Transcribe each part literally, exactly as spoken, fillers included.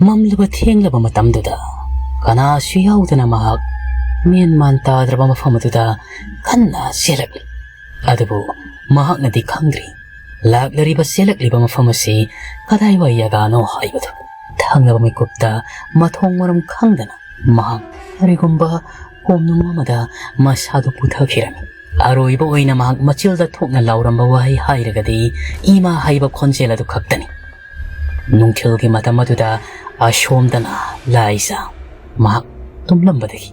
ꯃꯝꯂꯕ ꯊꯦꯡꯂꯕ ꯃꯇꯝꯗꯨꯗ ꯀꯅꯥꯁꯨ ꯌꯥꯎꯗꯅ ꯃꯍꯥꯛ ꯃꯦꯟ ꯃꯥꯟ ꯇꯥꯗ꯭ꯔꯕ ꯃꯐꯝ ꯑꯗꯨꯗ ꯀꯟꯅ ꯆꯦꯜꯂꯛꯂꯤ꯫ ꯑꯗꯨꯕꯨ ꯃꯍꯥꯛꯅꯗꯤ ꯈꯪꯗ꯭ꯔꯤ, ꯂꯥꯛꯂꯔꯤꯕ ꯆꯦꯜꯂꯛꯂꯤꯕ ꯃꯐꯝ ꯑꯁꯤ ꯀꯗꯥꯏꯋꯥꯏ ꯖꯒꯥꯅꯣ ꯍꯥꯏꯕꯗꯨ꯫ ꯊꯪꯅꯕ ꯃꯤꯀꯨꯞꯇ ꯃꯊꯣꯡ ꯃꯔꯝ ꯈꯪꯗꯅ ꯃꯍꯥꯛ ꯀꯔꯤꯒꯨꯝꯕ ꯀꯣꯝꯅꯨꯡ ꯑꯃꯗ ꯃꯁꯥꯗꯨ ꯄꯨꯊꯈꯤꯔꯝꯃꯤ꯫ ꯑꯔꯣꯏꯕ ꯑꯣꯏꯅ ꯃꯍꯥꯛ ꯃꯆꯤꯜꯗ ꯊꯣꯛꯅ ꯂꯥꯎꯔꯝꯕ ꯋꯥꯍꯩ ꯍꯥꯏꯔꯒꯗꯤ "ꯏꯃꯥ" ꯍꯥꯏꯕ ꯈꯣꯟꯖꯦꯜ ꯑꯗꯨ ꯈꯛꯇꯅꯤ꯫ ꯅꯨꯡꯊꯤꯜꯒꯤ ꯃꯇꯝ ꯑꯗꯨꯗ ꯑꯁꯣꯝꯗꯅ ꯂꯥꯏꯖ ꯃꯍꯥꯛ ꯇꯨꯝꯂꯝꯕꯗꯒꯤ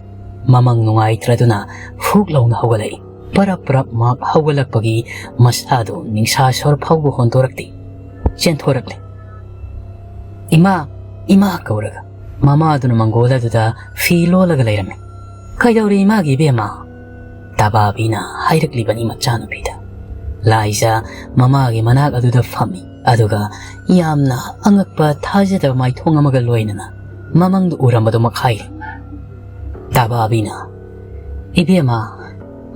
ꯃꯃꯪ ꯅꯨꯡꯉꯥꯏꯇ꯭ꯔꯗꯨꯅ ꯐꯨꯛ ꯂꯥꯎꯅ ꯍꯧꯒꯠꯂꯛꯏ꯫ ꯄꯔꯞ ꯄꯔꯞ ꯃꯍꯥꯛ ꯍꯧꯒꯠꯂꯛꯄꯒꯤ ꯃꯁꯥꯗꯨ ꯅꯤꯡꯁꯥ ꯁꯣꯔ ꯐꯥꯎꯕ ꯍꯣꯟꯗꯣꯔꯛꯇꯦ꯫ ꯆꯦꯟꯊꯣꯔꯛꯂꯦ꯫ "ꯏꯃꯥ, ꯏꯃꯥ" ꯀꯧꯔꯒ ꯃꯃꯥꯗꯨꯅ ꯃꯪꯒꯣꯜ ꯑꯗꯨꯗ ꯐꯤ ꯂꯣꯜꯂꯒ ꯂꯩꯔꯝꯃꯤ꯫ "ꯀꯩꯗꯧꯔꯦ ꯏꯃꯥꯒꯤ ꯏꯕꯦꯝꯃ?" ꯇꯕꯥꯕꯤꯅ ꯍꯥꯏꯔꯛꯂꯤꯕꯅꯤ ꯃꯆꯥꯅꯨꯄꯤꯗ꯫ ꯂꯥꯏꯖ ꯃꯃꯥꯒꯤ ꯃꯅꯥꯛ ꯑꯗꯨꯗ ꯐꯝꯃꯤ꯫ ꯑꯗꯨꯒ ꯌꯥꯝꯅ ꯑꯉꯛꯄ ꯊꯥꯖꯗꯕ ꯃꯥꯏꯊꯣꯡ ꯑꯃꯒ ꯂꯣꯏꯅꯅ ꯃꯃꯪꯗ ꯎꯔꯝꯕꯗꯨꯃꯛ ꯍꯥꯏꯔꯤ꯫ ꯇꯕꯥꯕꯤꯅ, "ꯏꯕꯦꯝꯃ,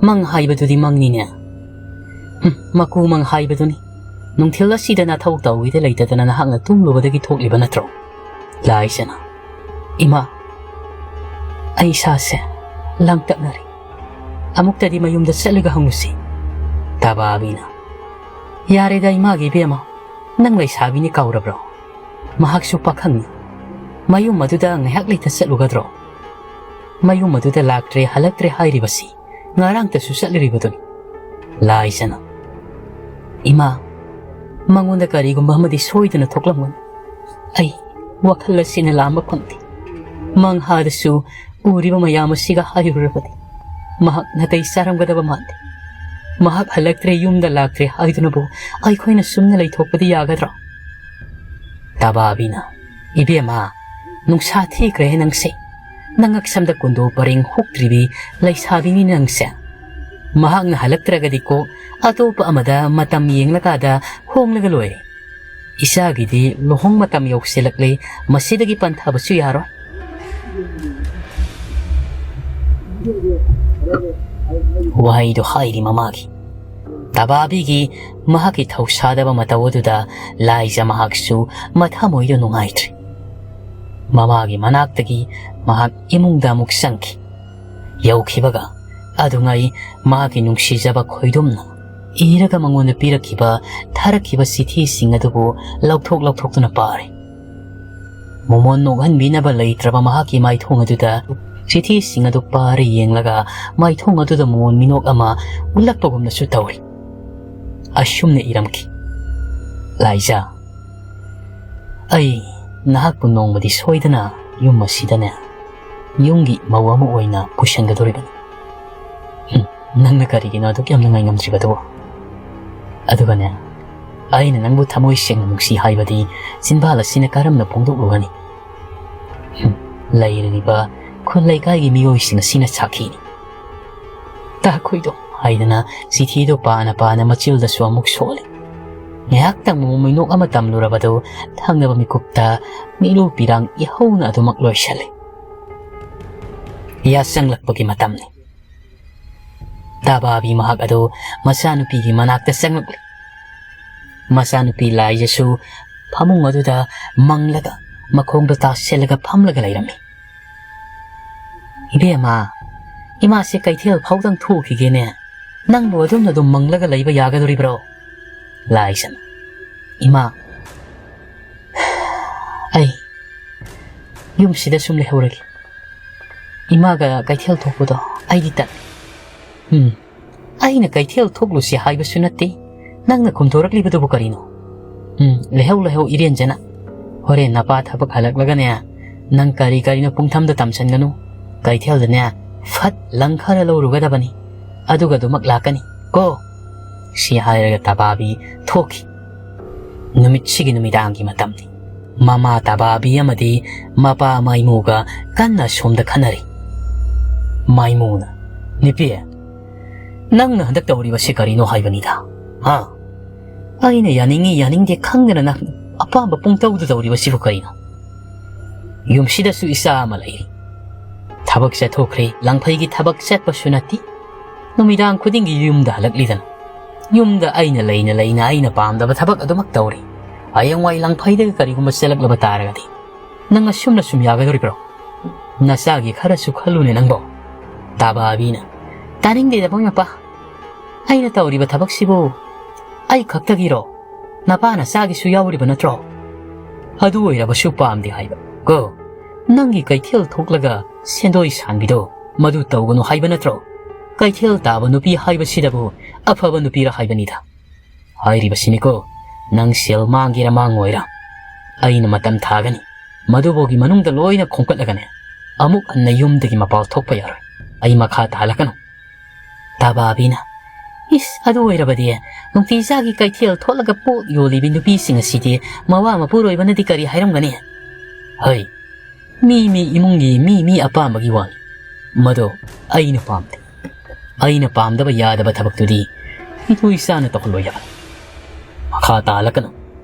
ꯃꯪ ꯍꯥꯏꯕꯗꯨꯗꯤ ꯃꯪꯅꯤꯅꯦ꯫ ꯍꯨꯝ, ꯃꯀꯨ ꯃꯪ ꯍꯥꯏꯕꯗꯨꯅꯤ꯫ ꯅꯨꯡꯊꯤꯜ ꯑꯁꯤꯗ ꯅꯊꯧ ꯇꯧꯒꯦꯗ ꯂꯩꯇꯗꯅ ꯅꯍꯥꯛꯅ ꯇꯨꯝꯂꯨꯕꯗꯒꯤ ꯊꯣꯛꯂꯤꯕ ꯅꯠꯇ꯭ꯔꯣ?" ꯂꯥꯏꯖꯅ, "ꯏꯃꯥ, ꯑꯩ ꯏꯁꯥꯁꯦ ꯂꯥꯡꯇꯛꯅꯔꯦ꯫ ꯑꯃꯨꯛꯇꯗꯤ ꯃꯌꯨꯝꯗ ꯆꯠꯂꯒ ꯍꯪꯉꯨꯁꯤ꯫" ꯇꯕꯥꯕꯤꯅ, "ꯌꯥꯔꯦꯗ ꯏꯃꯥꯒꯤ ꯏꯕꯦꯝꯃ, ꯅꯪ ꯂꯩꯁꯥꯕꯤꯅꯤ ꯀꯥꯎꯔꯕ꯭ꯔꯣ? ꯃꯍꯥꯛꯁꯨ ꯄꯥꯈꯪꯅꯤ꯫ ꯃꯌꯨꯝ ꯑꯗꯨꯗ ꯉꯥꯏꯍꯥꯛ ꯂꯩꯇ ꯆꯠꯂꯨꯒꯗ꯭ꯔꯣ? ꯃꯌꯨꯝ ꯑꯗꯨꯗ ꯂꯥꯛꯇ꯭ꯔꯦ, ꯍꯜꯂꯛꯇ꯭ꯔꯦ ꯍꯥꯏꯔꯤꯕꯁꯤ ꯉꯔꯥꯡꯇꯁꯨ ꯆꯠꯂꯨꯔꯤꯕꯗꯨꯅꯤ꯫" ꯂꯥꯏꯖꯅ, "ꯏꯃꯥ, ꯃꯉꯣꯟꯗ ꯀꯔꯤꯒꯨꯝꯕ ꯑꯃꯗꯤ ꯁꯣꯏꯗꯅ ꯊꯣꯛꯂꯝꯒꯅꯤ꯫ ꯑꯩ ꯋꯥꯈꯜ ꯑꯁꯤꯅ ꯂꯥꯝꯕ ꯐꯪꯗꯦ꯫ ꯃꯪꯍꯥꯗꯁꯨ ꯎꯔꯤꯕ ꯃꯌꯥꯝ ꯑꯁꯤꯒ ꯍꯥꯏꯔꯨꯔꯕꯗꯤ ꯃꯍꯥꯛ ꯅꯥꯇꯩ ꯆꯥꯔꯝꯒꯗꯕ ꯃꯥꯟꯗꯦ꯫ ꯃꯍꯥꯛ ꯍꯜꯂꯛꯇ꯭ꯔꯦ, ꯌꯨꯝꯗ ꯂꯥꯛꯇ꯭ꯔꯦ ꯍꯥꯏꯗꯨꯅꯕꯨ ꯑꯩꯈꯣꯏꯅ ꯁꯨꯝꯅ ꯂꯩꯊꯣꯛꯄꯗꯤ ꯌꯥꯒꯗ꯭ꯔꯣ?" ꯇꯕꯥꯕꯤꯅ, "ꯏꯕꯦꯝꯃ, ꯅꯨꯡꯁꯥ ꯊꯤꯈ꯭ꯔꯦ ꯅꯪꯁꯦ꯫ ꯅꯉꯛꯁꯝꯗ ꯀꯨꯟꯗꯣ ꯄꯔꯦꯡ ꯍꯨꯛꯇ꯭ꯔꯤꯕꯤ ꯂꯩꯁꯥꯕꯤꯅꯤ ꯅꯪꯁꯦ꯫ ꯃꯍꯥꯛꯅ ꯍꯜꯂꯛꯇ꯭ꯔꯒꯗꯤꯀꯣ, ꯑꯇꯣꯞꯄ ꯑꯃꯗ ꯃꯇꯝ ꯌꯦꯡꯂꯀꯥꯗ ꯍꯣꯡꯂꯒ ꯂꯣꯏꯔꯦ꯫ ꯏꯆꯥꯒꯤꯗꯤ ꯂꯨꯍꯣꯡ ꯃꯇꯝ ꯌꯧꯁꯤꯜꯂꯛꯂꯦ, ꯃꯁꯤꯗꯒꯤ ꯄꯟꯊꯕꯁꯨ ꯌꯥꯔꯣꯏ꯫" ꯋꯥꯍꯩꯗꯨ ꯍꯥꯏꯔꯤ ꯃꯃꯥꯒꯤ꯫ ꯇꯕꯥꯕꯤꯒꯤ ꯃꯍꯥꯛꯀꯤ ꯊꯧꯁꯥꯗꯕ ꯃꯇꯧ ꯑꯗꯨꯗ ꯂꯥꯏꯖ ꯃꯍꯥꯛꯁꯨ ꯃꯊꯃꯣꯏꯗ ꯅꯨꯡꯉꯥꯏꯇ꯭ꯔꯦ꯫ ꯃꯃꯥꯒꯤ ꯃꯅꯥꯛꯇꯒꯤ ꯃꯍꯥꯛ ꯏꯃꯨꯡꯗ ꯑꯃꯨꯛ ꯆꯪꯈꯤ꯫ ꯌꯧꯈꯤꯕꯒ ꯑꯗꯨꯉꯩ ꯃꯍꯥꯛꯀꯤ ꯅꯨꯡꯁꯤꯖꯕ ꯈꯣꯏꯗꯨꯝꯅ ꯏꯔꯒ ꯃꯉꯣꯟꯗ ꯄꯤꯔꯛꯈꯤꯕ ꯊꯥꯔꯛꯈꯤꯕ ꯆꯤꯊꯤꯁꯤꯡ ꯑꯗꯨꯕꯨ ꯂꯧꯊꯣꯛ ꯂꯧꯊꯣꯛꯇꯨꯅ ꯄꯥꯔꯤ꯫ ꯃꯣꯃꯣꯟ ꯅꯣꯛꯍꯟꯕꯤꯅꯕ ꯂꯩꯇ꯭ꯔꯕ ꯃꯍꯥꯛꯀꯤ ꯃꯥꯏꯊꯣꯡ ꯑꯗꯨꯗ ꯆꯤꯊꯤꯁꯤꯡ ꯑꯗꯨ ꯄꯥꯔ ꯌꯦꯡꯂꯒ ꯃꯥꯏꯊꯣꯡ ꯑꯗꯨꯗ ꯃꯣꯃꯣꯟ ꯃꯤꯅꯣꯛ ꯑꯃ ꯎꯠꯂꯛꯄꯒꯨꯝꯅꯁꯨ ꯇꯧꯔꯤ꯫ ꯑꯁꯨꯝꯅ ꯏꯔꯝꯈꯤ, "ꯂꯥꯏꯖꯥ, ꯑꯩ ꯅꯍꯥꯛꯄꯨ ꯅꯣꯡꯃꯗꯤ ꯁꯣꯏꯗꯅ ꯌꯨꯝ ꯑꯁꯤꯗꯅꯦ, ꯌꯨꯝꯒꯤ ꯃꯧ ꯑꯃ ꯑꯣꯏꯅ ꯄꯨꯁꯤꯟꯒꯗꯧꯔꯤꯕꯅꯤ꯫ ꯍꯨꯝ, ꯅꯪꯅ ꯀꯔꯤꯒꯤꯅꯣ ꯑꯗꯨꯛ ꯌꯥꯝꯅ ꯉꯥꯏꯉꯝꯗ꯭ꯔꯤꯕꯗꯨꯕꯣ? ꯑꯗꯨꯒꯅꯦ, ꯑꯩꯅ ꯅꯪꯕꯨ ꯊꯃꯣꯏ ꯁꯦꯡꯅ ꯅꯨꯡꯁꯤ ꯍꯥꯏꯕꯗꯤ ꯆꯤꯟꯕꯥꯜ ꯑꯁꯤꯅ ꯀꯔꯝꯅ ꯐꯣꯡꯗꯣꯛꯂꯨꯒꯅꯤ? ꯍꯨꯝ, ꯂꯩꯔꯤꯕ ꯈꯨꯜ ꯂꯩꯀꯥꯏꯒꯤ ꯃꯤꯑꯣꯏꯁꯤꯡ ꯑꯁꯤꯅ ꯁꯥꯈꯤꯅꯤ꯫ ꯇꯥꯈꯣꯏꯗꯣ" ꯍꯥꯏꯗꯅ ꯆꯤꯊꯤꯗꯨ ꯄꯥꯅ ꯄꯥꯅ ꯃꯆꯤꯜꯗꯁꯨ ꯑꯃꯨꯛ ꯁꯣꯜꯂꯤ꯫ ꯉꯥꯏꯍꯥꯛꯇꯪ ꯃꯣꯃꯣꯟ ꯃꯤꯅꯣꯛ ꯑꯃ ꯇꯝꯂꯨꯔꯕꯗꯨ ꯊꯪꯅꯕ ꯃꯤꯀꯨꯞꯇ ꯃꯤꯠꯂꯨ ꯄꯤꯔꯥꯡ ꯏꯍꯧꯅ ꯑꯗꯨꯃꯛ ꯂꯣꯏꯁꯤꯜꯂꯤ꯫ ꯌꯥꯆꯪꯂꯛꯄꯒꯤ ꯃꯇꯝꯅꯤ꯫ ꯇꯥꯕꯥꯕꯤ ꯃꯍꯥꯛ ꯑꯗꯨ ꯃꯆꯥꯅꯨꯄꯤꯒꯤ ꯃꯅꯥꯛꯇ ꯆꯪꯂꯛꯂꯤ꯫ ꯃꯆꯥꯅꯨꯄꯤ ꯂꯥꯏꯖꯁꯨ ꯐꯃꯨꯡ ꯑꯗꯨꯗ ꯃꯪꯂꯒ ꯃꯈꯣꯡꯗꯣ ꯇꯥꯁꯤꯜꯂꯒ ꯐꯝꯂꯒ ꯂꯩꯔꯝꯃꯤ꯫ "ꯏꯕꯦꯝꯃ, ꯏꯃꯥꯁꯦ ꯀꯩꯊꯦꯜ ꯐꯥꯎꯗꯪ ꯊꯣꯛꯈꯤꯒꯦꯅꯦ꯫ ꯅꯪꯕꯨ ꯑꯗꯨꯝꯅ ꯑꯗꯨꯝ ꯃꯪꯂꯒ ꯂꯩꯕ ꯌꯥꯒꯗꯣꯔꯤꯕ꯭ꯔꯣ?" ꯂꯥꯏꯖꯅ, "ꯏꯃꯥ, ꯑꯩ ꯌꯨꯝꯁꯤꯗ ꯁꯨꯝ ꯂꯩꯍꯧꯔꯒꯦ꯫ ꯏꯃꯥꯒ ꯀꯩꯊꯦꯜ ꯊꯣꯛꯄꯗꯣ ꯑꯩꯗꯤ ꯇꯜꯂꯤ꯫" "ꯎꯝ, ꯑꯩꯅ ꯀꯩꯊꯦꯜ ꯊꯣꯛꯂꯨꯁꯤ ꯍꯥꯏꯕꯁꯨ ꯅꯠꯇꯦ꯫ ꯅꯪꯅ ꯈꯨꯝꯊꯣꯔꯛꯂꯤꯕꯗꯨꯕꯨ ꯀꯔꯤꯅꯣ? ꯎꯝ, ꯂꯩꯍꯧ, ꯂꯩꯍꯧ, ꯏꯔꯦꯟꯖꯅ꯫ ꯍꯣꯔꯦꯟ ꯅꯄꯥ ꯊꯕꯛ ꯍꯜꯂꯛꯂꯒꯅꯦ, ꯅꯪ ꯀꯔꯤ ꯀꯔꯤꯅꯣ ꯄꯨꯡꯊꯝꯗ ꯇꯝꯁꯟꯒꯅꯨ꯫ ꯀꯩꯊꯦꯜꯗꯅꯦ, ꯐꯠ ꯂꯪ ꯈꯔ ꯂꯧꯔꯨꯒꯗꯕꯅꯤ꯫ ꯑꯗꯨꯒ ꯑꯗꯨꯃꯛ ꯂꯥꯛꯀꯅꯤ ꯀꯣ꯫" ꯁꯤ ꯍꯥꯏꯔꯒ ꯇꯕꯥꯕꯤ ꯊꯣꯛꯈꯤ꯫ ꯅꯨꯃꯤꯠꯁꯤꯒꯤ ꯅꯨꯃꯤꯗꯥꯡꯒꯤ ꯃꯇꯝꯅꯤ꯫ ꯃꯃꯥ ꯇꯕꯥꯕꯤ ꯑꯃꯗꯤ ꯃꯄꯥ ꯃꯥꯏꯃꯨꯒ ꯀꯟꯅ ꯑꯁꯣꯝꯗ ꯈꯟꯅꯔꯤ꯫ ꯃꯥꯏꯃꯨꯅ, "ꯅꯨꯄꯤ, ꯅꯪꯅ ꯍꯟꯗꯛ ꯇꯧꯔꯤꯕꯁꯤ ꯀꯔꯤꯅꯣ ꯍꯥꯏꯕꯅꯤꯗ? ꯍꯥ? ꯑꯩꯅ ꯌꯥꯅꯤꯡꯉꯤ ꯌꯥꯅꯤꯡꯗꯦ ꯈꯪꯗꯅ ꯅꯪ ꯑꯄꯥꯝꯕ ꯄꯨꯡꯇꯧꯗ ꯇꯧꯔꯤꯕꯁꯤꯕꯨ ꯀꯔꯤꯅꯣ? ꯌꯨꯝꯁꯤꯗꯁꯨ ꯏꯆꯥ ꯑꯃ ꯂꯩꯔꯤ꯫ ꯊꯕꯛ ꯆꯠꯊꯣꯛꯈ꯭ꯔꯦ, ꯂꯪꯐꯩꯒꯤ ꯊꯕꯛ ꯆꯠꯄꯁꯨ ꯅꯠꯇꯦ꯫ ꯅꯨꯃꯤꯗꯥꯡ ꯈꯨꯗꯤꯡꯒꯤ ꯌꯨꯝꯗ ꯍꯜꯂꯛꯂꯤꯗꯅ꯫ ꯌꯨꯝꯗ ꯑꯩꯅ ꯂꯩꯅ ꯂꯩꯅ ꯑꯩꯅ ꯄꯥꯝꯗꯕ ꯊꯕꯛ ꯑꯗꯨꯃꯛ ꯇꯧꯔꯤ꯫ ꯍꯌꯦꯡꯋꯥꯏ ꯂꯪꯐꯩꯗꯒ ꯀꯔꯤꯒꯨꯝꯕ ꯆꯦꯜꯂꯛꯂꯕ ꯇꯥꯔꯒꯗꯤ?" ꯅꯪ ꯑꯁꯨꯝꯅ ꯁꯨꯝ ꯌꯥꯒꯗꯧꯔꯤꯕ꯭ꯔꯣ? ꯅꯆꯥꯒꯤ ꯈꯔꯁꯨ ꯈꯜꯂꯨꯅꯦ ꯅꯪꯕꯣ꯫ ꯇꯥꯕꯥꯕꯤꯅ, "ꯇꯥꯅꯤꯡꯗꯦꯗ ꯃꯣꯏ ꯃꯄꯥ꯫ ꯑꯩꯅ ꯇꯧꯔꯤꯕ ꯊꯕꯛꯁꯤꯕꯨ ꯑꯩ ꯈꯛꯇꯒꯤꯔꯣ? ꯅꯄꯥ ꯅꯆꯥꯒꯤꯁꯨ ꯌꯥꯎꯔꯤꯕ ꯅꯠꯇ꯭ꯔꯣ? ꯑꯗꯨ ꯑꯣꯏꯔꯕꯁꯨ ꯄꯥꯝꯗꯦ ꯍꯥꯏꯕ ꯀꯣ꯫ ꯅꯪꯒꯤ ꯀꯩꯊꯦꯜ ꯊꯣꯛꯂꯒ ꯁꯦꯟꯗꯣꯏ ꯁꯥꯟꯕꯤꯗꯣ ꯃꯗꯨ ꯇꯧꯒꯅꯨ ꯍꯥꯏꯕ ꯅꯠꯇ꯭ꯔꯣ? ꯀꯩꯊꯦꯜ ꯇꯥꯕ ꯅꯨꯄꯤ ꯍꯥꯏꯕꯁꯤꯗꯕꯨ ꯑꯐꯕ ꯅꯨꯄꯤꯔ ꯍꯥꯏꯕꯅꯤꯗ꯫ ꯍꯥꯏꯔꯤꯕꯁꯤꯅꯤꯀꯣ, ꯅꯪ ꯁꯦꯜ ꯃꯥꯡꯒꯦꯔꯥ ꯃꯥꯡꯉꯣꯏꯔꯥ, ꯑꯩꯅ ꯃꯇꯝ ꯊꯥꯒꯅꯤ꯫ ꯃꯗꯨꯐꯥꯎꯒꯤ ꯃꯅꯨꯡꯗ ꯂꯣꯏꯅ ꯈꯣꯝꯀꯠꯂꯒꯅꯦ, ꯑꯃꯨꯛ ꯍꯟꯅ ꯌꯨꯝꯗꯒꯤ ꯃꯄꯥꯜ ꯊꯣꯛꯄ ꯌꯥꯔꯣꯏ꯫ ꯑꯩ ꯃꯈꯥ ꯇꯥꯍꯜꯂꯛꯀꯅꯨ꯫" ꯇꯥꯕꯥꯕꯤꯅ, "ꯏꯁ, ꯑꯗꯨ ꯑꯣꯏꯔꯕꯗꯤ ꯅꯨꯡꯇꯤꯖꯥꯒꯤ ꯀꯩꯊꯦꯜ ꯊꯣꯛꯂꯒ ꯄꯣꯠ ꯌꯣꯜꯂꯤꯕꯤ ꯅꯨꯄꯤꯁꯤꯡ ꯑꯁꯤꯗꯤ ꯃꯋꯥ ꯃꯄꯨꯔꯣꯏꯕꯅꯗꯤ ꯀꯔꯤ ꯍꯥꯏꯔꯝꯒꯅꯤ? ꯍꯩ, ꯃꯤ ꯃꯤ ꯏꯃꯨꯡꯒꯤ ꯃꯤ ꯃꯤ ꯑꯄꯥꯝꯕꯒꯤ ꯋꯥꯅꯤ꯫ ꯃꯗꯣ ꯑꯩꯅ ꯄꯥꯝꯗꯦ꯫ ꯑꯩꯅ ꯄꯥꯝꯗꯕ ꯌꯥꯗꯕ ꯊꯕꯛꯇꯨꯗꯤ ꯏꯇꯨ ꯏꯆꯥꯅ ꯇꯧꯍꯜꯂꯣꯏꯗꯕꯅꯤ꯫" ꯃꯈꯥ ꯇꯥꯍꯜꯂꯛꯀꯅꯨ꯫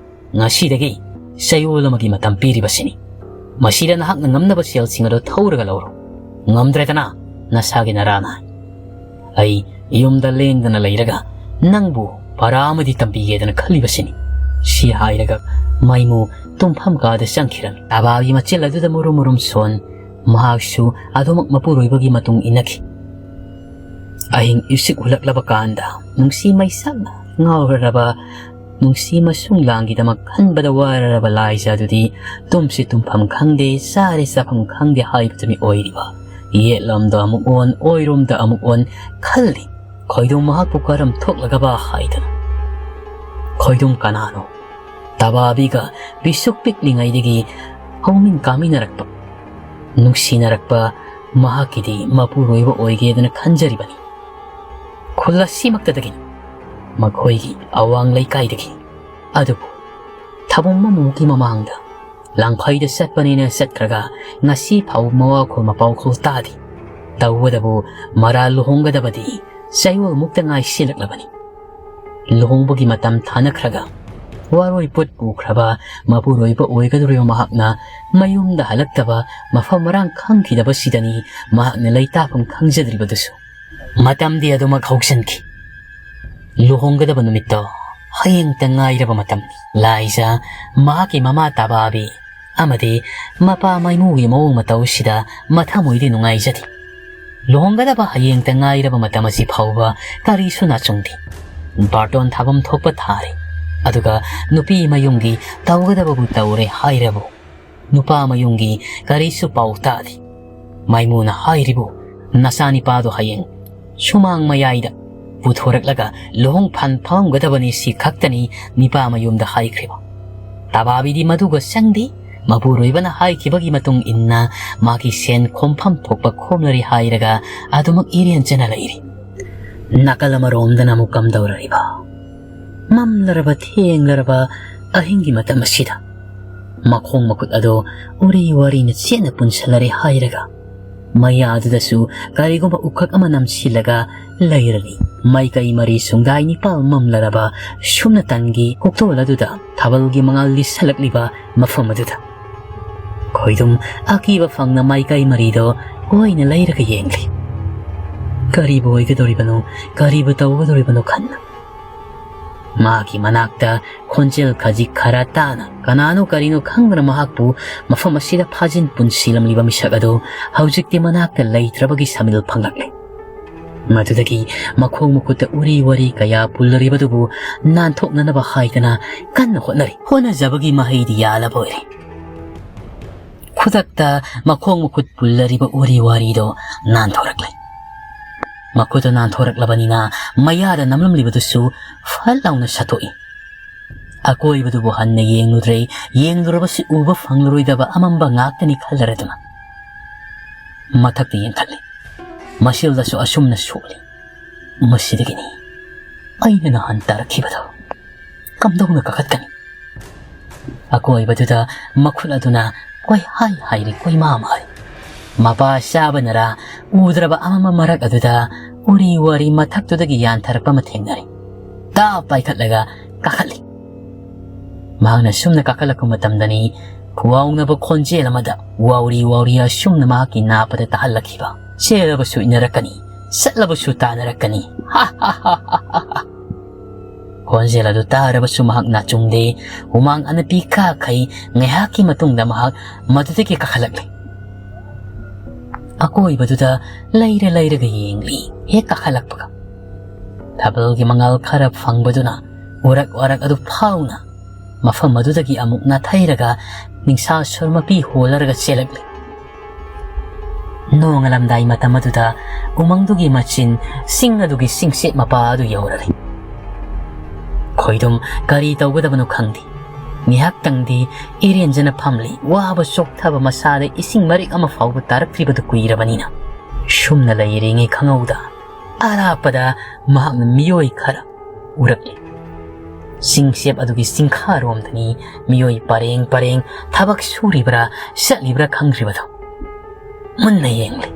ꯉꯁꯤꯗꯒꯤ ꯆꯌꯣꯜ ꯑꯃꯒꯤ ꯃꯇꯝ ꯄꯤꯔꯤꯕꯁꯤꯅꯤ꯫ ꯃꯁꯤꯗ ꯅꯍꯥꯛꯅ ꯉꯝꯅꯕ ꯁꯦꯜꯁꯤꯡ ꯑꯗꯨ ꯊꯧꯔꯒ ꯂꯧꯔꯣ꯫ ꯉꯝꯗ꯭ꯔꯦꯗꯅ, ꯅꯁꯥꯒꯤ ꯅꯔꯥꯅ꯫ ꯑꯩ ꯌꯨꯝꯗ ꯂꯦꯡꯗꯅ ꯂꯩꯔꯒ ꯅꯪꯕꯨ ꯄꯔꯥ ꯑꯃꯗꯤ ꯇꯝꯕꯤꯒꯦꯗꯅ ꯈꯜꯂꯤꯕꯁꯤꯅꯤ꯫ ꯁꯤ ꯍꯥꯏꯔꯒ ꯃꯥꯏꯃꯨ ꯇꯨꯝꯐꯝ ꯀꯥꯗ ꯆꯪꯈꯤꯔꯝꯃꯤ꯫ ꯇꯥꯕꯥꯒꯤ ꯃꯆꯤꯜ ꯑꯗꯨꯗ ꯃꯨꯔꯨꯝ ꯃꯨꯔꯨꯝ ꯁꯣꯟ, ꯃꯍꯥꯛꯁꯨ ꯑꯗꯨꯃꯛ ꯃꯄꯨꯔꯣꯏꯕꯒꯤ ꯃꯇꯨꯡ ꯏꯟꯅꯈꯤ꯫ ꯑꯍꯤꯡ ꯏꯁꯤꯛ ꯍꯨꯜꯂꯛꯂꯕ ꯀꯥꯟꯗ ꯅꯨꯡꯁꯤ ꯃꯩꯁꯥꯛꯅ ꯉꯥꯎꯔꯔꯕ ꯅꯨꯡꯁꯤ ꯃꯁꯨꯡ ꯂꯥꯡꯒꯤꯗꯃꯛ ꯈꯟꯕꯗ ꯋꯥꯔꯔꯕ ꯂꯥꯏꯖꯥꯗꯨꯗꯤ ꯇꯨꯝꯁꯤ ꯇꯨꯝꯐꯝ ꯈꯪꯗꯦ, ꯆꯥꯔꯦ ꯆꯥꯐꯝ ꯈꯪꯗꯦ ꯍꯥꯏꯕꯗꯨꯅꯤ ꯑꯣꯏꯔꯤꯕ꯫ ꯌꯦꯠꯂꯣꯝꯗ ꯑꯃꯨꯛ ꯑꯣꯟ, ꯑꯣꯏꯔꯣꯝꯗ ꯑꯃꯨꯛ ꯑꯣꯟ ꯈꯜꯂꯤ꯫ ꯈꯣꯏꯗꯣꯝ ꯃꯍꯥꯛꯄꯨ ꯀꯔꯝ ꯊꯣꯛꯂꯒꯕ ꯍꯥꯏꯗꯅ꯫ ꯈꯣꯏꯗꯣꯝ ꯀꯅꯥꯅꯣ? ꯇꯕꯥꯕꯤꯒ ꯕꯤꯁꯨꯛ ꯄꯤꯛꯂꯤꯉꯩꯗꯒꯤ ꯍꯧꯃꯤꯟ ꯀꯥꯃꯤꯟꯅꯔꯛꯄ, ꯅꯨꯡꯁꯤꯅꯔꯛꯄ ꯃꯍꯥꯛꯀꯤꯗꯤ ꯃꯄꯨꯔꯣꯏꯕ ꯑꯣꯏꯒꯦꯗꯅ ꯈꯟꯖꯔꯤꯕꯅꯤ꯫ ꯈꯨꯜ ꯑꯁꯤꯃꯛꯇꯗꯒꯤꯅꯤ, ꯃꯈꯣꯏꯒꯤ ꯑꯋꯥꯡ ꯂꯩꯀꯥꯏꯗꯒꯤ꯫ ꯑꯗꯨꯕꯨ ꯊꯥꯕꯨꯝ ꯑꯃꯃꯨꯛꯀꯤ ꯃꯃꯥꯡꯗ ꯂꯥꯡꯐꯩꯗ ꯆꯠꯄꯅꯦꯅ ꯆꯠꯈ꯭ꯔꯒ ꯉꯁꯤ ꯐꯥꯎ ꯃꯋꯥꯈꯣꯜ ꯃꯄꯥꯎꯈꯣꯜ ꯇꯥꯗꯦ꯫ ꯇꯧꯕꯗꯕꯨ ꯃꯔꯥ ꯂꯨꯍꯣꯡꯒꯗꯕꯗꯤ ꯆꯌꯣꯜꯃꯨꯛꯇ ꯉꯥꯏꯁꯤꯜꯂꯛꯂꯕꯅꯤ꯫ ꯂꯨꯍꯣꯡꯕꯒꯤ ꯃꯇꯝ ꯊꯥꯅꯈ꯭ꯔꯒ ꯋꯥꯔꯣꯏ ꯄꯣꯠ ꯄꯨꯈ꯭ꯔꯕ ꯃꯄꯨꯔꯣꯏꯕ ꯑꯣꯏꯒꯗꯧꯔꯤꯕ ꯃꯍꯥꯛꯅ ꯃꯌꯨꯝꯗ ꯍꯜꯂꯛꯇꯕ, ꯃꯐꯝ ꯃꯔꯥꯡ ꯈꯪꯈꯤꯗꯕꯁꯤꯗꯅꯤ ꯃꯍꯥꯛꯅ ꯂꯩꯇꯥꯐꯝ ꯈꯪꯖꯗ꯭ꯔꯤꯕꯗꯨꯁꯨ꯫ ꯃꯇꯝꯗꯤ ꯑꯗꯨꯃꯛ ꯍꯧꯖꯤꯟꯈꯤ꯫ ꯂꯨꯍꯣꯡꯒꯗꯕ ꯅꯨꯃꯤꯠꯇꯣ ꯍꯌꯦꯡꯇ ꯉꯥꯏꯔꯕ ꯃꯇꯝꯅꯤ꯫ ꯂꯥꯏꯖꯥ ꯃꯍꯥꯛꯀꯤ ꯃꯃꯥ ꯇꯕꯥꯕꯤ ꯑꯃꯗꯤ ꯃꯄꯥ ꯃꯥꯏꯃꯨꯒꯤ ꯃꯑꯣꯡ ꯃꯇꯧꯁꯤꯗ ꯃꯊꯃꯣꯏꯗꯤ ꯅꯨꯡꯉꯥꯏꯖꯗꯦ꯫ ꯂꯨꯍꯣꯡꯒꯗꯕ ꯍꯌꯦꯡꯇ ꯉꯥꯏꯔꯕ ꯃꯇꯝ ꯑꯁꯤ ꯐꯥꯎꯕ ꯀꯔꯤꯁꯨ ꯅꯥꯆꯨꯡꯗꯦ꯫ ꯕꯥꯔꯇꯣꯟ ꯊꯥꯐꯝ ꯊꯣꯛꯄ ꯊꯥꯔꯦ꯫ ꯑꯗꯨꯒ ꯅꯨꯄꯤ ꯃꯌꯨꯝꯒꯤ ꯇꯧꯒꯗꯕꯕꯨ ꯇꯧꯔꯦ ꯍꯥꯏꯔꯕꯨ ꯅꯨꯄꯥ ꯃꯌꯨꯝꯒꯤ ꯀꯔꯤꯁꯨ ꯄꯥꯎ ꯇꯥꯗꯦ꯫ ꯃꯥꯏꯃꯨꯅ ꯍꯥꯏꯔꯤꯕꯨ, "ꯅꯆꯥꯅꯤꯄꯥꯗꯣ ꯍꯌꯦꯡ ꯁꯨꯃꯥꯡ ꯃꯌꯥꯏꯗ ꯄꯨꯊꯣꯔꯛꯂꯒ ꯂꯨꯍꯣꯡ ꯐꯟ ꯐꯝꯒꯗꯕꯅꯤ" ꯁꯤ ꯈꯛꯇꯅꯤ ꯅꯤꯄꯥ ꯃꯌꯨꯝꯗ ꯍꯥꯏꯈ꯭ꯔꯤꯕ꯫ ꯇꯕꯥꯕꯤꯗꯤ ꯃꯗꯨꯒ ꯆꯪꯗꯦ꯫ ꯃꯄꯨꯔꯣꯏꯕꯅ ꯍꯥꯏꯈꯤꯕꯒꯤ ꯃꯇꯨꯡ ꯏꯟꯅ ꯃꯥꯒꯤ ꯁꯦꯟ ꯈꯣꯝꯐꯝ ꯊꯣꯛꯄ ꯈꯣꯝꯂꯔꯤ ꯍꯥꯏꯔꯒ ꯑꯗꯨꯃꯛ ꯏꯔꯦꯟꯖꯅ ꯂꯩꯔꯤ꯫ ꯅꯥꯀꯜ ꯑꯃꯔꯣꯝꯗꯅ ꯑꯃꯨꯛ ꯀꯝꯗꯧꯔꯤꯕ? ꯃꯝꯂꯔꯕ ꯊꯦꯡꯂꯔꯕ ꯑꯍꯤꯡꯒꯤ ꯃꯇꯝ ꯑꯁꯤꯗ ꯃꯈꯣꯡ ꯃꯈꯨꯠ ꯑꯗꯣ ꯎꯔꯤ ꯋꯥꯔꯤꯅ ꯆꯦꯠꯅ ꯄꯨꯟꯁꯤꯜꯂꯔꯦ ꯍꯥꯏꯔꯒ ꯃꯌꯥꯗꯨꯗꯁꯨ ꯀꯔꯤꯒꯨꯝꯕ ꯎꯈꯛ ꯑꯃ ꯅꯝꯁꯤꯜꯂꯒ ꯂꯩꯔꯅꯤ꯫ ꯃꯥꯏꯀꯩ ꯃꯔꯤ ꯁꯨꯡꯗꯥꯏ ꯅꯤꯄꯥꯜ ꯃꯝꯂꯔꯕ ꯁꯨꯝꯅ ꯇꯟꯒꯤ ꯀꯣꯛꯇꯣꯜ ꯑꯗꯨꯗ ꯊꯥꯕꯜꯒꯤ ꯃꯉꯥꯜ ꯂꯤꯁꯜꯂꯛꯂꯤꯕ ꯃꯐꯝ ꯑꯗꯨꯗ ꯈꯣꯏꯗꯨꯝ ꯑꯀꯤꯕ ꯐꯪꯅ ꯃꯥꯏꯀꯩ ꯃꯔꯤꯗꯣ ꯑꯣꯏꯅ ꯂꯩꯔꯒ ꯌꯦꯡꯂꯤ꯫ ꯀꯔꯤꯕꯨ ꯑꯣꯏꯒꯗꯧꯔꯤꯕꯅꯣ, ꯀꯔꯤꯕꯨ ꯇꯧꯒꯗꯧꯔꯤꯕꯅꯣ ꯈꯟꯅ ꯃꯥꯒꯤ ꯃꯅꯥꯛꯇ ꯈꯣꯟꯖꯦꯜ ꯈꯖꯤꯛ ꯈꯔ ꯇꯥꯅ ꯀꯅꯥꯅꯣ ꯀꯔꯤꯅꯣ ꯈꯪꯗꯅ ꯃꯍꯥꯛꯄꯨ ꯃꯐꯝ ꯑꯁꯤꯗ ꯐꯥꯖꯤꯟ ꯄꯨꯟꯁꯤꯜꯂꯝꯂꯤꯕ ꯃꯤꯁꯛ ꯑꯗꯨ ꯍꯧꯖꯤꯛꯇꯤ ꯃꯅꯥꯛꯇ ꯂꯩꯇ꯭ꯔꯕꯒꯤ ꯁꯃꯤꯜ ꯐꯪꯂꯛꯂꯦ꯫ ꯃꯗꯨꯗꯒꯤ ꯃꯈꯣꯡ ꯃꯈꯨꯠꯇ ꯎꯔꯤ ꯋꯥꯔꯤ ꯀꯌꯥ ꯄꯨꯜꯂꯔꯤꯕꯗꯨꯕꯨ ꯅꯥꯟꯊꯣꯛꯅꯅꯕ ꯍꯥꯏꯗꯅ ꯀꯟꯅ ꯍꯣꯠꯅꯔꯤ꯫ ꯍꯣꯠꯅꯖꯕꯒꯤ ꯃꯍꯩꯗꯤ ꯌꯥꯜꯂꯕ ꯑꯣꯏꯔꯦ꯫ ꯈꯨꯗꯛꯇ ꯃꯈꯣꯡ ꯃꯈꯨꯠ ꯄꯨꯜꯂꯔꯤꯕ ꯎꯔꯤ ꯋꯥꯔꯤꯗꯣ ꯅꯥꯟꯊꯣꯔꯛꯂꯦ꯫ ꯃꯈꯨꯠꯇ ꯅꯥꯟꯊꯣꯔꯛꯂꯕꯅꯤꯅ ꯃꯌꯥꯗ ꯅꯝꯂꯝꯂꯤꯕꯗꯨꯁꯨ ꯐꯠ ꯂꯥꯎꯅ ꯁꯠꯇꯣꯛꯏ꯫ ꯑꯀꯣꯏꯕꯗꯨꯕꯨ ꯍꯟꯅ ꯌꯦꯡꯂꯨꯗ꯭ꯔꯦ꯫ ꯌꯦꯡꯂꯨꯔꯕꯁꯨ ꯎꯕ ꯐꯪꯂꯔꯣꯏꯗꯕ ꯑꯃꯝꯕ ꯉꯥꯛꯇꯅꯤ ꯈꯜꯂꯔꯗꯨꯅ ꯃꯊꯛꯇ ꯌꯦꯡꯈꯠꯂꯤ꯫ ꯃꯁꯤꯜꯗꯁꯨ ꯑꯁꯨꯝꯅ ꯁꯣꯛꯂꯤ꯫ ꯃꯁꯤꯗꯒꯤꯅꯤ ꯑꯩꯅ ꯅꯍꯥꯟ ꯇꯥꯔꯛꯈꯤꯕꯗꯣ꯫ ꯀꯝꯗꯧꯅ ꯀꯥꯈꯠꯀꯅꯤ? ꯑꯀꯣꯏꯕꯗꯨꯗ ꯃꯈꯨꯠ ꯑꯗꯨꯅ ꯀꯣꯏꯍꯥꯏ ꯍꯥꯏꯔꯤ, ꯀꯣꯏꯃꯥ ꯃꯥꯔꯤ꯫ ꯃꯄꯥ ꯆꯥꯕꯅꯔꯥ ꯎꯗ꯭ꯔꯕ ꯑꯃꯝꯕ ꯃꯔꯛ ꯑꯗꯨꯗ ꯎꯔꯤ ꯋꯥꯔꯤ ꯃꯊꯛꯇꯨꯗꯒꯤ ꯌꯥꯟꯊꯔꯛꯄ ꯑꯃ ꯊꯦꯡꯅꯔꯤ꯫ ꯇꯥꯞ ꯄꯥꯏꯈꯠꯂꯒ ꯀꯥꯈꯠꯂꯤ꯫ ꯃꯍꯥꯛꯅ ꯁꯨꯝꯅ ꯀꯥꯈꯠꯂꯛꯄ ꯃꯇꯝꯗꯅꯤ ꯈꯨꯋꯥꯎꯅꯕ ꯈꯣꯟꯖꯦꯜ ꯑꯃꯗ ꯋꯥꯎꯔꯤ ꯋꯥꯎꯔꯤ ꯑꯁꯨꯝꯅ ꯃꯍꯥꯛꯀꯤ ꯅꯥꯄꯗ ꯇꯥꯍꯜꯂꯛꯈꯤꯕ꯫ ꯆꯦꯜꯂꯕꯁꯨ ꯏꯟꯅꯔꯛꯀꯅꯤ, ꯆꯠꯂꯕꯁꯨ ꯇꯥꯟꯅꯔꯛꯀꯅꯤ꯫ ꯍꯥ ꯍꯥ ꯍꯥ ꯍꯥ ꯍꯥ ꯍꯥ꯫ ꯈꯣꯟꯖꯦꯜ ꯑꯗꯨ ꯇꯥꯔꯕꯁꯨ ꯃꯍꯥꯛ ꯅꯥꯆꯨꯡꯗꯦ꯫ ꯍꯨꯃꯥꯡ ꯑꯅꯞꯄꯤ ꯀꯥꯈꯩ꯫ ꯉꯥꯏꯍꯥꯛꯀꯤ ꯃꯇꯨꯡꯗ ꯃꯍꯥꯛ ꯃꯗꯨꯗꯒꯤ ꯀꯥꯈꯠꯂꯛꯂꯦ꯫ ꯑꯀꯣꯏꯕꯗꯨꯗ ꯂꯩꯔ ꯂꯩꯔꯒ ꯌꯦꯡꯂꯤ꯫ ꯍꯦꯛ ꯀꯥꯈꯠꯂꯛꯄꯒ ꯊꯥꯕꯜꯒꯤ ꯃꯉꯥꯜ ꯈꯔ ꯐꯪꯕꯗꯨꯅ ꯎꯔꯛ ꯋꯥꯔꯛ ꯑꯗꯨ ꯐꯥꯎꯅ ꯃꯐꯝ ꯑꯗꯨꯗꯒꯤ ꯑꯃꯨꯛ ꯅꯥꯊꯩꯔꯒ ꯅꯤꯡꯁꯥ ꯁꯣꯔ ꯃꯄꯤ ꯍꯣꯜꯂꯔꯒ ꯆꯦꯜꯂꯛꯂꯤ꯫ ꯅꯣꯡꯉꯥꯜꯂꯝꯗꯥꯏ ꯃꯇꯝ ꯑꯗꯨꯗ ꯎꯃꯪꯗꯨꯒꯤ ꯃꯆꯤꯟ ꯆꯤꯡ ꯑꯗꯨꯒꯤ ꯆꯤꯡꯆꯦꯠ ꯃꯄꯥ ꯑꯗꯨ ꯌꯧꯔꯛꯂꯤ꯫ ꯈꯣꯏꯗꯨꯝ ꯀꯔꯤ ꯇꯧꯒꯗꯕꯅꯣ ꯈꯪꯗꯦ꯫ ꯉꯥꯏꯍꯥꯛꯇꯪꯗꯤ ꯏꯔꯦꯟꯖꯅ ꯐꯝꯂꯤ꯫ ꯋꯥꯕ ꯆꯣꯛꯊꯕ ꯃꯁꯥꯗ ꯏꯁꯤꯡ ꯃꯔꯤꯛ ꯑꯃ ꯐꯥꯎꯕ ꯇꯥꯔꯛꯇ꯭ꯔꯤꯕꯗꯨ ꯀꯨꯏꯔꯕꯅꯤꯅ꯫ ꯁꯨꯝꯅ ꯂꯩꯔꯤꯉꯩ ꯈꯪꯍꯧꯗ ꯑꯔꯥꯞꯄꯗ ꯃꯍꯥꯛꯅ ꯃꯤꯑꯣꯏ ꯈꯔ ꯎꯔꯛꯂꯤ꯫ ꯆꯤꯡꯆꯦꯞ ꯑꯗꯨꯒꯤ ꯆꯤꯡꯈꯥꯔꯣꯝꯗꯅꯤ ꯃꯤꯑꯣꯏ ꯄꯔꯦꯡ ꯄꯔꯦꯡ ꯊꯕꯛ ꯁꯨꯔꯤꯕ꯭ꯔꯥ ꯆꯠꯂꯤꯕ꯭ꯔꯥ ꯈꯪꯗ꯭ꯔꯤꯕꯗꯣ꯫ ꯃꯨꯟꯅ ꯌꯦꯡꯂꯤ꯫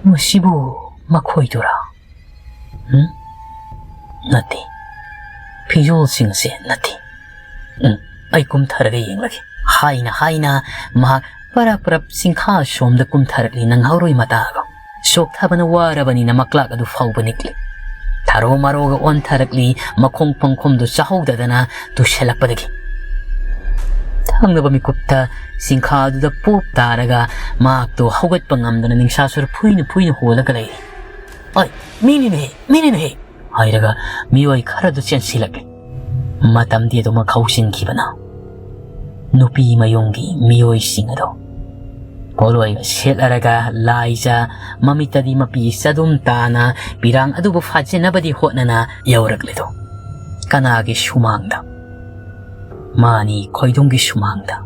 "ꯃꯁꯤꯕꯨ ꯃꯈꯣꯏꯗꯨꯔꯥ? ꯎꯝ? ꯅꯠꯇꯦ꯫ ꯐꯤꯖꯣꯜꯁꯤꯡꯁꯦ ꯅꯠꯇꯦ꯫ ꯎꯝ, ꯑꯩ ꯀꯨꯝꯊꯔꯒ ꯌꯦꯡꯂꯒꯦ" ꯍꯥꯏꯅ ꯍꯥꯏꯅ ꯃꯍꯥꯛ ꯄꯔꯞ ꯄꯔꯞ ꯆꯤꯡꯈꯥ ꯁꯣꯝꯗ ꯀꯨꯝꯊꯔꯛꯂꯤ꯫ ꯅꯪꯍꯧꯔꯣꯏ ꯃꯇꯥꯒꯨꯝ ꯆꯣꯛꯊꯕꯅ ꯋꯥꯔꯕꯅꯤꯅ ꯃꯀ꯭ꯂꯥꯛ ꯑꯗꯨ ꯐꯥꯎꯕ ꯅꯤꯛꯂꯤ꯫ ꯊꯥꯔꯣ ꯃꯥꯔꯣꯒ ꯑꯣꯟꯊꯔꯛꯂꯤ, ꯃꯈꯣꯡ ꯄꯪꯈꯣꯝꯗꯨ ꯆꯥꯍꯧꯗꯗꯅ ꯇꯨꯁꯤꯜꯂꯛꯄꯗꯒꯤ꯫ ꯊꯪꯅꯕ ꯃꯤꯀꯨꯞꯇ ꯆꯤꯡꯈꯥ ꯑꯗꯨꯗ ꯄꯣꯞ ꯇꯥꯔꯒ ꯃꯍꯥꯛꯇꯣ ꯍꯧꯒꯠꯄ ꯉꯝꯗꯅ ꯅꯤꯡꯁꯥ ꯁꯣꯔ ꯐꯨꯏꯅ ꯐꯨꯏꯅ ꯍꯣꯜꯂꯒ ꯂꯩꯔꯤ꯫ "ꯑꯩ, ꯃꯤꯅꯤꯅꯦꯍꯦ, ꯃꯤꯅꯤꯅꯦꯍꯦ!" ꯍꯥꯏꯔꯒ ꯃꯤꯑꯣꯏ ꯈꯔꯗꯨ ꯆꯦꯟꯁꯤꯜꯂꯛꯂꯤ꯫ ꯃꯇꯝꯗꯤ ꯑꯗꯨꯃꯛ ꯍꯧꯖꯤꯟꯈꯤꯕꯅ ꯅꯨꯄꯤ ꯃꯌꯨꯝꯒꯤ ꯃꯤꯑꯣꯏꯁꯤꯡ ꯑꯗꯨ ꯄꯣꯠꯂꯣꯏꯒ ꯁꯦꯠꯂꯔꯒ ꯂꯥꯏꯖ, ꯃꯃꯤꯠꯇꯗꯤ ꯃꯄꯤ ꯆꯗꯨꯝ ꯇꯥꯅ ꯄꯤꯔꯥꯡ ꯑꯗꯨꯕꯨ ꯐꯥꯖꯤꯟꯅꯕꯗꯤ ꯍꯣꯠꯅꯅ ꯌꯧꯔꯛꯂꯤꯗꯣ꯫ ꯀꯅꯥꯒꯤ ꯁꯨꯃꯥꯡꯗ? ꯃꯥꯅꯤ, ꯈꯣꯏꯗꯨꯝꯒꯤ ꯁꯨꯃꯥꯡꯗ꯫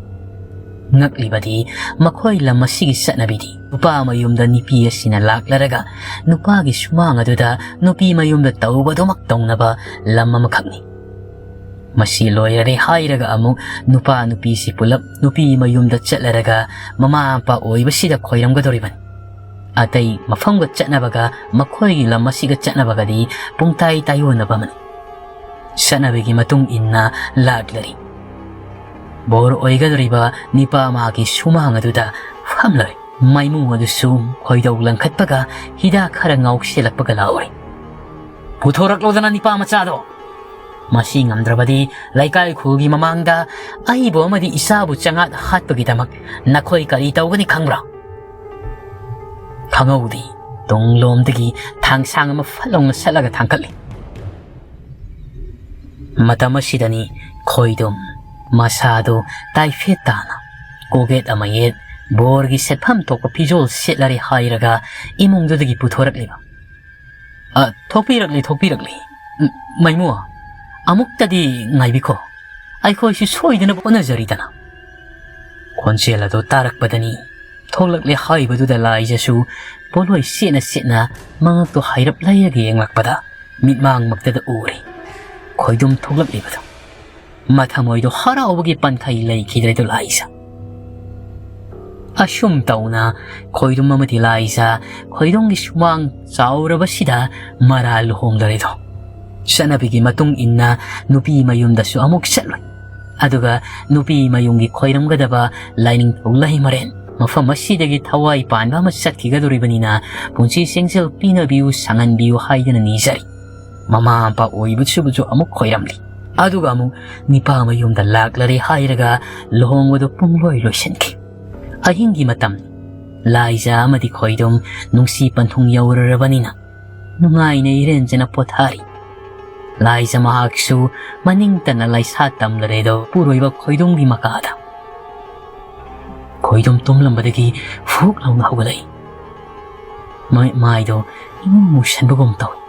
ꯉꯛꯂꯤꯕꯗꯤ ꯃꯈꯣꯏ ꯂꯝ ꯑꯁꯤꯒꯤ ꯆꯠꯅꯕꯤꯗꯤ ꯅꯨꯄꯥ ꯃꯌꯨꯝꯗ ꯅꯨꯄꯤ ꯑꯁꯤꯅ ꯂꯥꯛꯂꯔꯒ ꯅꯨꯄꯥꯒꯤ ꯁꯨꯃꯥꯡ ꯑꯗꯨꯗ ꯅꯨꯄꯤ ꯃꯌꯨꯝꯗ ꯇꯧꯕꯗꯨꯃꯛ ꯇꯧꯅꯕ ꯂꯝ ꯑꯃꯈꯛꯅꯤ꯫ ꯃꯁꯤ ꯂꯣꯏꯔꯔꯦ ꯍꯥꯏꯔꯒ ꯑꯃꯨꯛ ꯅꯨꯄꯥ ꯅꯨꯄꯤꯁꯤ ꯄꯨꯂꯞ ꯅꯨꯄꯤ ꯃꯌꯨꯝꯗ ꯆꯠꯂꯔꯒ ꯃꯃꯥ ꯃꯄꯥ ꯑꯣꯏꯕꯁꯤꯗ ꯈꯣꯏꯔꯝꯒꯗꯧꯔꯤꯕꯅꯤ꯫ ꯑꯇꯩ ꯃꯐꯝꯒ ꯆꯠꯅꯕꯒ ꯃꯈꯣꯏꯒꯤ ꯂꯝ ꯑꯁꯤꯒ ꯆꯠꯅꯕꯒꯗꯤ ꯄꯨꯡꯇꯥꯏ ꯇꯥꯏꯌꯣꯟꯅꯕ ꯑꯃꯅꯤ꯫ ꯆꯠꯅꯕꯤꯒꯤ ꯃꯇꯨꯡ ꯏꯟꯅ ꯂꯥꯛꯂꯔꯤ꯫ ꯕꯣꯔ ꯑꯣꯏꯒꯗꯧꯔꯤꯕ ꯅꯤꯄꯥ ꯃꯥꯒꯤ ꯁꯨꯃꯥꯡ ꯑꯗꯨꯗ ꯐꯝꯂꯔꯤ꯫ ꯃꯥꯏꯃꯨ ꯑꯗꯨꯁꯨ ꯈꯣꯏꯗꯧ ꯂꯪꯈꯠꯄꯒ ꯍꯤꯗꯥꯛ ꯈꯔ ꯉꯥꯎꯁꯤꯜꯂꯛꯄꯒ ꯂꯥꯎꯔꯤ꯫ "ꯄꯨꯊꯣꯔꯛꯂꯣꯗꯅ ꯅꯤꯄꯥ ꯃꯆꯥꯗꯣ!" ꯃꯁꯤ ꯉꯝꯗ꯭ꯔꯕꯗꯤ ꯂꯩꯀꯥꯏ ꯈꯨꯜꯒꯤ ꯃꯃꯥꯡꯗ ꯑꯩꯕꯨ ꯑꯃꯗꯤ ꯏꯆꯥꯕꯨ ꯆꯉꯥꯛ ꯍꯥꯠꯄꯒꯤꯗꯃꯛ ꯅꯈꯣꯏ ꯀꯔꯤ ꯇꯧꯒꯅꯤ ꯈꯪꯕ꯭ꯔꯥ? ꯈꯪꯍꯧꯗꯦ꯫ ꯇꯨꯡꯂꯣꯝꯗꯒꯤ ꯊꯥꯡꯁꯥꯡ ꯑꯃ ꯐꯠ ꯂꯥꯎꯅ ꯁꯠꯂꯒ ꯊꯥꯡꯀꯠꯂꯤ꯫ ꯃꯇꯝ ꯑꯁꯤꯗꯅꯤ ꯈꯣꯏꯗꯨꯝ ꯃꯁꯥꯗꯨ ꯇꯥꯏꯐꯦꯠ ꯇꯥꯅ ꯀꯣꯒꯦꯠ ꯑꯃ ꯌꯦꯠ ꯕꯣꯔꯒꯤ ꯁꯦꯠꯐꯝ ꯊꯣꯛꯄ ꯐꯤꯖꯣꯜ ꯁꯦꯠꯂꯔꯦ ꯍꯥꯏꯔꯒ ꯏꯃꯨꯡꯗꯨꯗꯒꯤ ꯄꯨꯊꯣꯔꯛꯂꯤꯕ꯫ "ꯑ, ꯊꯣꯛꯄꯤꯔꯛꯂꯤ, ꯊꯣꯛꯄꯤꯔꯛꯂꯤ꯫ ꯎꯝ, ꯃꯥꯏꯃꯨ, ꯑꯃꯨꯛꯇꯗꯤ ꯉꯥꯏꯕꯤꯈꯣ꯫ ꯑꯩꯈꯣꯏꯁꯨ ꯁꯣꯏꯗꯅꯕ ꯍꯣꯠꯅꯖꯔꯤꯗꯅ꯫" ꯈꯣꯟꯖꯦꯜ ꯑꯗꯨ ꯇꯥꯔꯛꯄꯗꯅꯤ ꯊꯣꯛꯂꯛꯂꯦ ꯍꯥꯏꯕꯗꯨꯗ ꯂꯥꯏꯖꯁꯨ ꯄꯣꯠꯂꯣꯏ ꯁꯦꯠꯅ ꯁꯦꯠꯅ ꯃꯉꯛꯇꯨ ꯍꯥꯏꯔꯞ ꯂꯩꯔꯒ ꯌꯦꯡꯂꯛꯄꯗ ꯃꯤꯠꯃꯥꯡꯃꯛꯇꯗ ꯎꯔꯦ ꯈꯣꯏꯗꯨꯝ ꯊꯣꯛꯂꯛꯂꯤꯕꯗꯨ꯫ ꯃꯊꯃꯣꯏꯗꯣ ꯍꯔꯥꯎꯕꯒꯤ ꯄꯟꯊꯩ ꯂꯩꯈꯤꯗ꯭ꯔꯦꯗꯣ ꯂꯥꯏꯖ꯫ ꯑꯁꯨꯝ ꯇꯧꯅ ꯈꯣꯏꯗꯨꯝ ꯑꯃꯗꯤ ꯂꯥꯏꯖ ꯈꯣꯏꯗꯨꯝꯒꯤ ꯁꯨꯃꯥꯡ ꯆꯥꯎꯔꯕꯁꯤꯗ ꯃꯔꯥ ꯂꯨꯍꯣꯡꯗꯔꯦꯗꯣ꯫ ꯆꯠꯅꯕꯤꯒꯤ ꯃꯇꯨꯡ ꯏꯟꯅ ꯅꯨꯄꯤ ꯃꯌꯨꯝꯗꯁꯨ ꯑꯃꯨꯛ ꯆꯠꯂꯨꯏ꯫ ꯑꯗꯨꯒ ꯅꯨꯄꯤ ꯃꯌꯨꯝꯒꯤ ꯈꯣꯏꯔꯝꯒꯗꯕ ꯂꯥꯏꯅꯤꯡꯊꯧ ꯂꯩꯃꯔꯦꯟ ꯃꯐꯝ ꯑꯁꯤꯗꯒꯤ ꯊꯋꯥꯏ ꯄꯥꯟꯕ ꯑꯃ ꯆꯠꯈꯤꯒꯗꯧꯔꯤꯕꯅꯤꯅ ꯄꯨꯟꯁꯤ ꯆꯦꯡꯖꯦꯜ ꯄꯤꯅꯕꯤꯌꯨ, ꯁꯥꯡꯍꯟꯕꯤꯌꯨ ꯍꯥꯏꯗꯅ ꯅꯤꯖꯔꯤ꯫ ꯃꯃꯥ ꯃꯄꯥ ꯑꯣꯏꯕꯁꯤꯕꯨꯁꯨ ꯑꯃꯨꯛ ꯈꯣꯏꯔꯝꯂꯤ꯫ ꯑꯗꯨꯒ ꯑꯃꯨꯛ ꯅꯤꯄꯥ ꯃꯌꯨꯝꯗ ꯂꯥꯛꯂꯔꯦ ꯍꯥꯏꯔꯒ ꯂꯨꯍꯣꯡꯕꯗꯨ ꯄꯨꯡꯂꯣꯏ ꯂꯣꯏꯁꯤꯟꯈꯤ꯫ ꯑꯍꯤꯡꯒꯤ ꯃꯇꯝ꯫ ꯂꯥꯏꯖ ꯑꯃꯗꯤ ꯈꯣꯏꯗꯨꯝ ꯅꯨꯡꯁꯤ ꯄꯟꯊꯨꯡ ꯌꯧꯔꯔꯕꯅꯤꯅ ꯅꯨꯡꯉꯥꯏꯅ ꯏꯔꯦꯟꯖꯅ ꯄꯣꯊꯥꯔꯤ꯫ ꯂꯥꯏꯖ ꯃꯍꯥꯛꯁꯨ ꯃꯅꯤꯡ ꯇꯟꯅ ꯂꯥꯏꯁꯥ ꯇꯝꯂꯔꯦꯗꯣ ꯄꯨꯔꯣꯏꯕ ꯈꯣꯏꯗꯨꯝꯒꯤ ꯃꯀꯥꯗ꯫ ꯈꯣꯏꯗꯨꯝ ꯇꯨꯝꯂꯝꯕꯗꯒꯤ ꯐꯨꯛ ꯂꯥꯎꯅ ꯍꯧꯒꯠꯂꯛꯏ꯫ ꯃꯃꯤꯠ ꯃꯥꯏꯗꯣ ꯏꯃꯨ ꯃꯨꯁꯟꯕꯒꯨꯝ ꯇꯧꯏ꯫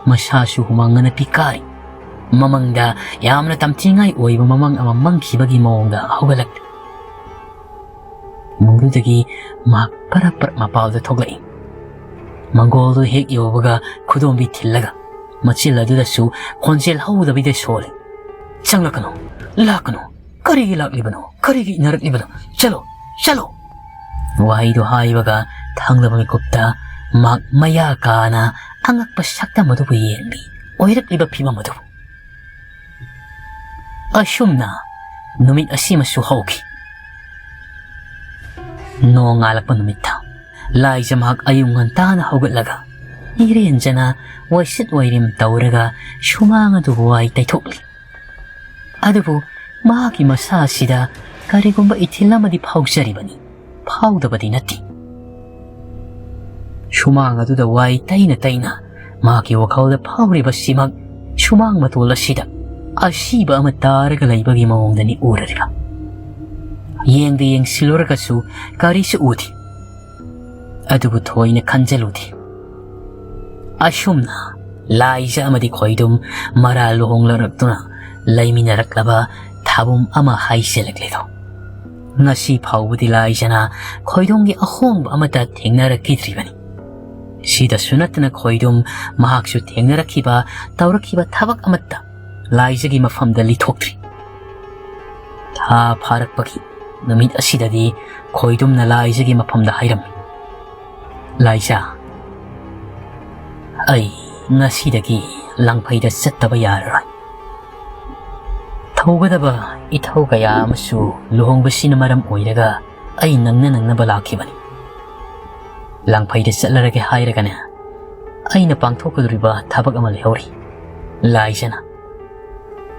ꯃꯁꯥꯁꯨ ꯍꯨꯃꯥꯡ ꯑꯅꯞꯄꯤ ꯀꯥꯔꯤ꯫ ꯃꯃꯪꯗ ꯌꯥꯝꯅ ꯇꯝꯊꯤꯉꯥꯏ ꯑꯣꯏꯕ ꯃꯃꯪ ꯑꯃ ꯃꯪꯈꯤꯕꯒꯤ ꯃꯑꯣꯡꯗ ꯍꯧꯒꯠꯂꯛꯂꯤ꯫ ꯏꯃꯨꯡꯗꯨꯗꯒꯤ ꯃꯍꯥꯛ ꯄꯔꯞ ꯄꯔꯞ ꯃꯄꯥꯜꯗ ꯊꯣꯛꯂꯛꯏ꯫ ꯃꯪꯒꯣꯜꯗꯨ ꯍꯦꯛ ꯌꯧꯕꯒ ꯈꯨꯗꯣꯝꯕꯤ ꯊꯤꯜꯂꯒ ꯃꯆꯤꯜ ꯑꯗꯨꯗꯁꯨ ꯈꯣꯟꯖꯦꯜ ꯍꯧꯗꯕꯤꯗ ꯁꯣꯜꯂꯤ, "ꯆꯪꯂꯛꯀꯅꯨ, ꯂꯥꯛꯀꯅꯨ, ꯀꯔꯤꯒꯤ ꯂꯥꯛꯂꯤꯕꯅꯣ? ꯀꯔꯤꯒꯤ ꯏꯟꯅꯔꯛꯂꯤꯕꯅꯣ? ꯆꯠꯂꯣ, ꯆꯠꯂꯣ!" ꯋꯥꯍꯩꯗꯨ ꯍꯥꯏꯕꯒ ꯊꯪꯂꯕ ꯃꯤꯀꯨꯞꯇ ꯃꯍꯥꯛ ꯃꯌꯥ ꯀꯥꯅ ꯑꯉꯛꯄ ꯁꯛꯇꯝ ꯑꯗꯨꯕꯨ ꯌꯦꯡꯂꯤ꯫ ꯑꯣꯏꯔꯛꯂꯤꯕ ꯐꯤꯕꯝ ꯑꯗꯨꯕꯨ꯫ ꯑꯁꯨꯝꯅ ꯅꯨꯃꯤꯠ ꯑꯁꯤꯃꯁꯨ ꯍꯧꯈꯤ꯫ ꯅꯣꯡꯉꯥꯜꯂꯛꯄ ꯅꯨꯃꯤꯠꯇ ꯂꯥꯏꯖ ꯃꯍꯥꯛ ꯑꯌꯨꯛ ꯉꯟꯇꯥꯅ ꯍꯧꯒꯠꯂꯒ ꯅꯤꯔꯦꯟꯖꯅ ꯋꯥꯏꯁꯤꯠ ꯋꯥꯏꯔꯦꯝ ꯇꯧꯔꯒ ꯁꯨꯃꯥꯡ ꯑꯗꯨꯕꯨ ꯋꯥꯏ ꯇꯩꯊꯣꯛꯂꯤ꯫ ꯑꯗꯨꯕꯨ ꯃꯍꯥꯛꯀꯤ ꯃꯁꯥ ꯑꯁꯤꯗ ꯀꯔꯤꯒꯨꯝꯕ ꯏꯊꯤꯜ ꯑꯃꯗꯤ ꯐꯥꯎꯖꯔꯤꯕꯅꯤ, ꯐꯥꯎꯗꯕꯗꯤ ꯅꯠꯇꯦ꯫ ꯁꯨꯃꯥꯡ ꯑꯗꯨꯗ ꯋꯥꯏ ꯇꯩꯅ ꯇꯩꯅ ꯃꯍꯥꯛꯀꯤ ꯋꯥꯈꯜꯗ ꯐꯥꯎꯔꯤꯕꯁꯤꯃꯛ ꯁꯨꯃꯥꯡ ꯃꯇꯣꯜ ꯑꯁꯤꯗ ꯑꯁꯤꯕ ꯑꯃ ꯇꯥꯔꯒ ꯂꯩꯕꯒꯤ ꯃꯑꯣꯡꯗꯅꯤ ꯎꯔꯔꯤꯕ꯫ ꯌꯦꯡꯗ ꯌꯦꯡꯁꯤꯜꯂꯨꯔꯒꯁꯨ ꯀꯔꯤꯁꯨ ꯎꯗꯦ꯫ ꯑꯗꯨꯕꯨ ꯊꯣꯏꯅ ꯈꯟꯖꯤꯜꯂꯨꯗꯦ꯫ ꯑꯁꯨꯝꯅ ꯂꯥꯏꯖ ꯑꯃꯗꯤ ꯈꯣꯏꯗꯨꯝ ꯃꯔꯥ ꯂꯨꯍꯣꯡꯂꯔꯛꯇꯨꯅ ꯂꯩꯃꯤꯟꯅꯔꯛꯂꯕ ꯊꯥꯕꯨꯝ ꯑꯃ ꯍꯥꯏꯖꯤꯜꯂꯛꯂꯦꯗꯣ꯫ ꯉꯁꯤ ꯐꯥꯎꯕꯗꯤ ꯂꯥꯏꯖꯅ ꯈꯣꯏꯗꯨꯝꯒꯤ ꯑꯍꯣꯡꯕ ꯑꯃꯠꯇ ꯊꯦꯡꯅꯔꯛꯈꯤꯗ꯭ꯔꯤꯕꯅꯤ꯫ ꯁꯤꯗꯁꯨ ꯅꯠꯇꯅ ꯈꯣꯏꯗꯨꯝ ꯃꯍꯥꯛꯁꯨ ꯊꯦꯡꯅꯔꯛꯈꯤꯕ, ꯇꯧꯔꯛꯈꯤꯕ ꯊꯕꯛ ꯑꯃꯠꯇ ꯂꯥꯏꯖꯒꯤ ꯃꯐꯝꯗ ꯂꯤꯊꯣꯛꯇ꯭ꯔꯤ꯫ ꯊꯥ ꯐꯥꯔꯛꯄꯒꯤ ꯅꯨꯃꯤꯠ ꯑꯁꯤꯗꯗꯤ ꯈꯣꯏꯗꯨꯝꯅ ꯂꯥꯏꯖꯒꯤ ꯃꯐꯝꯗ ꯍꯥꯏꯔꯝꯃꯤ, "ꯂꯥꯏꯖ, ꯑꯩ ꯉꯁꯤꯗꯒꯤ ꯂꯥꯡꯐꯩꯗ ꯆꯠꯇꯕ ꯌꯥꯔꯔꯣꯏ꯫ ꯊꯧꯒꯗꯕ ꯏꯊꯧ ꯀꯌꯥ ꯑꯃꯁꯨ ꯂꯨꯍꯣꯡꯕꯁꯤꯅ ꯃꯔꯝ ꯑꯣꯏꯔꯒ ꯑꯩ ꯅꯪꯅ ꯅꯪꯅꯕ ꯂꯥꯛꯈꯤꯕꯅꯤ꯫ ꯂꯥꯡꯐꯩꯗ ꯆꯠꯂꯔꯒꯦ ꯍꯥꯏꯔꯒꯅꯦ, ꯑꯩꯅ ꯄꯥꯡꯊꯣꯛꯀꯗꯧꯔꯤꯕ ꯊꯕꯛ ꯑꯃ ꯂꯩꯍꯧꯔꯤ꯫" ꯂꯥꯏꯖꯅ,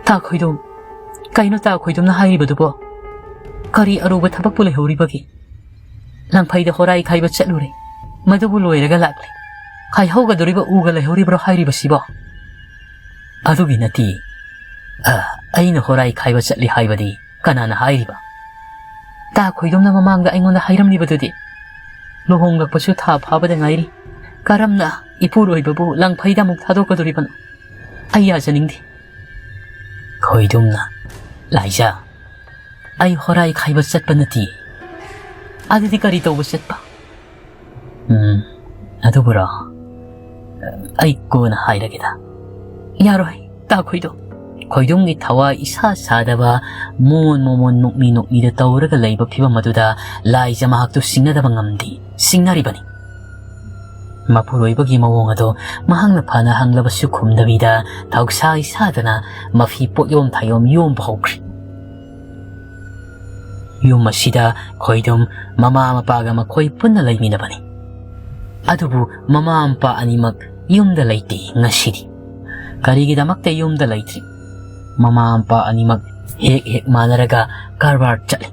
"ꯇꯥ ꯈꯣꯏꯗꯨꯝ, ꯀꯩꯅꯣ ꯇꯥ ꯈꯣꯏꯗꯨꯝꯅ ꯍꯥꯏꯔꯤꯕꯗꯨꯕꯣ? ꯀꯔꯤ ꯑꯔꯨꯕ ꯊꯕꯛꯄꯨ ꯂꯩꯍꯧꯔꯤꯕꯒꯦ? ꯂꯥꯡꯐꯩꯗ ꯍꯣꯔꯥꯏ ꯈꯥꯏꯕ ꯆꯠꯂꯨꯔꯦ, ꯃꯗꯨꯕꯨ ꯂꯣꯏꯔꯒ ꯂꯥꯛꯂꯦ꯫ ꯈꯥꯏꯍꯧꯒꯗꯧꯔꯤꯕ ꯎꯒ ꯂꯩꯍꯧꯔꯤꯕ꯭ꯔꯣ ꯍꯥꯏꯔꯤꯕꯁꯤꯕꯣ?" "ꯑꯗꯨꯒꯤ ꯅꯠꯇꯦ꯫ ꯑ, ꯑꯩꯅ ꯍꯣꯔꯥꯏ ꯈꯥꯏꯕ ꯆꯠꯂꯤ ꯍꯥꯏꯕꯗꯤ ꯀꯅꯥꯅ ꯍꯥꯏꯔꯤꯕ? ꯇꯥ ꯈꯣꯏꯗꯨꯝꯅ ꯃꯃꯥꯡꯗ ꯑꯩꯉꯣꯟꯗ ꯍꯥꯏꯔꯝꯂꯤꯕꯗꯨꯗꯤ꯫ ꯂꯨꯍꯣꯡꯂꯛꯄꯁꯨ ꯊꯥ ꯐꯥꯕꯗ ꯉꯥꯏꯔꯤ꯫ ꯀꯔꯝꯅ ꯏꯄꯨꯔꯣꯏꯕꯕꯨ ꯂꯥꯡꯐꯩꯗ ꯑꯃꯨꯛ ꯊꯥꯗꯣꯛꯀꯗꯧꯔꯤꯕꯅꯣ? ꯑꯩ ꯌꯥꯖꯅꯤꯡꯗꯦ꯫" ꯈꯣꯏꯗꯨꯝꯅ, "ꯂꯥꯏꯖ, ꯑꯩ ꯍꯣꯔꯥꯏ ꯈꯥꯏꯕ ꯆꯠꯄ ꯅꯠꯇꯦ꯫" "ꯑꯗꯨꯗꯤ ꯀꯔꯤ ꯇꯧꯕ ꯆꯠꯄ?" "ꯎꯝ, ꯑꯗꯨꯕꯨꯔꯣ? ꯑꯩ ꯀꯣꯟꯅ ꯍꯥꯏꯔꯒꯦꯗ꯫" "ꯌꯥꯔꯣꯏ, ꯇꯥ ꯈꯣꯏꯗꯨꯝ꯫" ꯈꯣꯏꯗꯨꯝꯒꯤ ꯊꯋꯥꯏ ꯏꯁꯥ ꯁꯥꯗꯕ, ꯃꯣꯟ ꯃꯣꯃꯣꯟ ꯅꯣꯛꯃꯤ ꯅꯣꯛꯃꯤꯗ ꯇꯧꯔꯒ ꯂꯩꯕ ꯐꯤꯕꯝ ꯑꯗꯨꯗ ꯂꯥꯏꯖ ꯃꯍꯥꯛꯇꯨ ꯁꯤꯡꯅꯗꯕ ꯉꯝꯗꯦ, ꯁꯤꯡꯅꯔꯤꯕꯅꯤ꯫ ꯃꯄꯨꯔꯣꯏꯕꯒꯤ ꯃꯑꯣꯡ ꯑꯗꯣ ꯃꯍꯥꯛꯅ ꯐꯅ ꯍꯪꯂꯕꯁꯨ ꯈꯨꯝꯗꯕꯤꯗ ꯊꯧꯁꯥꯏ ꯁꯥꯗꯅ ꯃꯐꯤ ꯄꯣꯠꯌꯣꯝ ꯊꯥꯌꯣꯝ ꯌꯣꯝꯕ ꯍꯧꯈ꯭ꯔꯦ꯫ ꯌꯨꯝ ꯑꯁꯤꯗ ꯈꯣꯏꯗꯨꯝ ꯃꯃꯥ ꯃꯄꯥꯒ ꯃꯈꯣꯏ ꯄꯨꯟꯅ ꯂꯩꯃꯤꯟꯅꯕꯅꯤ꯫ ꯑꯗꯨꯕꯨ ꯃꯃꯥ ꯃꯄꯥ ꯑꯅꯤꯃꯛ ꯌꯨꯝꯗ ꯂꯩꯇꯦ ꯉꯁꯤꯗꯤ꯫ ꯀꯔꯤꯒꯤꯗꯃꯛꯇ ꯌꯨꯝꯗ ꯂꯩꯇ꯭ꯔꯤ? ꯃꯃꯥ ꯃꯄꯥ ꯑꯅꯤꯃꯛ ꯍꯦꯛ ꯍꯦꯛ ꯃꯥꯟꯅꯔꯒ ꯀꯔꯕꯥꯔ ꯆꯠꯂꯤ꯫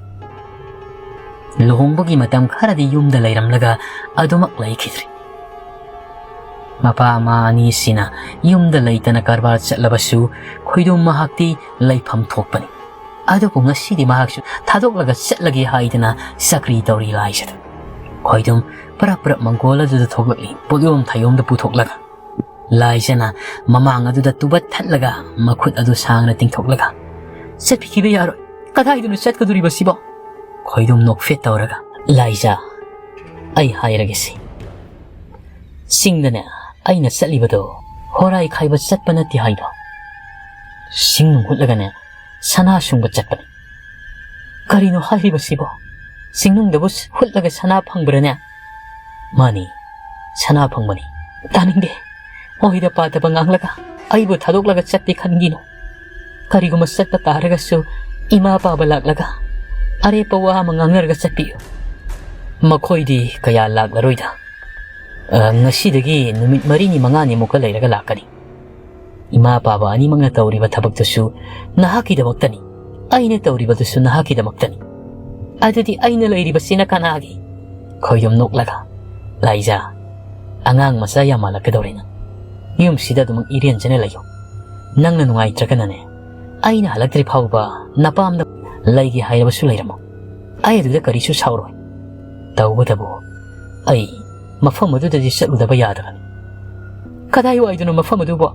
ꯂꯨꯍꯣꯡꯕꯒꯤ ꯃꯇꯝ ꯈꯔꯗꯤ ꯌꯨꯝꯗ ꯂꯩꯔꯝꯂꯒ ꯑꯗꯨꯃꯛ ꯂꯩꯈꯤꯗ꯭ꯔꯤ꯫ ꯃꯄꯥ ꯃꯃꯥ ꯑꯅꯤꯁꯤꯅ ꯌꯨꯝꯗ ꯂꯩꯇꯅ ꯀꯔꯕꯥꯔ ꯆꯠꯂꯕꯁꯨ ꯈꯣꯏꯗꯨꯝ ꯃꯍꯥꯛꯇꯤ ꯂꯩꯐꯝ ꯊꯣꯛꯄꯅꯤ꯫ ꯑꯗꯨꯕꯨ ꯉꯁꯤꯗꯤ ꯃꯍꯥꯛꯁꯨ ꯊꯥꯗꯣꯛꯂꯒ ꯆꯠꯂꯒꯦ ꯍꯥꯏꯗꯅ ꯆꯀ꯭ꯔꯤ ꯇꯧꯔꯤ ꯂꯥꯏꯖꯗ꯫ ꯈꯣꯏꯗꯨꯝ ꯄꯔꯞ ꯄꯔꯞ ꯃꯪꯒꯣꯜ ꯑꯗꯨꯗ ꯊꯣꯛꯂꯛꯂꯤ, ꯄꯣꯠꯌꯣꯝ ꯊꯥꯌꯣꯝꯗ ꯄꯨꯊꯣꯛꯂꯒ꯫ ꯂꯥꯏꯖꯅ ꯃꯃꯥꯡ ꯑꯗꯨꯗ ꯇꯨꯕꯠ ꯊꯠꯂꯒ ꯃꯈꯨꯠ ꯑꯗꯨ ꯁꯥꯡꯅ ꯇꯤꯡꯊꯣꯛꯂꯒ, "ꯆꯠꯄꯤꯈꯤꯕ ꯌꯥꯔꯣꯏ꯫ ꯀꯗꯥꯏꯗꯅꯣ ꯆꯠꯀꯗꯣꯔꯤꯕꯁꯤꯕꯣ?" ꯈꯣꯏꯗꯨꯝ ꯅꯣꯛꯐꯦꯠ ꯇꯧꯔꯒ, "ꯂꯥꯏꯖ, ꯑꯩ ꯍꯥꯏꯔꯒꯦꯁꯦ꯫ ꯆꯤꯡꯗꯅꯦ ꯑꯩꯅ ꯆꯠꯂꯤꯕꯗꯣ ꯍꯣꯔꯥꯏ ꯈꯥꯏꯕ ꯆꯠꯄ ꯅꯠꯇꯦ ꯍꯥꯏꯕ꯫ ꯆꯤꯡ ꯍꯨꯠꯂꯒꯅꯦ ꯁꯅꯥ ꯁꯨꯡꯕ ꯆꯠꯄꯅꯤ꯫" "ꯀꯔꯤꯅꯣ ꯍꯥꯏꯔꯤꯕꯁꯤꯕꯣ? ꯆꯤꯡꯅꯨꯡꯗꯕꯨ ꯍꯨꯠꯂꯒ ꯁꯅꯥ ꯐꯪꯕ꯭ꯔꯅꯦ?" "ꯃꯥꯅꯤ, ꯁꯅꯥ ꯐꯪꯕꯅꯤ꯫" "ꯇꯥꯅꯤꯡꯗꯦ꯫ ꯑꯣꯏꯗ ꯄꯥꯗꯕ ꯉꯥꯡꯂꯒ ꯑꯩꯕꯨ ꯊꯥꯗꯣꯛꯂꯒ ꯆꯠꯇꯦ ꯈꯟꯒꯤꯅꯨ꯫ ꯀꯔꯤꯒꯨꯝꯕ ꯆꯠꯄ ꯇꯥꯔꯒꯁꯨ ꯏꯃꯥ ꯄꯥꯕ ꯂꯥꯛꯂꯒ ꯑꯔꯦꯞꯄ ꯋꯥ ꯑꯃ ꯉꯥꯡꯅꯔꯒ ꯆꯠꯄꯤꯌꯨ꯫" "ꯃꯈꯣꯏꯗꯤ ꯀꯌꯥ ꯂꯥꯛꯂꯔꯣꯏꯗ꯫ ꯑ, ꯉꯁꯤꯗꯒꯤ ꯅꯨꯃꯤꯠ ꯃꯔꯤꯅꯤ ꯃꯉꯥꯅꯤꯃꯨꯛꯀ ꯂꯩꯔꯒ ꯂꯥꯛꯀꯅꯤ꯫ ꯏꯃꯥ ꯄꯥꯕ ꯑꯅꯤꯃꯛꯅ ꯇꯧꯔꯤꯕ ꯊꯕꯛꯇꯨꯁꯨ ꯅꯍꯥꯛꯀꯤꯗꯃꯛꯇꯅꯤ꯫ ꯑꯩꯅ ꯇꯧꯔꯤꯕꯗꯨꯁꯨ ꯅꯍꯥꯛꯀꯤꯗꯃꯛꯇꯅꯤ꯫ ꯑꯗꯨꯗꯤ ꯑꯩꯅ ꯂꯩꯔꯤꯕꯁꯤꯅ ꯀꯅꯥꯒꯤ?" ꯈꯣꯏꯗꯨꯝ ꯅꯣꯛꯂꯒ, "ꯂꯥꯏꯖꯥ, ꯑꯉꯥꯡ ꯃꯆꯥ ꯌꯥꯝ ꯃꯥꯜꯂꯛꯀꯗꯧꯔꯦ ꯅꯪ꯫ ꯌꯨꯝꯁꯤꯗ ꯑꯗꯨꯃꯛ ꯏꯔꯦꯟꯖꯅ ꯂꯩꯌꯨ꯫ ꯅꯪꯅ ꯅꯨꯡꯉꯥꯏꯇ꯭ꯔꯒꯅꯅꯦ, ꯑꯩꯅ ꯍꯜꯂꯛꯇ꯭ꯔꯤ ꯐꯥꯎꯕ ꯅꯄꯥꯝꯗ ꯂꯩꯒꯦ ꯍꯥꯏꯔꯕꯁꯨ ꯂꯩꯔꯝꯃꯣ꯫ ꯑꯩ ꯑꯗꯨꯗ ꯀꯔꯤꯁꯨ ꯁꯥꯎꯔꯣꯏ꯫ ꯇꯧꯕꯇꯕꯨ ꯑꯩ ꯃꯐꯝ ꯑꯗꯨꯗꯗꯤ ꯆꯠꯂꯨꯗꯕ ꯌꯥꯗꯕꯅꯤ꯫" "ꯀꯗꯥꯏ ꯋꯥꯏꯗꯅꯣ ꯃꯐꯝ ꯑꯗꯨꯕꯣ?"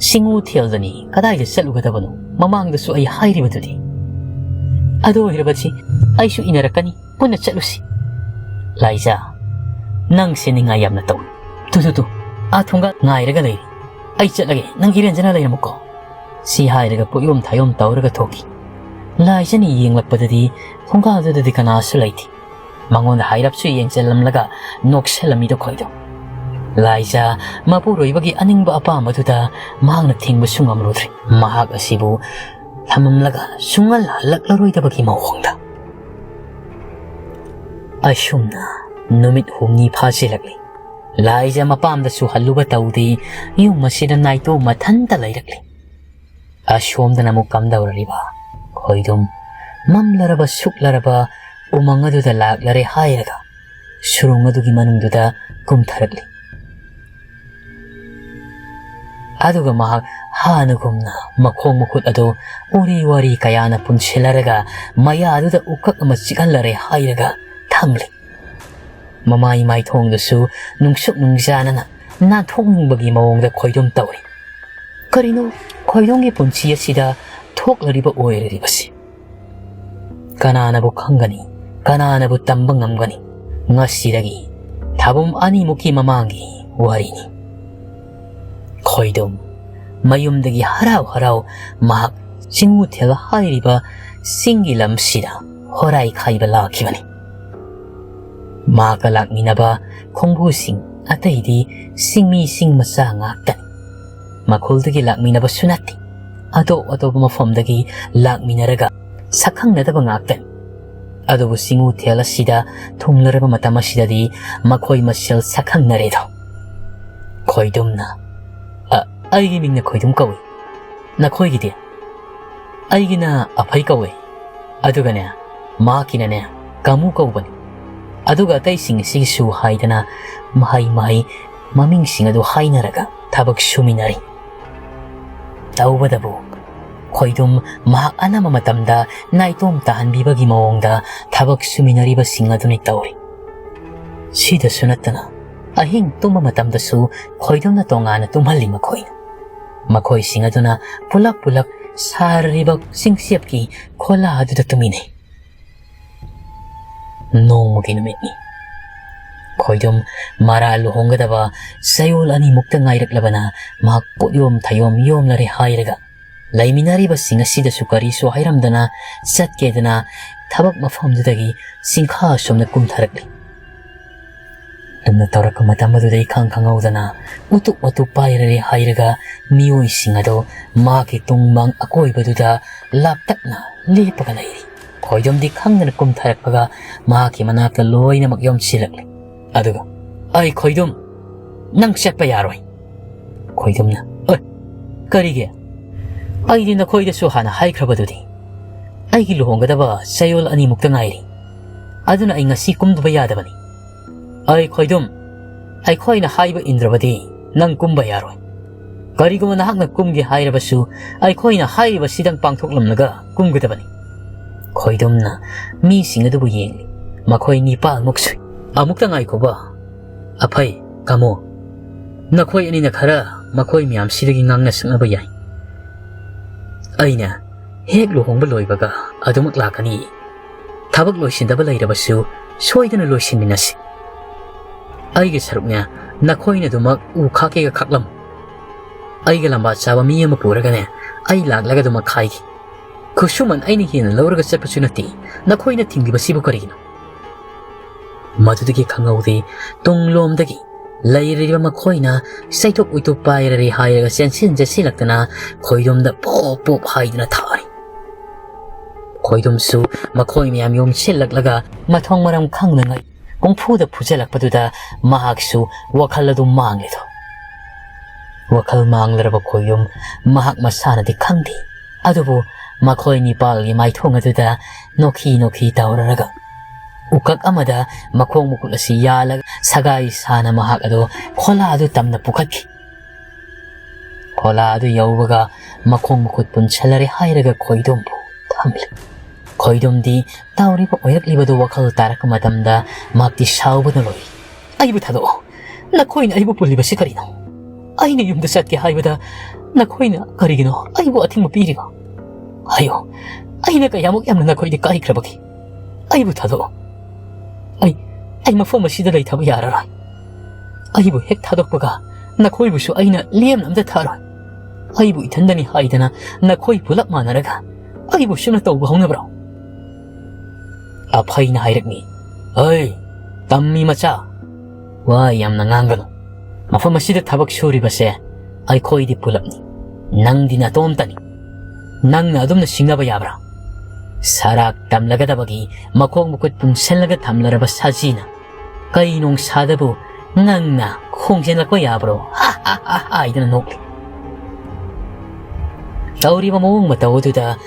"ꯆꯤꯡꯉꯨ ꯊꯦꯜꯗꯅꯤ, ꯀꯗꯥꯏꯗ ꯆꯠꯂꯨꯒꯗꯕꯅꯣ? ꯃꯃꯥꯡꯗꯁꯨ ꯑꯩ ꯍꯥꯏꯔꯤꯕꯗꯨꯗꯤ꯫" "ꯑꯗꯨ ꯑꯣꯏꯔꯕꯗꯤ ꯑꯩꯁꯨ ꯏꯟꯅꯔꯛꯀꯅꯤ, ꯄꯨꯟꯅ ꯆꯠꯂꯨꯁꯤ꯫" "ꯂꯥꯏꯖꯥ, ꯅꯪꯁꯦ ꯅꯤꯡꯉꯥꯏ ꯌꯥꯝꯅ ꯇꯧꯏ꯫ ꯇꯨ, ꯇꯨ, ꯇꯨ, ꯑꯥ ꯊꯣꯡꯒꯥꯟ ꯉꯥꯏꯔꯒ ꯂꯩꯔꯤ꯫ ꯑꯩ ꯆꯠꯂꯒꯦ, ꯅꯪ ꯏꯔꯦꯟꯖꯅ ꯂꯩꯔꯝꯃꯨꯀꯣ꯫" ꯁꯤ ꯍꯥꯏꯔꯒ ꯄꯣꯠꯌꯣꯝ ꯊꯥꯌꯣꯝ ꯇꯧꯔꯒ ꯊꯣꯛꯈꯤ꯫ ꯂꯥꯏꯖꯅ ꯌꯦꯡꯂꯛꯄꯗꯗꯤ ꯊꯣꯡꯒꯥꯜꯗꯨꯗꯗꯤ ꯀꯅꯥꯁꯨ ꯂꯩꯇꯦ꯫ ꯃꯉꯣꯟꯗ ꯍꯥꯏꯔꯞꯁꯨ ꯌꯦꯡꯁꯤꯜꯂꯝꯂꯒ ꯅꯣꯛꯁꯜꯂꯝꯃꯤꯗꯣ ꯈꯣꯏꯗꯣ꯫ ꯂꯥꯏꯖꯥ ꯃꯄꯨꯔꯣꯏꯕꯒꯤ ꯑꯅꯤꯡꯕ ꯑꯄꯥꯝꯕꯗꯨꯗ ꯃꯍꯥꯛꯅ ꯊꯤꯡꯕꯁꯨ ꯉꯝꯂꯨꯗ꯭ꯔꯦ꯫ ꯃꯍꯥꯛ ꯑꯁꯤꯕꯨ ꯊꯝꯂꯝꯂꯒ ꯁꯨꯡꯍꯜ ꯍꯜꯂꯛꯂꯔꯣꯏꯗꯕꯒꯤ ꯃꯑꯣꯡꯗ꯫ ꯑꯁꯨꯝꯅ ꯅꯨꯃꯤꯠ ꯍꯨꯝꯅꯤ ꯐꯥꯖꯤꯜꯂꯛꯂꯤ꯫ ꯂꯥꯏꯖ ꯃꯄꯥꯝꯗꯁꯨ ꯍꯜꯂꯨꯕ ꯇꯧꯗꯦ꯫ ꯌꯨꯝ ꯑꯁꯤꯗ ꯅꯥꯏꯇꯣꯝ ꯃꯊꯟꯇ ꯂꯩꯔꯛꯂꯤ꯫ ꯑꯁꯣꯝꯗꯅ ꯑꯃꯨꯛ ꯀꯝꯗꯧꯔꯤꯕ? ꯈꯣꯏꯗꯨꯝ ꯃꯝꯂꯔꯕ ꯁꯨꯛꯂꯔꯕ ꯎꯃꯪ ꯑꯗꯨꯗ ꯂꯥꯛꯂꯔꯦ ꯍꯥꯏꯔꯒ ꯁꯨꯔꯨꯡ ꯑꯗꯨꯒꯤ ꯃꯅꯨꯡꯗꯨꯗ ꯀꯨꯝꯊꯔꯛꯂꯤ꯫ ꯑꯗꯨꯒ ꯃꯍꯥꯛ ꯍꯥꯟꯅꯒꯨꯝꯅ ꯃꯈꯣꯡ ꯃꯈꯨꯠ ꯑꯗꯨ ꯎꯔꯤ ꯋꯥꯔꯤ ꯀꯌꯥꯅ ꯄꯨꯟꯁꯤꯜꯂꯔꯒ ꯃꯌꯥꯗꯨꯗ ꯎꯀꯛ ꯑꯃ ꯆꯤꯛꯍꯜꯂꯔꯦ ꯍꯥꯏꯔꯒ ꯊꯝꯂꯤ꯫ ꯃꯃꯥꯏ ꯃꯥꯏꯊꯣꯡꯗꯨꯁꯨ ꯅꯨꯡꯁꯨꯛ ꯅꯨꯡꯖꯥꯅꯅ ꯅꯥꯟꯊꯣꯛꯅꯤꯡꯕꯒꯤ ꯃꯑꯣꯡꯗ ꯈꯣꯏꯗꯨꯝ ꯇꯧꯔꯤ꯫ ꯀꯔꯤꯅꯣ ꯈꯣꯏꯗꯨꯝꯒꯤ ꯄꯨꯟꯁꯤ ꯑꯁꯤꯗ ꯊꯣꯛꯂꯔꯤꯕ ꯑꯣꯏꯔꯤꯕꯁꯤ? ꯀꯅꯥꯅꯕꯨ ꯈꯪꯒꯅꯤ? ꯀꯅꯥꯅꯕꯨ ꯇꯝꯕ ꯉꯝꯒꯅꯤ? ꯉꯁꯤꯗꯒꯤ ꯊꯥꯕꯨꯝ ꯑꯅꯤꯃꯨꯛꯀꯤ ꯃꯃꯥꯡꯒꯤ ꯋꯥꯔꯤꯅꯤ꯫ ꯈꯣꯏꯗꯨꯝ ꯃꯌꯨꯝꯗꯒꯤ ꯍꯔꯥꯎ ꯍꯔꯥꯎ ꯃꯍꯥꯛ ꯆꯤꯡꯃꯨꯊꯦꯜ ꯍꯥꯏꯔꯤꯕ ꯆꯤꯡꯒꯤ ꯂꯝꯁꯤꯗ ꯍꯣꯔꯥꯏ ꯈꯥꯏꯕ ꯂꯥꯛꯈꯤꯕꯅꯤ꯫ ꯃꯍꯥꯛꯀ ꯂꯥꯛꯃꯤꯟꯅꯕ ꯈꯣꯡꯕꯨꯁꯤꯡ ꯑꯇꯩꯗꯤ ꯆꯤꯡꯃꯤꯁꯤꯡ ꯃꯆꯥ ꯉꯥꯛꯇꯅꯤ꯫ ꯃꯈꯣꯜꯗꯒꯤ ꯂꯥꯛꯃꯤꯟꯅꯕꯁꯨ ꯅꯠꯇꯦ, ꯑꯇꯣꯞ ꯑꯇꯣꯞꯄ ꯃꯐꯝꯗꯒꯤ ꯂꯥꯛꯃꯤꯟꯅꯔꯒ ꯁꯛꯈꯪꯅꯗꯕ ꯉꯥꯛꯇꯅꯤ꯫ ꯑꯗꯨꯕꯨ ꯆꯤꯡꯃꯨꯊꯦꯜ ꯑꯁꯤꯗ ꯊꯨꯡꯂꯔꯕ ꯃꯇꯝ ꯑꯁꯤꯗꯗꯤ ꯃꯈꯣꯏ ꯃꯁꯦꯜ ꯁꯛꯈꯪꯅꯔꯦꯗꯣ꯫ ꯈꯣꯏꯗꯨꯝꯅ, "ꯑ, ꯑꯩꯒꯤ ꯃꯤꯡꯅ ꯈꯣꯏꯗꯨꯝ ꯀꯧꯏ꯫ ꯅꯈꯣꯏꯒꯤꯗꯤ?" "ꯑꯩꯒꯤꯅ ꯑꯐꯩ ꯀꯧꯏ꯫ ꯑꯗꯨꯒꯅꯦ, ꯃꯍꯥꯛꯀꯤꯅꯅꯦ, ꯀꯥꯃꯨ ꯀꯧꯕꯅꯤ꯫ ꯑꯗꯨꯒ ꯑꯇꯩꯁꯤꯡ ꯑꯁꯤꯒꯤꯁꯨ" ꯍꯥꯏꯗꯅ ꯃꯍꯩ ꯃꯍꯩ ꯃꯃꯤꯡꯁꯤꯡ ꯑꯗꯨ ꯍꯥꯏꯅꯔꯒ ꯊꯕꯛ ꯁꯨꯃꯤꯟꯅꯔꯤ꯫ ꯇꯧꯕꯗꯕꯨ ꯈꯣꯏꯗꯨꯝ ꯃꯍꯥꯛ ꯑꯅꯝꯕ ꯃꯇꯝꯗ ꯅꯥꯏꯇꯣꯝ ꯇꯥꯍꯟꯕꯤꯕꯒꯤ ꯃꯑꯣꯡꯗ ꯊꯕꯛ ꯁꯨꯃꯤꯟꯅꯔꯤꯕꯁꯤꯡ ꯑꯗꯨꯅꯤ ꯇꯧꯔꯤ꯫ ꯁꯤꯗꯁꯨ ꯅꯠꯇꯅ ꯑꯍꯤꯡ ꯇꯨꯝꯕ ꯃꯇꯝꯗꯁꯨ ꯈꯣꯏꯗꯨꯝꯅ ꯇꯣꯉꯥꯟꯅ ꯇꯨꯝꯍꯜꯂꯤ ꯃꯈꯣꯏꯅ꯫ ꯃꯈꯣꯏꯁꯤꯡ ꯑꯗꯨꯅ ꯄꯨꯂꯞ ꯄꯨꯂꯞ ꯁꯥꯔꯔꯤꯕ ꯆꯤꯡꯆꯦꯞꯀꯤ ꯈꯣꯂꯥ ꯑꯗꯨꯗ ꯇꯨꯃꯤꯟꯅꯩ꯫ ꯅꯣꯡꯃꯒꯤ ꯅꯨꯃꯤꯠꯅꯤ꯫ ꯈꯣꯏꯗꯨꯝ ꯃꯔꯥ ꯂꯨꯍꯣꯡꯒꯗꯕ ꯆꯌꯣꯜ ꯑꯅꯤꯃꯨꯛꯇ ꯉꯥꯏꯔꯛꯂꯕꯅ ꯃꯍꯥꯛ ꯄꯣꯠꯌꯣꯝ ꯊꯌꯣꯝ ꯌꯣꯝꯂꯔꯦ ꯍꯥꯏꯔꯒ ꯂꯩꯃꯤꯟꯅꯔꯤꯕꯁꯤꯡ ꯑꯁꯤꯗꯁꯨ ꯀꯔꯤꯁꯨ ꯍꯥꯏꯔꯝꯗꯅ ꯆꯠꯀꯦꯗꯅ ꯊꯕꯛ ꯃꯐꯝꯗꯨꯗꯒꯤ ꯆꯤꯡꯈꯥ ꯑꯁꯣꯝꯗ ꯀꯨꯝꯊꯔꯛꯂꯤ꯫ ꯇꯨꯝꯅ ꯇꯧꯔꯛꯄ ꯃꯇꯝ ꯑꯗꯨꯗ ꯏꯈꯪ ꯈꯪꯍꯧꯗꯅ ꯎꯇꯨꯞ ꯋꯥꯇꯨꯞ ꯄꯥꯏꯔꯔꯦ ꯍꯥꯏꯔꯒ ꯃꯤꯑꯣꯏꯁꯤꯡ ꯑꯗꯨ ꯃꯍꯥꯛꯀꯤ ꯇꯨꯡꯃꯥꯡ ꯑꯀꯣꯏꯕꯗꯨꯗ ꯂꯥꯞꯇꯛꯅ ꯂꯦꯞꯄꯒ ꯂꯩꯔꯤ꯫ ꯈꯣꯏꯗꯨꯝꯗꯤ ꯈꯪꯗꯅ ꯀꯨꯝꯊꯔꯛꯄꯒ ꯃꯍꯥꯛꯀꯤ ꯃꯅꯥꯛꯇ ꯂꯣꯏꯅꯃꯛ ꯌꯣꯝꯁꯤꯜꯂꯛꯂꯤ꯫ ꯑꯗꯨꯒ, "ꯑꯩ ꯈꯣꯏꯗꯨꯝ, ꯅꯪ ꯆꯠꯄ ꯌꯥꯔꯣꯏ꯫ ꯈꯣꯏꯗꯨꯝꯅ, "ꯑꯣꯏ, ꯀꯔꯤꯒꯤ? ꯑꯩꯗꯤ ꯅꯈꯣꯏꯗꯁꯨ ꯍꯥꯟꯅ ꯍꯥꯏꯈ꯭ꯔꯕꯗꯨꯗꯤ꯫ ꯑꯩꯒꯤ ꯂꯨꯍꯣꯡꯒꯗꯕ ꯆꯌꯣꯜ ꯑꯅꯤꯃꯨꯛꯇ ꯉꯥꯏꯔꯤ꯫ ꯑꯗꯨꯅ ꯑꯩ ꯉꯁꯤ ꯀꯨꯝꯗꯕ ꯌꯥꯗꯕꯅꯤ꯫ ꯑꯩ ꯈꯣꯏꯗꯨꯝ, ꯑꯩꯈꯣꯏꯅ ꯍꯥꯏꯕ ꯏꯟꯗ꯭ꯔꯕꯗꯤ ꯅꯪ ꯀꯨꯝꯕ ꯌꯥꯔꯣꯏ꯫ ꯀꯔꯤꯒꯨꯝꯕ ꯅꯍꯥꯛꯅ ꯀꯨꯝꯒꯦ ꯍꯥꯏꯔꯕꯁꯨ ꯑꯩꯈꯣꯏꯅ ꯍꯥꯏꯔꯤꯕꯁꯤꯗꯪ ꯄꯥꯡꯊꯣꯛꯂꯝꯂꯒ ꯀꯨꯝꯒꯗꯕꯅꯤ꯫" ꯈꯣꯏꯗꯨꯝꯅ ꯃꯤꯁꯤꯡ ꯑꯗꯨꯕꯨ ꯌꯦꯡꯂꯤ꯫ ꯃꯈꯣꯏ ꯅꯤꯄꯥꯜꯃꯨꯛ ꯁꯨꯏ꯫ "ꯑꯃꯨꯛꯇ ꯉꯥꯏꯈꯣꯕ꯫ ꯑꯐꯩ, ꯀꯥꯃꯣ, ꯅꯈꯣꯏ ꯑꯅꯤꯅ ꯈꯔ ꯃꯈꯣꯏ ꯃꯌꯥꯝꯁꯤꯗꯒꯤ ꯉꯥꯡꯅ ꯁꯛꯅꯕ ꯌꯥꯏ꯫ ꯑꯩꯅ ꯍꯦꯛ ꯂꯨꯍꯣꯡꯕ ꯂꯣꯏꯕꯒ ꯑꯗꯨꯃꯛ ꯂꯥꯛꯀꯅꯤ꯫ ꯊꯕꯛ ꯂꯣꯏꯁꯤꯟꯗꯕ ꯂꯩꯔꯕꯁꯨ ꯁꯣꯏꯗꯅ ꯂꯣꯏꯁꯤꯟꯃꯤꯟꯅꯁꯤ꯫ ꯑꯩꯒꯤ ꯁꯔꯨꯛꯅꯦ ꯅꯈꯣꯏꯅ ꯑꯗꯨꯃꯛ ꯎ ꯈꯥꯛꯀꯦꯒ ꯈꯥꯛꯂꯝꯃꯨ꯫ ꯑꯩꯒ ꯂꯝꯕꯥ ꯆꯥꯕ ꯃꯤ ꯑꯃ ꯄꯨꯔꯒꯅꯦ ꯑꯩ ꯂꯥꯛꯂꯒ ꯑꯗꯨꯃꯛ ꯈꯥꯏꯒꯦ꯫ ꯈꯨꯠꯁꯨꯃꯟ ꯑꯩꯅ ꯍꯦꯟꯅ ꯂꯧꯔꯒ ꯆꯠꯄꯁꯨ ꯅꯠꯇꯦ꯫ ꯅꯈꯣꯏꯅ ꯊꯤꯡꯂꯤꯕꯁꯤꯕꯨ ꯀꯔꯤꯒꯤꯅꯣ?" ꯃꯗꯨꯗꯒꯤ ꯈꯪꯍꯧꯗꯦ, ꯇꯨꯡꯂꯣꯝꯗꯒꯤ ꯂꯩꯔꯤꯕ ꯃꯈꯣꯏꯅ ꯆꯩꯇꯨꯞ ꯎꯏꯇꯨꯞ ꯄꯥꯏꯔꯔꯦ ꯍꯥꯏꯔꯒ ꯆꯦꯟꯁꯤꯟ ꯆꯦꯟꯁꯤꯜꯂꯛꯇꯅ ꯈꯣꯏꯗꯨꯝꯗ ꯄꯣꯞ ꯄꯣꯞ ꯍꯥꯏꯗꯨꯅ ꯊꯥꯔꯤ꯫ ꯈꯣꯏꯗꯨꯝꯁꯨ ꯃꯈꯣꯏ ꯃꯌꯥꯝ ꯌꯣꯝꯁꯤꯜꯂꯛꯂꯒ ꯃꯊꯣꯡ ꯃꯔꯝ ꯈꯪꯗꯉꯩ ꯀꯨꯡꯐꯨꯗ ꯐꯨꯖꯜꯂꯛꯄꯗꯨꯗ ꯃꯍꯥꯛꯁꯨ ꯋꯥꯈꯜ ꯑꯗꯨ ꯃꯥꯡꯂꯦꯗꯣ꯫ ꯋꯥꯈꯜ ꯃꯥꯡꯂꯔꯕ ꯈꯣꯏꯗꯨꯝ ꯃꯍꯥꯛ ꯃꯁꯥꯅꯗꯤ ꯈꯪꯗꯦ꯫ ꯑꯗꯨꯕꯨ ꯃꯈꯣꯏ ꯅꯤꯄꯥꯜꯒꯤ ꯃꯥꯏꯊꯣꯡ ꯑꯗꯨꯗ ꯅꯣꯛꯈꯤ ꯅꯣꯛꯈꯤ ꯇꯧꯔꯔꯒ ꯎꯀꯛ ꯑꯃꯗ ꯃꯈꯣꯡ ꯃꯈꯨꯠ ꯑꯁꯤ ꯌꯥꯜꯂꯒ ꯁꯒꯥꯏ ꯁꯥꯅ ꯃꯍꯥꯛ ꯑꯗꯨ ꯈꯣꯂꯥ ꯑꯗꯨ ꯇꯝꯅ ꯄꯨꯈꯠꯈꯤ꯫ ꯈꯣꯂꯥ ꯑꯗꯨ ꯌꯧꯕꯒ ꯃꯈꯣꯡ ꯃꯈꯨꯠ ꯄꯨꯟꯁꯤꯜꯂꯔꯦ ꯍꯥꯏꯔꯒ ꯈꯣꯏꯗꯨꯝꯕꯨ ꯊꯝꯂꯦ꯫ ꯈꯣꯏꯗꯨꯝꯗꯤ ꯇꯧꯔꯤꯕ ꯑꯣꯏꯔꯛꯂꯤꯕꯗꯨ ꯋꯥꯈꯜ ꯇꯥꯔꯛꯄ ꯃꯇꯝꯗ ꯃꯍꯥꯛꯇꯤ ꯁꯥꯎꯕꯅ ꯂꯣꯏꯔꯤ꯫ "ꯑꯩꯕꯨ ꯊꯥꯗꯣꯛꯑꯣ꯫ ꯅꯈꯣꯏꯅ ꯑꯩꯕꯨ ꯄꯨꯜꯂꯤꯕꯁꯤ ꯀꯔꯤꯅꯣ? ꯑꯩꯅ ꯌꯨꯝꯗ ꯆꯠꯀꯦ ꯍꯥꯏꯕꯗ ꯅꯈꯣꯏꯅ ꯀꯔꯤꯒꯤꯅꯣ ꯑꯩꯕꯨ ꯑꯊꯤꯡꯕ ꯄꯤꯔꯤꯕ? ꯍꯥꯏꯌꯣ, ꯑꯩꯅ ꯀꯌꯥꯃꯨꯛ ꯌꯥꯝꯅ ꯅꯈꯣꯏꯗ ꯀꯥꯏꯈ꯭ꯔꯕꯒꯦ? ꯑꯩꯕꯨ ꯊꯥꯗꯣꯛꯑꯣ꯫ ꯑꯩ, ꯑꯩ ꯃꯐꯝ ꯑꯁꯤꯗ ꯂꯩꯊꯕ ꯌꯥꯔꯔꯣꯏ꯫ ꯑꯩꯕꯨ ꯍꯦꯛ ꯊꯥꯗꯣꯛꯄꯒ ꯅꯈꯣꯏꯕꯨꯁꯨ ꯑꯩꯅ ꯂꯦꯝꯅ ꯑꯝꯇ ꯊꯥꯔꯣꯏ꯫ ꯑꯩꯕꯨ ꯏꯊꯟꯗꯅꯤ ꯍꯥꯏꯗꯅ ꯅꯈꯣꯏ ꯄꯨꯂꯞ ꯃꯥꯟꯅꯔꯒ ꯑꯩꯕꯨ ꯁꯨꯝꯅ ꯇꯧꯕ ꯍꯧꯅꯕ꯭ꯔꯣ?" ꯑꯐꯩꯅ ꯍꯥꯏꯔꯛꯂꯤ, "ꯍꯩ, ꯇꯝꯃꯤ ꯃꯆꯥ, ꯋꯥ ꯌꯥꯝꯅ ꯉꯥꯡꯒꯅꯨ꯫ ꯃꯐꯝ ꯑꯁꯤꯗ ꯊꯕꯛ ꯁꯨꯔꯤꯕꯁꯦ ꯑꯩꯈꯣꯏꯗꯤ ꯄꯨꯂꯞꯅꯤ꯫ ꯅꯪꯗꯤ ꯅꯇꯣꯝꯇꯅꯤ꯫ ꯅꯪꯅ ꯑꯗꯨꯝꯅ ꯁꯤꯡꯅꯕ ꯌꯥꯕ꯭ꯔꯥ? ꯁꯔꯥꯛ ꯇꯝꯂꯒꯗꯕꯒꯤ ꯃꯈꯣꯡ ꯃꯈꯨꯠ ꯄꯨꯟꯁꯤꯜꯂꯒ ꯊꯝꯂꯔꯕ ꯁꯖꯤꯅ ꯀꯩ ꯅꯣꯡꯁꯥꯗꯕꯨ "ꯅꯪꯅ ꯈꯣꯡꯖꯤꯜꯂꯛꯄ ꯌꯥꯕ꯭ꯔꯣ?" ꯍꯥꯏꯗꯨꯅ ꯅꯣꯛꯂꯤ꯫ ꯇꯧꯔꯤꯕ ꯃꯑꯣꯡ ꯃꯇꯧ ꯑꯗꯨꯗ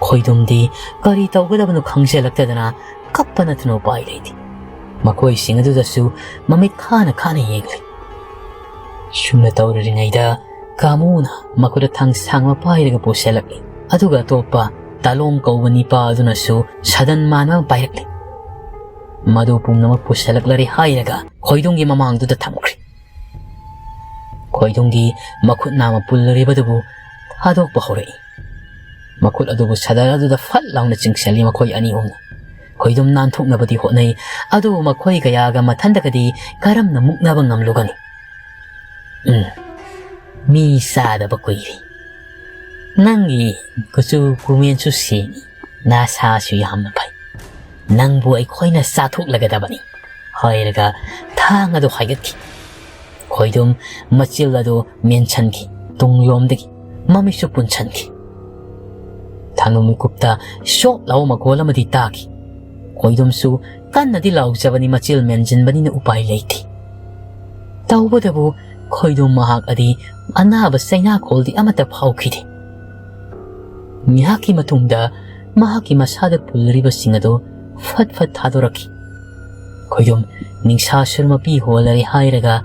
ꯈꯣꯏꯗꯨꯝꯗꯤ ꯀꯔꯤ ꯇꯧꯒꯗꯕꯅꯣ ꯈꯪꯖꯤꯜꯂꯛꯇꯗꯅ ꯀꯞꯄ ꯅꯠꯇꯅ ꯎꯄꯥꯏ ꯂꯩꯇꯦ꯫ ꯃꯈꯣꯏꯁꯤꯡ ꯑꯗꯨꯗꯁꯨ ꯃꯃꯤꯠ ꯈꯥꯅ ꯈꯥꯅ ꯌꯦꯡꯂꯤ꯫ ꯁꯨꯝꯅ ꯇꯧꯔꯤꯉꯩꯗ ꯀꯥꯃꯨꯅ ꯃꯈꯨꯠꯇ ꯊꯥꯡ ꯁꯥꯡꯕ ꯄꯥꯏꯔꯒ ꯄꯨꯁꯤꯜꯂꯛꯂꯤ꯫ ꯑꯗꯨꯒ ꯑꯇꯣꯞꯄ ꯇꯥꯂꯣꯡ ꯀꯧꯕ ꯅꯤꯄꯥ ꯑꯗꯨꯅꯁꯨ ꯁꯥꯗꯟ ꯃꯥꯟꯕ ꯑꯃ ꯄꯥꯏꯔꯛꯂꯤ꯫ ꯃꯗꯨ ꯄꯨꯝꯅꯃꯛ ꯄꯨꯁꯤꯜꯂꯛꯂꯔꯦ ꯍꯥꯏꯔꯒ ꯈꯣꯏꯗꯨꯝꯒꯤ ꯃꯃꯥꯡꯗꯨꯗ ꯊꯝꯈ꯭ꯔꯦ꯫ ꯈꯣꯏꯗꯨꯝꯒꯤ ꯃꯈꯨꯠ ꯅꯥꯝꯃ ꯄꯨꯜꯂꯔꯤꯕꯗꯨꯕꯨ ꯊꯥꯗꯣꯛꯄ ꯍꯧꯔꯛꯏ꯫ ꯃꯈꯨꯠ ꯑꯗꯨꯕꯨ ꯁꯥꯗꯟ ꯑꯗꯨꯗ ꯐꯠ ꯂꯥꯎꯅ ꯆꯤꯡꯁꯤꯜꯂꯤ ꯃꯈꯣꯏ ꯑꯅꯤ ꯑꯍꯨꯝꯅ꯫ ꯈꯣꯏꯗꯨꯝ ꯅꯥꯟꯊꯣꯛꯅꯕꯗꯤ ꯍꯣꯠꯅꯩ, ꯑꯗꯨꯕꯨ ꯃꯈꯣꯏ ꯀꯌꯥꯒ ꯃꯊꯟꯗꯒꯗꯤ ꯀꯔꯝꯅ ꯃꯨꯛꯅꯕ ꯉꯝꯂꯨꯒꯅꯤ? ꯎꯝ, ꯃꯤ ꯆꯥꯗꯕ ꯀꯨꯏꯔꯦ꯫ ꯅꯪꯒꯤ ꯀꯨꯆꯨ ꯀꯨꯃꯦꯟꯁꯨ ꯁꯦꯡꯉꯤ, ꯅꯁꯥꯁꯨ ꯌꯥꯝꯅ ꯐꯩ꯫ ꯅꯪꯕꯨ ꯑꯩꯈꯣꯏꯅ ꯆꯥꯊꯣꯛꯂꯒꯗꯕꯅꯤ ꯍꯥꯏꯔꯒ ꯊꯥꯡ ꯑꯗꯨ ꯍꯥꯏꯒꯠꯈꯤ꯫ ꯈꯣꯏꯗꯨꯝ ꯃꯆꯤꯜ ꯑꯗꯨ ꯃꯦꯟꯁꯤꯟꯈꯤ꯫ ꯇꯨꯡꯂꯣꯝꯗꯒꯤ ꯃꯃꯤꯠꯁꯨ ꯄꯨꯟꯁꯤꯟꯈꯤ꯫ ꯊꯥꯡꯅꯨ ꯃꯤꯀꯨꯞꯇ ꯁꯣꯞ ꯂꯥꯎꯕ ꯃꯈꯣꯜ ꯑꯃꯗꯤ ꯇꯥꯈꯤ꯫ ꯈꯣꯏꯗꯨꯝꯁꯨ ꯀꯟꯅꯗꯤ ꯂꯥꯎꯖꯕꯅꯤ, ꯃꯆꯤꯜ ꯃꯦꯟꯁꯤꯟꯕꯅꯤꯅ ꯎꯄꯥꯏ ꯂꯩꯇꯦ꯫ ꯇꯧꯕꯇꯕꯨ ꯈꯣꯏꯗꯨꯝ ꯃꯍꯥꯛ ꯑꯗꯤ ꯑꯅꯥꯕ ꯆꯩꯅꯥꯈꯣꯜꯗꯤ ꯑꯃꯠꯇ ꯐꯥꯎꯈꯤꯗꯦ꯫ ꯉꯥꯏꯍꯥꯛꯀꯤ ꯃꯇꯨꯡꯗ ꯃꯍꯥꯛꯀꯤ ꯃꯁꯥꯗ ꯄꯨꯜꯂꯤꯕꯁꯤꯡ ꯑꯗꯨ ꯐꯠ ꯐꯠ ꯊꯥꯗꯣꯔꯛꯈꯤ꯫ ꯈꯣꯏꯗꯨꯝ ꯅꯤꯡꯁꯥ ꯁꯨꯔ ꯃꯄꯤ ꯍꯣꯜꯂꯔꯦ ꯍꯥꯏꯔꯒ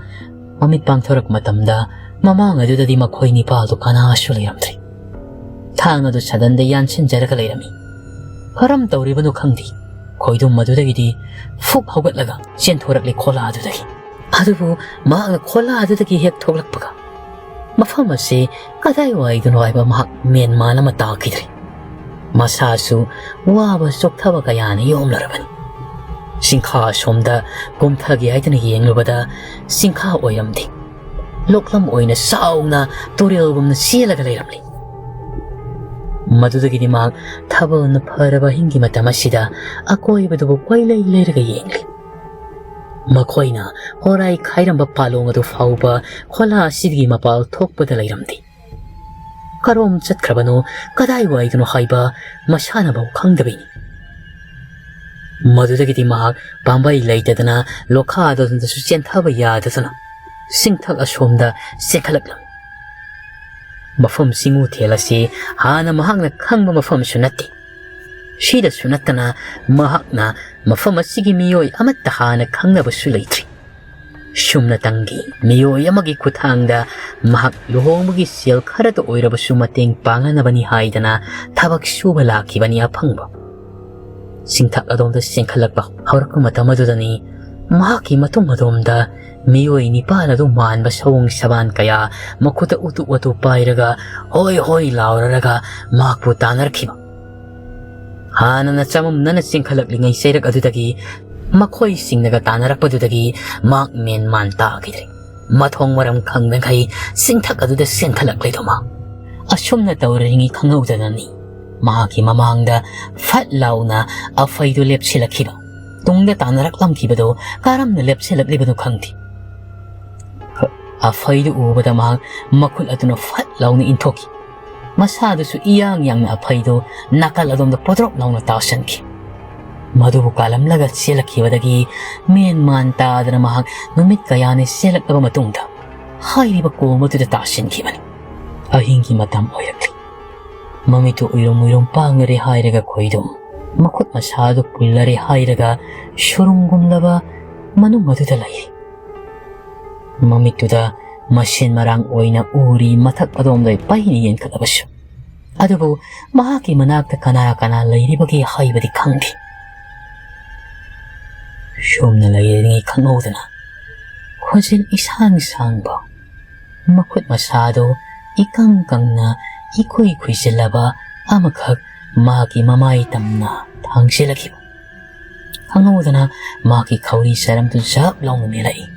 ꯃꯃꯤꯠ ꯄꯥꯡꯊꯣꯔꯛꯄ ꯃꯇꯝꯗ ꯃꯃꯥꯡ ꯑꯗꯨꯗꯗꯤ ꯃꯈꯣꯏ ꯅꯤꯄꯥꯜꯗꯨ ꯀꯅꯥꯁꯨ ꯂꯩꯔꯝꯗ꯭ꯔꯦ꯫ ꯊꯥꯡ ꯑꯗꯨ ꯁꯥꯗꯟꯗ ꯌꯥꯟꯁꯤꯟꯖꯔꯒ ꯂꯩꯔꯝꯃꯤ꯫ ꯀꯔꯝ ꯇꯧꯔꯤꯕꯅꯣ ꯈꯪꯗꯦ, ꯈꯣꯏꯗꯨꯝ ꯃꯗꯨꯗꯒꯤꯗꯤ ꯐꯨꯛ ꯍꯧꯒꯠꯂꯒ ꯆꯦꯟꯊꯣꯔꯛꯂꯦ ꯈꯣꯂꯥ ꯑꯗꯨꯗꯒꯤ꯫ ꯑꯗꯨꯕꯨ ꯃꯍꯥꯛꯅ ꯈꯣꯂꯥ ꯑꯗꯨꯗꯒꯤ ꯍꯦꯛ ꯊꯣꯛꯂꯛꯄꯒ ꯃꯐꯝ ꯑꯁꯤ ꯀꯗꯥꯏꯋꯥꯏꯗꯅꯣ ꯍꯥꯏꯕ ꯃꯍꯥꯛ ꯃꯦꯟꯃꯥꯟ ꯑꯃ ꯇꯥꯈꯤꯗ꯭ꯔꯦ꯫ ꯃꯁꯥꯁꯨ ꯋꯥꯕ ꯆꯣꯛꯊꯕ ꯀꯌꯥꯅ ꯌꯣꯝꯂꯔꯕꯅꯤ꯫ ꯁꯤꯡꯈꯥ ꯑꯁꯣꯝꯗ ꯀꯨꯝꯊꯒꯦ ꯍꯥꯏꯗꯨꯅ ꯌꯦꯡꯂꯨꯕꯗ ꯁꯤꯡꯈꯥ ꯑꯣꯏꯔꯝꯗꯦ꯫ ꯂꯣꯛꯂꯝ ꯑꯣꯏꯅ ꯆꯥꯎꯅ ꯇꯨꯔꯦꯜꯒꯨꯝꯅ ꯆꯦꯜꯂꯒ ꯂꯩꯔꯝꯂꯤ꯫ ꯃꯗꯨꯗꯒꯤꯗꯤ ꯃꯍꯥꯛ ꯊꯥꯕꯜꯅ ꯐꯔꯕ ꯑꯍꯤꯡꯒꯤ ꯃꯇꯝ ꯑꯁꯤꯗ ꯑꯀꯣꯏꯕꯗꯨꯕꯨ ꯀꯣꯏꯂꯩ ꯂꯩꯔꯒ ꯌꯦꯡꯂꯤ꯫ ꯃꯈꯣꯏꯅ ꯍꯣꯔꯥꯏ ꯈꯥꯏꯔꯝꯕ ꯄꯥꯂꯣꯡ ꯑꯗꯨ ꯐꯥꯎꯕ ꯈꯣꯂꯥ ꯑꯁꯤꯗꯒꯤ ꯃꯄꯥꯜ ꯊꯣꯛꯄꯗ ꯂꯩꯔꯝꯗꯦ꯫ ꯀꯔꯣꯝ ꯆꯠꯈ꯭ꯔꯕꯅꯣ, ꯀꯗꯥꯏꯋꯥꯏꯗꯅꯣ ꯍꯥꯏꯕ ꯃꯁꯥꯅꯐꯥꯎ ꯈꯪꯗꯕꯩꯅꯤ꯫ ꯃꯗꯨꯗꯒꯤꯗꯤ ꯃꯍꯥꯛ ꯄꯥꯝꯕꯩ ꯂꯩꯇꯗꯅ ꯂꯣꯈꯥꯗꯣꯝꯗꯁꯨ ꯆꯦꯟꯊꯕ ꯌꯥꯗꯗꯅ ꯆꯤꯡꯊꯛ ꯑꯁꯣꯝꯗ ꯆꯦꯟꯈꯠꯂꯛꯂꯝꯃꯤ꯫ ꯃꯐꯝ ꯆꯤꯡꯉꯨꯊꯦꯜ ꯑꯁꯤ ꯍꯥꯟꯅ ꯃꯍꯥꯛꯅ ꯈꯪꯕ ꯃꯐꯝꯁꯨ ꯅꯠꯇꯦ꯫ ꯁꯤꯗꯁꯨ ꯅꯠꯇꯅ ꯃꯍꯥꯛꯅ ꯃꯐꯝ ꯑꯁꯤꯒꯤ ꯃꯤꯑꯣꯏ ꯑꯃꯠꯇ ꯍꯥꯟꯅ ꯈꯪꯅꯕꯁꯨ ꯂꯩꯇ꯭ꯔꯤ꯫ ꯁꯨꯝꯅꯇꯪꯒꯤ ꯃꯤꯑꯣꯏ ꯑꯃꯒꯤ ꯈꯨꯠꯊꯥꯡꯗ ꯃꯍꯥꯛ ꯂꯨꯍꯣꯡꯕꯒꯤ ꯁꯦꯜ ꯈꯔꯇ ꯑꯣꯏꯔꯕꯁꯨ ꯃꯇꯦꯡ ꯄꯥꯡꯅꯅꯕꯅꯤ ꯍꯥꯏꯗꯅ ꯊꯕꯛ ꯁꯨꯕ ꯂꯥꯛꯈꯤꯕꯅꯤ ꯑꯐꯪꯕ꯫ ꯆꯤꯡꯊꯛ ꯑꯗꯣꯝꯗ ꯆꯦꯟꯈꯠꯂꯛꯄ ꯍꯧꯔꯛꯄ ꯃꯇꯝ ꯑꯗꯨꯗꯅꯤ ꯃꯍꯥꯛꯀꯤ ꯃꯇꯨꯡ ꯑꯗꯣꯝꯗ ꯃꯤꯑꯣꯏ ꯅꯤꯄꯥꯜ ꯑꯗꯨ ꯃꯥꯟꯕ ꯁꯑꯣꯡ ꯁꯕꯥꯟ ꯀꯌꯥ ꯃꯈꯨꯠꯇ ꯎꯇꯨ ꯋꯥꯇꯨ ꯄꯥꯏꯔꯒ ꯍꯣꯏ ꯍꯣꯏ ꯂꯥꯎꯔꯔꯒ ꯃꯍꯥꯛꯄꯨ ꯇꯥꯟꯅꯔꯛꯈꯤꯕ꯫ ꯍꯥꯟꯅꯅ ꯆꯃꯝꯅꯅ ꯆꯦꯟꯈꯠꯂꯛꯂꯤꯉꯩ ꯆꯩꯔꯛ ꯑꯗꯨꯗꯒꯤ ꯃꯈꯣꯏꯁꯤꯡꯅꯒ ꯇꯥꯟꯅꯔꯛꯄꯗꯨꯗꯒꯤ ꯃꯍꯥꯛ ꯃꯦꯟ ꯃꯥꯟ ꯇꯥꯈꯤꯗ꯭ꯔꯦ꯫ ꯃꯊꯣꯡ ꯃꯔꯝ ꯈꯪꯗꯈꯩ ꯆꯤꯡꯊꯛ ꯑꯗꯨꯗ ꯆꯦꯟꯈꯠꯂꯛꯂꯤꯗꯨ ꯃꯍꯥꯛ꯫ ꯑꯁꯨꯝꯅ ꯇꯧꯔꯤꯉꯩ ꯈꯪꯍꯧꯗꯅꯅꯤ ꯃꯍꯥꯛꯀꯤ ꯃꯃꯥꯡꯗ ꯐꯠ ꯂꯥꯎꯅ ꯑꯐꯩꯗꯨ ꯂꯦꯞꯁꯤꯜꯂꯛꯈꯤꯕ꯫ ꯇꯨꯡꯗ ꯇꯥꯟꯅꯔꯛꯂꯝꯈꯤꯕꯗꯨ ꯀꯔꯝꯅ ꯂꯦꯞꯁꯤꯜꯂꯛꯂꯤꯕꯅꯣ ꯈꯪꯗꯦ꯫ ꯑꯐꯩꯗꯨ ꯎꯕꯗ ꯃꯍꯥꯛ ꯃꯈꯨꯠ ꯑꯗꯨꯅ ꯐꯠ ꯂꯥꯎꯅ ꯏꯟꯊꯣꯛꯈꯤ꯫ ꯃꯁꯥꯗꯨꯁꯨ ꯏꯌꯥꯡ ꯌꯥꯡꯅ ꯑꯐꯩꯗꯨ ꯅꯥꯀꯜ ꯑꯗꯣꯝꯗ ꯄꯣꯗ꯭ꯔꯣꯛ ꯂꯥꯎꯅ ꯇꯥꯁꯟꯈꯤ꯫ ꯃꯗꯨꯕꯨ ꯀꯥꯜꯂꯝꯂꯒ ꯆꯦꯜꯂꯛꯈꯤꯕꯗꯒꯤ ꯃꯦꯟ ꯃꯥꯟ ꯇꯥꯗꯅ ꯃꯍꯥꯛ ꯅꯨꯃꯤꯠ ꯀꯌꯥꯅꯤ ꯆꯦꯜꯂꯛꯂꯕ ꯃꯇꯨꯡꯗ ꯍꯥꯏꯔꯤꯕ ꯀꯣꯝ ꯑꯗꯨꯗ ꯇꯥꯁꯤꯟꯈꯤꯕꯅꯤ꯫ ꯑꯍꯤꯡꯒꯤ ꯃꯇꯝ ꯑꯣꯏꯔꯛꯂꯤ꯫ ꯃꯃꯤꯠꯇꯨ ꯎꯏꯔꯨꯝ ꯎꯏꯔꯨꯝ ꯄꯥꯡꯂꯔꯦ ꯍꯥꯏꯔꯒ ꯈꯣꯏꯗꯨꯝ ꯃꯈꯨꯠ ꯃꯁꯥꯗꯨ ꯄꯨꯜꯂꯔꯦ ꯍꯥꯏꯔꯒ ꯁꯨꯔꯨꯡꯒꯨꯝꯂꯕ ꯃꯅꯨꯡ ꯑꯗꯨꯗ ꯂꯩꯔꯤ꯫ ꯃꯃꯤꯠꯇꯨꯗ ꯃꯁꯦꯟ ꯃꯔꯥꯡ ꯑꯣꯏꯅ ꯎꯔꯤ ꯃꯊꯛ ꯑꯗꯣꯝꯗ ꯄꯩꯅ ꯌꯦꯡꯈꯠꯂꯕꯁꯨ꯫ ꯑꯗꯨꯕꯨ ꯃꯍꯥꯛꯀꯤ ꯃꯅꯥꯛꯇ ꯀꯅꯥ ꯀꯅꯥ ꯂꯩꯔꯤꯕꯒꯦ ꯍꯥꯏꯕꯗꯤ ꯈꯪꯗꯦ꯫ ꯁꯣꯝꯅ ꯂꯩꯔꯤꯉꯩ ꯈꯪꯍꯧꯗꯅ ꯈꯣꯟꯖꯦꯜ ꯏꯁꯥꯡ ꯁꯥꯡꯕ, ꯃꯈꯨꯠ ꯃꯁꯥꯗꯨ ꯏꯀꯪ ꯀꯪꯅ ꯏꯈꯨꯏ ꯈꯨꯏꯖꯤꯜꯂꯕ ꯑꯃꯈꯛ ꯃꯍꯥꯛꯀꯤ ꯃꯃꯥꯏ ꯇꯝꯅ ꯊꯥꯡꯖꯤꯜꯂꯛꯈꯤꯕ꯫ ꯈꯪꯍꯧꯗꯅ ꯃꯍꯥꯛꯀꯤ ꯈꯧꯔꯤ ꯁꯔꯝꯗꯨ ꯖꯞ ꯂꯥꯎꯅ ꯃꯦꯜꯂꯛꯏ꯫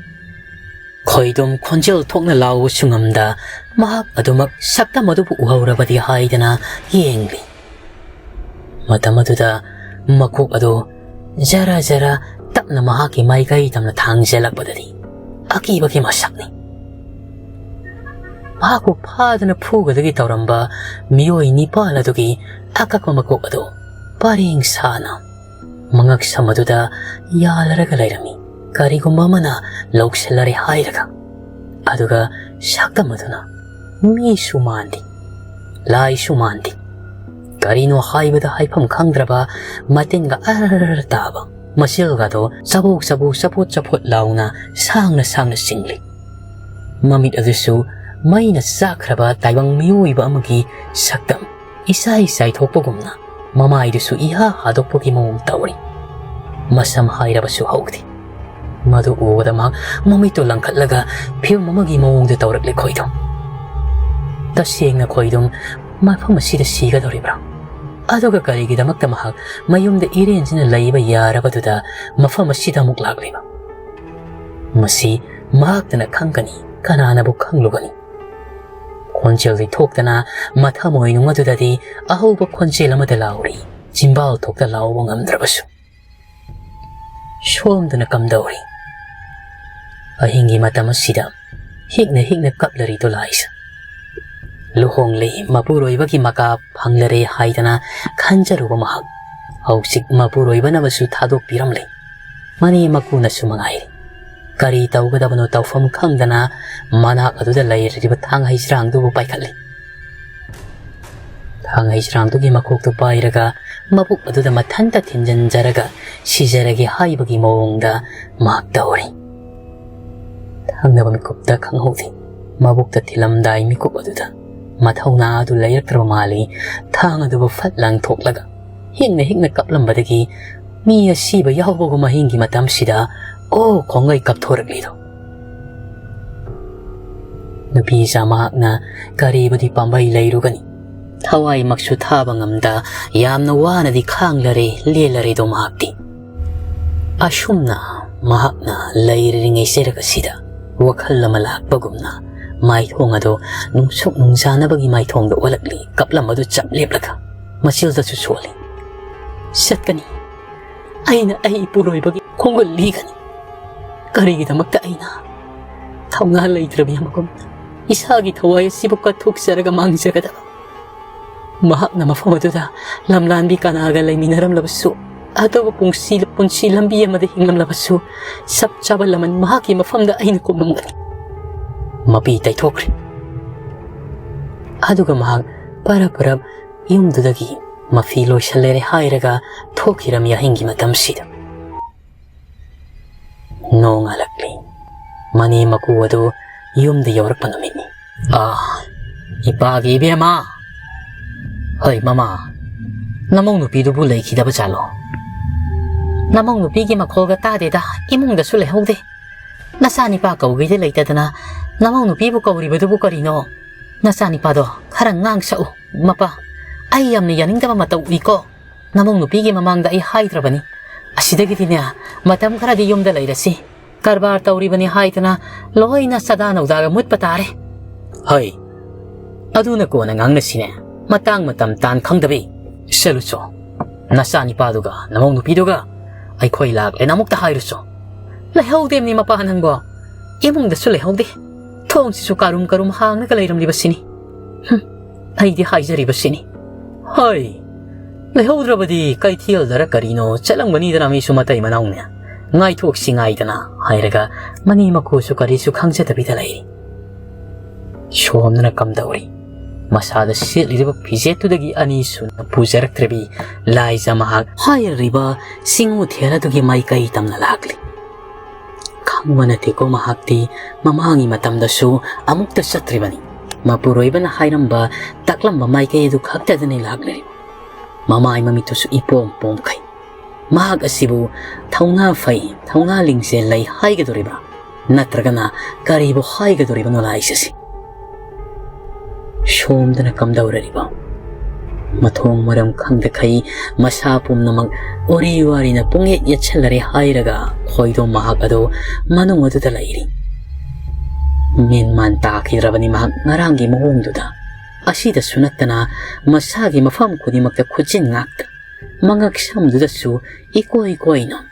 ꯈꯣꯏꯗꯨꯝ ꯈꯣꯟꯖꯦꯜ ꯊꯣꯛꯅ ꯂꯥꯎꯕꯁꯨ ꯉꯝꯗ ꯃꯍꯥꯛ ꯑꯗꯨꯃꯛ ꯁꯛꯇꯝ ꯑꯗꯨꯕꯨ ꯎꯍꯧꯔꯕꯗꯤ ꯍꯥꯏꯗꯅ ꯌꯦꯡꯂꯤ꯫ ꯃꯇꯝ ꯑꯗꯨꯗ ꯃꯀꯣꯛ ꯑꯗꯨ ꯖꯔ ꯖꯔ ꯇꯞꯅ ꯃꯍꯥꯛꯀꯤ ꯃꯥꯏꯀꯩ ꯇꯝꯅ ꯊꯥꯡꯖꯜꯂꯛꯄꯗꯗꯤ ꯑꯀꯤꯕꯒꯤ ꯃꯁꯛꯅꯤ꯫ ꯃꯍꯥꯛꯄꯨ ꯐꯥꯗꯨꯅ ꯐꯨꯒꯗꯒꯤ ꯇꯧꯔꯝꯕ ꯃꯤꯑꯣꯏ ꯅꯤꯄꯥꯜ ꯑꯗꯨꯒꯤ ꯑꯀꯛꯄ ꯃꯀꯣꯛ ꯑꯗꯨ ꯄꯔꯦꯡ ꯁꯥꯅ ꯃꯉꯛꯁꯝ ꯑꯗꯨꯗ ꯌꯥꯜꯂꯔꯒ ꯂꯩꯔꯝꯃꯤ꯫ ꯀꯔꯤꯒꯨꯝꯕ ꯑꯃꯅ ꯂꯧꯁꯤꯜꯂꯔꯦ ꯍꯥꯏꯔꯒ꯫ ꯑꯗꯨꯒ ꯁꯛꯇꯝ ꯑꯗꯨꯅ ꯃꯤꯁꯨ ꯃꯥꯟꯗꯦ, ꯂꯥꯏꯁꯨ ꯃꯥꯟꯗꯦ꯫ ꯀꯔꯤꯅꯣ ꯍꯥꯏꯕꯗ ꯍꯥꯏꯐꯝ ꯈꯪꯗ꯭ꯔꯕ ꯃꯇꯤꯟꯒ ꯑꯔ ꯇꯥꯕ, ꯃꯆꯤꯜꯒꯗꯣ ꯆꯕꯣꯛ ꯆꯕꯣꯛ ꯆꯄꯣꯠ ꯆꯄꯣꯠ ꯂꯥꯎꯅ ꯁꯥꯡꯅ ꯁꯥꯡꯅ ꯆꯤꯡꯂꯤ꯫ ꯃꯃꯤꯠ ꯑꯗꯨꯁꯨ ꯃꯩꯅ ꯆꯥꯛꯈ꯭ꯔꯕ ꯇꯥꯏꯕꯪ ꯃꯤꯑꯣꯏꯕ ꯑꯃꯒꯤ ꯁꯛꯇꯝ ꯏꯁꯥꯏ ꯆꯥꯏꯊꯣꯛꯄꯒꯨꯝꯅ ꯃꯃꯥꯏꯗꯨꯁꯨ ꯏꯍꯥ ꯍꯥꯗꯣꯛꯄꯒꯤ ꯃꯑꯣꯡ ꯇꯧꯔꯤ꯫ ꯃꯁꯝ ꯍꯥꯏꯔꯕꯁꯨ ꯍꯧꯗꯦ꯫ ꯃꯗꯨ ꯎꯕꯗ ꯃꯍꯥꯛ ꯃꯃꯤꯠꯇꯨ ꯂꯪꯈꯠꯂꯒ ꯐꯤꯂꯝ ꯑꯃꯒꯤ ꯃꯑꯣꯡꯗ ꯇꯧꯔꯛꯂꯤ ꯈꯣꯏꯗꯨꯝ꯫ ꯇꯁꯦꯡꯅ ꯈꯣꯏꯗꯨꯝ ꯃꯐꯝ ꯑꯁꯤꯗ ꯁꯤꯒꯗꯧꯔꯤꯕ꯭ꯔꯥ? ꯑꯗꯨꯒ ꯀꯔꯤꯒꯤꯗꯃꯛꯇ ꯃꯍꯥꯛ ꯃꯌꯨꯝꯗ ꯏꯔꯦꯟꯖꯅ ꯂꯩꯕ ꯌꯥꯔꯕꯗꯨꯗ ꯃꯐꯝ ꯑꯁꯤꯗ ꯑꯃꯨꯛ ꯂꯥꯛꯂꯤꯕ? ꯃꯁꯤ ꯃꯍꯥꯛꯇꯅ ꯈꯪꯒꯅꯤ, ꯀꯅꯥꯅꯕꯨ ꯈꯪꯂꯨꯒꯅꯤ? ꯈꯣꯟꯖꯦꯜꯗꯤ ꯊꯣꯛꯇꯅ ꯃꯊꯃꯣꯏꯅꯨꯡ ꯑꯗꯨꯗꯗꯤ ꯑꯍꯧꯕ ꯈꯣꯟꯖꯦꯜ ꯑꯃꯗ ꯂꯥꯎꯔꯤ, ꯆꯤꯝꯕꯥꯜ ꯊꯣꯛꯇ ꯂꯥꯎꯕ ꯉꯝꯗ꯭ꯔꯕꯁꯨ꯫ ꯁꯣꯝꯗꯅ ꯀꯝꯗꯧꯔꯤ? ꯑꯍꯤꯡꯒꯤ ꯃꯇꯝ ꯑꯁꯤꯗ ꯍꯤꯛꯅ ꯍꯤꯛꯅ ꯀꯞꯂꯔꯤꯗꯣ ꯂꯥꯏꯁ꯫ ꯂꯨꯍꯣꯡꯂꯤ, ꯃꯄꯨꯔꯣꯏꯕꯒꯤ ꯃꯀꯥ ꯐꯪꯂꯔꯦ ꯍꯥꯏꯗꯅ ꯈꯟꯖꯔꯨꯕ ꯃꯍꯥꯛ ꯍꯧꯖꯤꯛ ꯃꯄꯨꯔꯣꯏꯕꯅꯕꯁꯨ ꯊꯥꯗꯣꯛꯄꯤꯔꯝꯂꯦ꯫ ꯃꯅꯦ ꯃꯀꯨꯅꯁꯨ ꯃꯉꯥꯏꯔꯦ꯫ ꯀꯔꯤ ꯇꯧꯒꯗꯕꯅꯣ ꯇꯧꯐꯝ ꯈꯪꯗꯅ ꯃꯅꯥꯛ ꯑꯗꯨꯗ ꯂꯩꯔꯤꯕ ꯊꯥꯡ ꯍꯩꯁ꯭ꯔꯥꯡꯗꯨꯕꯨ ꯄꯥꯏꯈꯠꯂꯤ꯫ ꯊꯥꯡ ꯍꯩꯁ꯭ꯔꯥꯡꯗꯨꯒꯤ ꯃꯈꯣꯛꯇꯨ ꯄꯥꯏꯔꯒ ꯃꯕꯨꯛ ꯑꯗꯨꯗ ꯃꯊꯟꯇ ꯊꯤꯟꯖꯤꯟꯖꯔꯒ ꯁꯤꯖꯔꯒꯦ ꯍꯥꯏꯕꯒꯤ ꯃꯑꯣꯡꯗ ꯃꯍꯥꯛ ꯇꯧꯔꯤ꯫ ꯊꯪꯅꯕ ꯃꯤꯀꯨꯞꯇ ꯈꯪꯍꯧꯗꯦ꯫ ꯃꯕꯨꯛꯇ ꯊꯤꯜꯂꯝꯗꯥꯏ ꯃꯤꯀꯨꯞ ꯑꯗꯨꯗ ꯃꯊꯧꯅꯥ ꯑꯗꯨ ꯂꯩꯔꯛꯇ꯭ꯔꯕ ꯃꯥꯜꯂꯤ꯫ ꯊꯥꯡ ꯑꯗꯨꯕꯨ ꯐꯠ ꯂꯪꯊꯣꯛꯂꯒ ꯍꯤꯡꯅ ꯍꯤꯡꯅ ꯀꯞꯂꯝꯕꯗꯒꯤ ꯃꯤ ꯑꯁꯤꯕ ꯌꯥꯎꯕꯒꯨꯝ ꯑꯍꯤꯡꯒꯤ ꯃꯇꯝꯁꯤꯗ ꯑꯣ ꯈꯣꯡꯒꯩ ꯀꯞꯊꯣꯔꯛꯂꯤꯗꯣ꯫ ꯅꯨꯄꯤꯁꯥ ꯃꯍꯥꯛꯅ ꯀꯔꯤꯕꯨꯗꯤ ꯄꯥꯝꯕꯩ ꯂꯩꯔꯨꯒꯅꯤ? ꯊꯋꯥꯏꯃꯛꯁꯨ ꯊꯥꯕ ꯉꯝꯗ ꯌꯥꯝꯅ ꯋꯥꯅꯗꯤ ꯈꯥꯡꯂꯔꯦ, ꯂꯦꯜꯂꯔꯦꯗꯣ ꯃꯍꯥꯛꯇꯤ꯫ ꯑꯁꯨꯝꯅ ꯃꯍꯥꯛꯅ ꯂꯩꯔꯤꯉꯩ ꯆꯩꯔꯛ ꯑꯁꯤꯗ ꯋꯥꯈꯜ ꯑꯃ ꯂꯥꯛꯄꯒꯨꯝꯅ ꯃꯥꯏꯊꯣꯡ ꯑꯗꯣ ꯅꯨꯡꯁꯨꯛ ꯅꯨꯡꯖꯥꯅꯕꯒꯤ ꯃꯥꯏꯊꯣꯡꯗ ꯑꯣꯜꯂꯛꯂꯤ꯫ ꯀꯞꯂꯝꯕꯗꯨ ꯆꯞ ꯂꯦꯞꯂꯒ ꯃꯆꯤꯜꯗꯁꯨ ꯁꯣꯜꯂꯤ꯫ ꯆꯠꯀꯅꯤ꯫ ꯑꯩꯅ ꯑꯩ ꯏꯄꯨꯔꯣꯏꯕꯒꯤ ꯈꯣꯡꯒꯨꯜ ꯂꯤꯒꯅꯤ꯫ ꯀꯔꯤꯒꯤꯗꯃꯛꯇ ꯑꯩꯅ ꯊꯧꯅꯥ ꯂꯩꯇ꯭ꯔꯕꯤ ꯑꯃꯒꯨꯝ ꯏꯁꯥꯒꯤ ꯊꯋꯥꯏ ꯑꯁꯤꯕꯨ ꯀꯠꯊꯣꯛꯆꯔꯒ ꯃꯥꯡꯖꯒꯗꯕ? ꯃꯍꯥꯛꯅ ꯃꯐꯝ ꯑꯗꯨꯗ ꯂꯝꯂꯥꯟꯕꯤ ꯀꯅꯥꯒ ꯂꯩꯃꯤꯟꯅꯔꯝꯂꯕꯁꯨ ꯑꯇꯣꯞꯄ ꯄꯨꯟꯁꯤ, ꯄꯨꯟꯁꯤ ꯂꯝꯕꯤ ꯑꯃꯗ ꯍꯤꯡꯂꯝꯂꯕꯁꯨ, ꯆꯞ ꯆꯥꯕ ꯂꯃꯟ ꯃꯍꯥꯛꯀꯤ ꯃꯐꯝꯗ ꯑꯩꯅ ꯀꯨꯝꯂꯝꯒꯅꯤ꯫ ꯃꯄꯤ ꯇꯩꯊꯣꯛꯈ꯭ꯔꯦ꯫ ꯑꯗꯨꯒ ꯃꯍꯥꯛ ꯄꯔꯞ ꯄꯔꯞ ꯌꯨꯝꯗꯨꯗꯒꯤ ꯃꯐꯤ ꯂꯣꯏꯁꯜꯂꯦꯔꯦ ꯍꯥꯏꯔꯒ ꯊꯣꯛꯈꯤꯔꯝꯃꯤ ꯑꯍꯤꯡꯒꯤ ꯃꯇꯝꯁꯤꯗ꯫ ꯅꯣꯡꯉꯥꯜꯂꯛꯂꯤ꯫ ꯃꯅꯦ ꯃꯀꯨ ꯑꯗꯨ ꯌꯨꯝꯗ ꯌꯧꯔꯛꯄ ꯅꯨꯃꯤꯠꯅꯤ꯫ "ꯑꯥ, ꯏꯄꯥꯒꯤ ꯏꯕꯦꯝꯃ!" "ꯍꯣꯏ, ꯃꯃꯥ꯫ ꯅꯃꯧ ꯅꯨꯄꯤꯗꯨꯕꯨ ꯂꯩꯈꯤꯗꯕ ꯖꯥꯠꯂꯣ?" "ꯅꯃꯧ ꯅꯨꯄꯤꯒꯤ ꯃꯈꯣꯜꯒ ꯇꯥꯗꯦꯗ, ꯏꯃꯨꯡꯗꯁꯨ ꯂꯩꯍꯧꯗꯦ꯫ ꯅꯆꯥꯅꯤꯄꯥ ꯀꯧꯒꯦꯗꯤ ꯂꯩꯇꯗꯅ ꯅꯃꯧ ꯅꯨꯄꯤꯕꯨ ꯀꯧꯔꯤꯕꯗꯨꯕꯨ ꯀꯔꯤꯅꯣ? ꯅꯆꯥꯅꯤꯄꯥꯗꯣ ꯈꯔ ꯉꯥꯡ ꯁꯛꯎ, ꯃꯄꯥ꯫ ꯑꯩ ꯌꯥꯝꯅ ꯌꯥꯅꯤꯡꯗꯕ ꯃꯇꯧ ꯎꯏꯀꯣ꯫ ꯅꯃꯧ ꯅꯨꯄꯤꯒꯤ ꯃꯃꯥꯡꯗ ꯑꯩ ꯍꯥꯏꯗ꯭ꯔꯕꯅꯤ꯫ ꯑꯁꯤꯗꯒꯤꯗꯤꯅꯦ, ꯃꯇꯝ ꯈꯔꯗꯤ ꯌꯨꯝꯗ ꯂꯩꯔꯁꯤ꯫ ꯀꯔꯕꯥꯔ ꯇꯧꯔꯤꯕꯅꯤ ꯍꯥꯏꯗꯅ ꯂꯣꯏꯅ ꯆꯗꯥ ꯅꯧꯗꯥꯒ ꯃꯨꯠꯄ ꯇꯥꯔꯦ꯫" "ꯍꯣꯏ, ꯑꯗꯨꯅ ꯀꯣꯟꯅ ꯉꯥꯡꯅꯁꯤꯅꯦ꯫ ꯃꯇꯥꯡ ꯃꯇꯝ ꯇꯥꯟ ꯈꯪꯗꯕꯤ꯫ ꯆꯠꯂꯨꯆꯣ꯫ ꯅꯆꯥꯅꯤꯄꯥꯗꯨꯒ ꯅꯃꯧ ꯅꯨꯄꯤꯗꯨꯒ ꯑꯩꯈꯣꯏ ꯂꯥꯛꯂꯦꯅ ꯑꯃꯨꯛꯇ ꯍꯥꯏꯔꯨꯆꯣ꯫" "ꯂꯩꯍꯧꯗꯦꯝꯅꯤ ꯃꯄꯥ ꯅꯪꯕꯣ꯫ ꯏꯃꯨꯡꯗꯁꯨ ꯂꯩꯍꯧꯗꯦ꯫ ꯊꯣꯡꯁꯤꯁꯨ ꯀꯥꯔꯨꯝ ꯀꯥꯔꯨꯝ ꯍꯥꯡꯂꯒ ꯂꯩꯔꯝꯂꯤꯕꯁꯤꯅꯤ꯫ ꯍꯨꯝ, ꯑꯩꯗꯤ ꯍꯥꯏꯖꯔꯤꯕꯁꯤꯅꯤ꯫" "ꯍꯣꯏ, ꯂꯩꯍꯧꯗ꯭ꯔꯕꯗꯤ ꯀꯩꯊꯦꯜꯗꯔ ꯀꯔꯤꯅꯣ ꯆꯠꯂꯝꯒꯅꯤꯗꯅ, ꯃꯤꯁꯨ ꯃꯇꯩ ꯃꯅꯥꯎꯅꯦ꯫ ꯉꯥꯏꯊꯣꯛꯁꯤ ꯉꯥꯏꯗꯅ" ꯍꯥꯏꯔꯒ ꯃꯅꯦ ꯃꯀꯨꯁꯨ ꯀꯔꯤꯁꯨ ꯈꯪꯖꯗꯕꯤꯗ ꯂꯩꯔꯤ꯫ ꯁꯣꯝꯗꯅ ꯀꯝꯗꯧꯔꯤ? ꯃꯁꯥꯗ ꯁꯦꯠꯂꯤꯕ ꯐꯤꯖꯦꯠꯇꯨꯗꯒꯤ ꯑꯅꯤ ꯁꯨꯅ ꯄꯨꯖꯔꯛꯇ꯭ꯔꯕꯤ ꯂꯥꯏꯖ ꯃꯍꯥꯛ ꯍꯥꯏꯔꯤꯕ ꯆꯤꯡꯃꯨꯊꯦꯜ ꯑꯗꯨꯒꯤ ꯃꯥꯏꯀꯩ ꯇꯝꯅ ꯂꯥꯛꯂꯤ꯫ ꯈꯪꯕ ꯅꯠꯇꯦꯀꯣ, ꯃꯍꯥꯛꯇꯤ ꯃꯃꯥꯡꯒꯤ ꯃꯇꯝꯗꯁꯨ ꯑꯃꯨꯛꯇ ꯆꯠꯇ꯭ꯔꯤꯕꯅꯤ꯫ ꯃꯄꯨꯔꯣꯏꯕꯅ ꯍꯥꯏꯔꯝꯕ, ꯇꯥꯛꯂꯝꯕ ꯃꯥꯏꯀꯩ ꯑꯗꯨ ꯈꯛꯇꯗꯅꯤ ꯂꯥꯛꯂꯤꯔꯤ꯫ ꯃꯃꯥꯏ ꯃꯃꯤꯠꯇꯨꯁꯨ ꯏꯄꯣꯝ ꯄꯣꯝꯈꯩ꯫ ꯃꯍꯥꯛ ꯑꯁꯤꯕꯨ ꯊꯧꯅꯥ ꯐꯩ, ꯊꯧꯅꯥ ꯂꯤꯡꯖꯦꯜ ꯂꯩ ꯍꯥꯏꯒꯗꯧꯔꯤꯕ꯭ꯔꯥ? ꯅꯠꯇ꯭ꯔꯒꯅ ꯀꯔꯤꯕꯨ ꯍꯥꯏꯒꯗꯧꯔꯤꯕꯅꯣ ꯂꯥꯏꯁꯤꯁꯤ? ꯁꯣꯝꯗꯅ ꯀꯝꯗꯧꯔꯔꯤꯕ? ꯃꯊꯣꯡ ꯃꯔꯝ ꯈꯪꯗꯈꯩ ꯃꯁꯥ ꯄꯨꯝꯅꯃꯛ ꯎꯔꯤ ꯋꯥꯔꯤꯅ ꯄꯨꯡꯌꯦꯠ ꯌꯦꯠꯁꯤꯜꯂꯔꯦ ꯍꯥꯏꯔꯒ ꯈꯣꯏꯗꯣ ꯃꯍꯥꯛ ꯑꯗꯨ ꯃꯅꯨꯡ ꯑꯗꯨꯗ ꯂꯩꯔꯤ꯫ ꯃꯦꯟꯃꯥꯟ ꯇꯥꯈꯤꯗ꯭ꯔꯕꯅꯤ ꯃꯍꯥꯛ ꯉꯔꯥꯡꯒꯤ ꯃꯑꯣꯡꯗꯨꯗ꯫ ꯑꯁꯤꯗꯁꯨ ꯅꯠꯇꯅ ꯃꯁꯥꯒꯤ ꯃꯐꯝ ꯈꯨꯗꯤꯡꯃꯛꯇ ꯈꯨꯠꯆꯤꯟ ꯉꯥꯛꯇ꯫ ꯃꯉꯛ ꯁꯝꯗꯨꯗꯁꯨ ꯏꯀꯣꯏ ꯀꯣꯏꯅ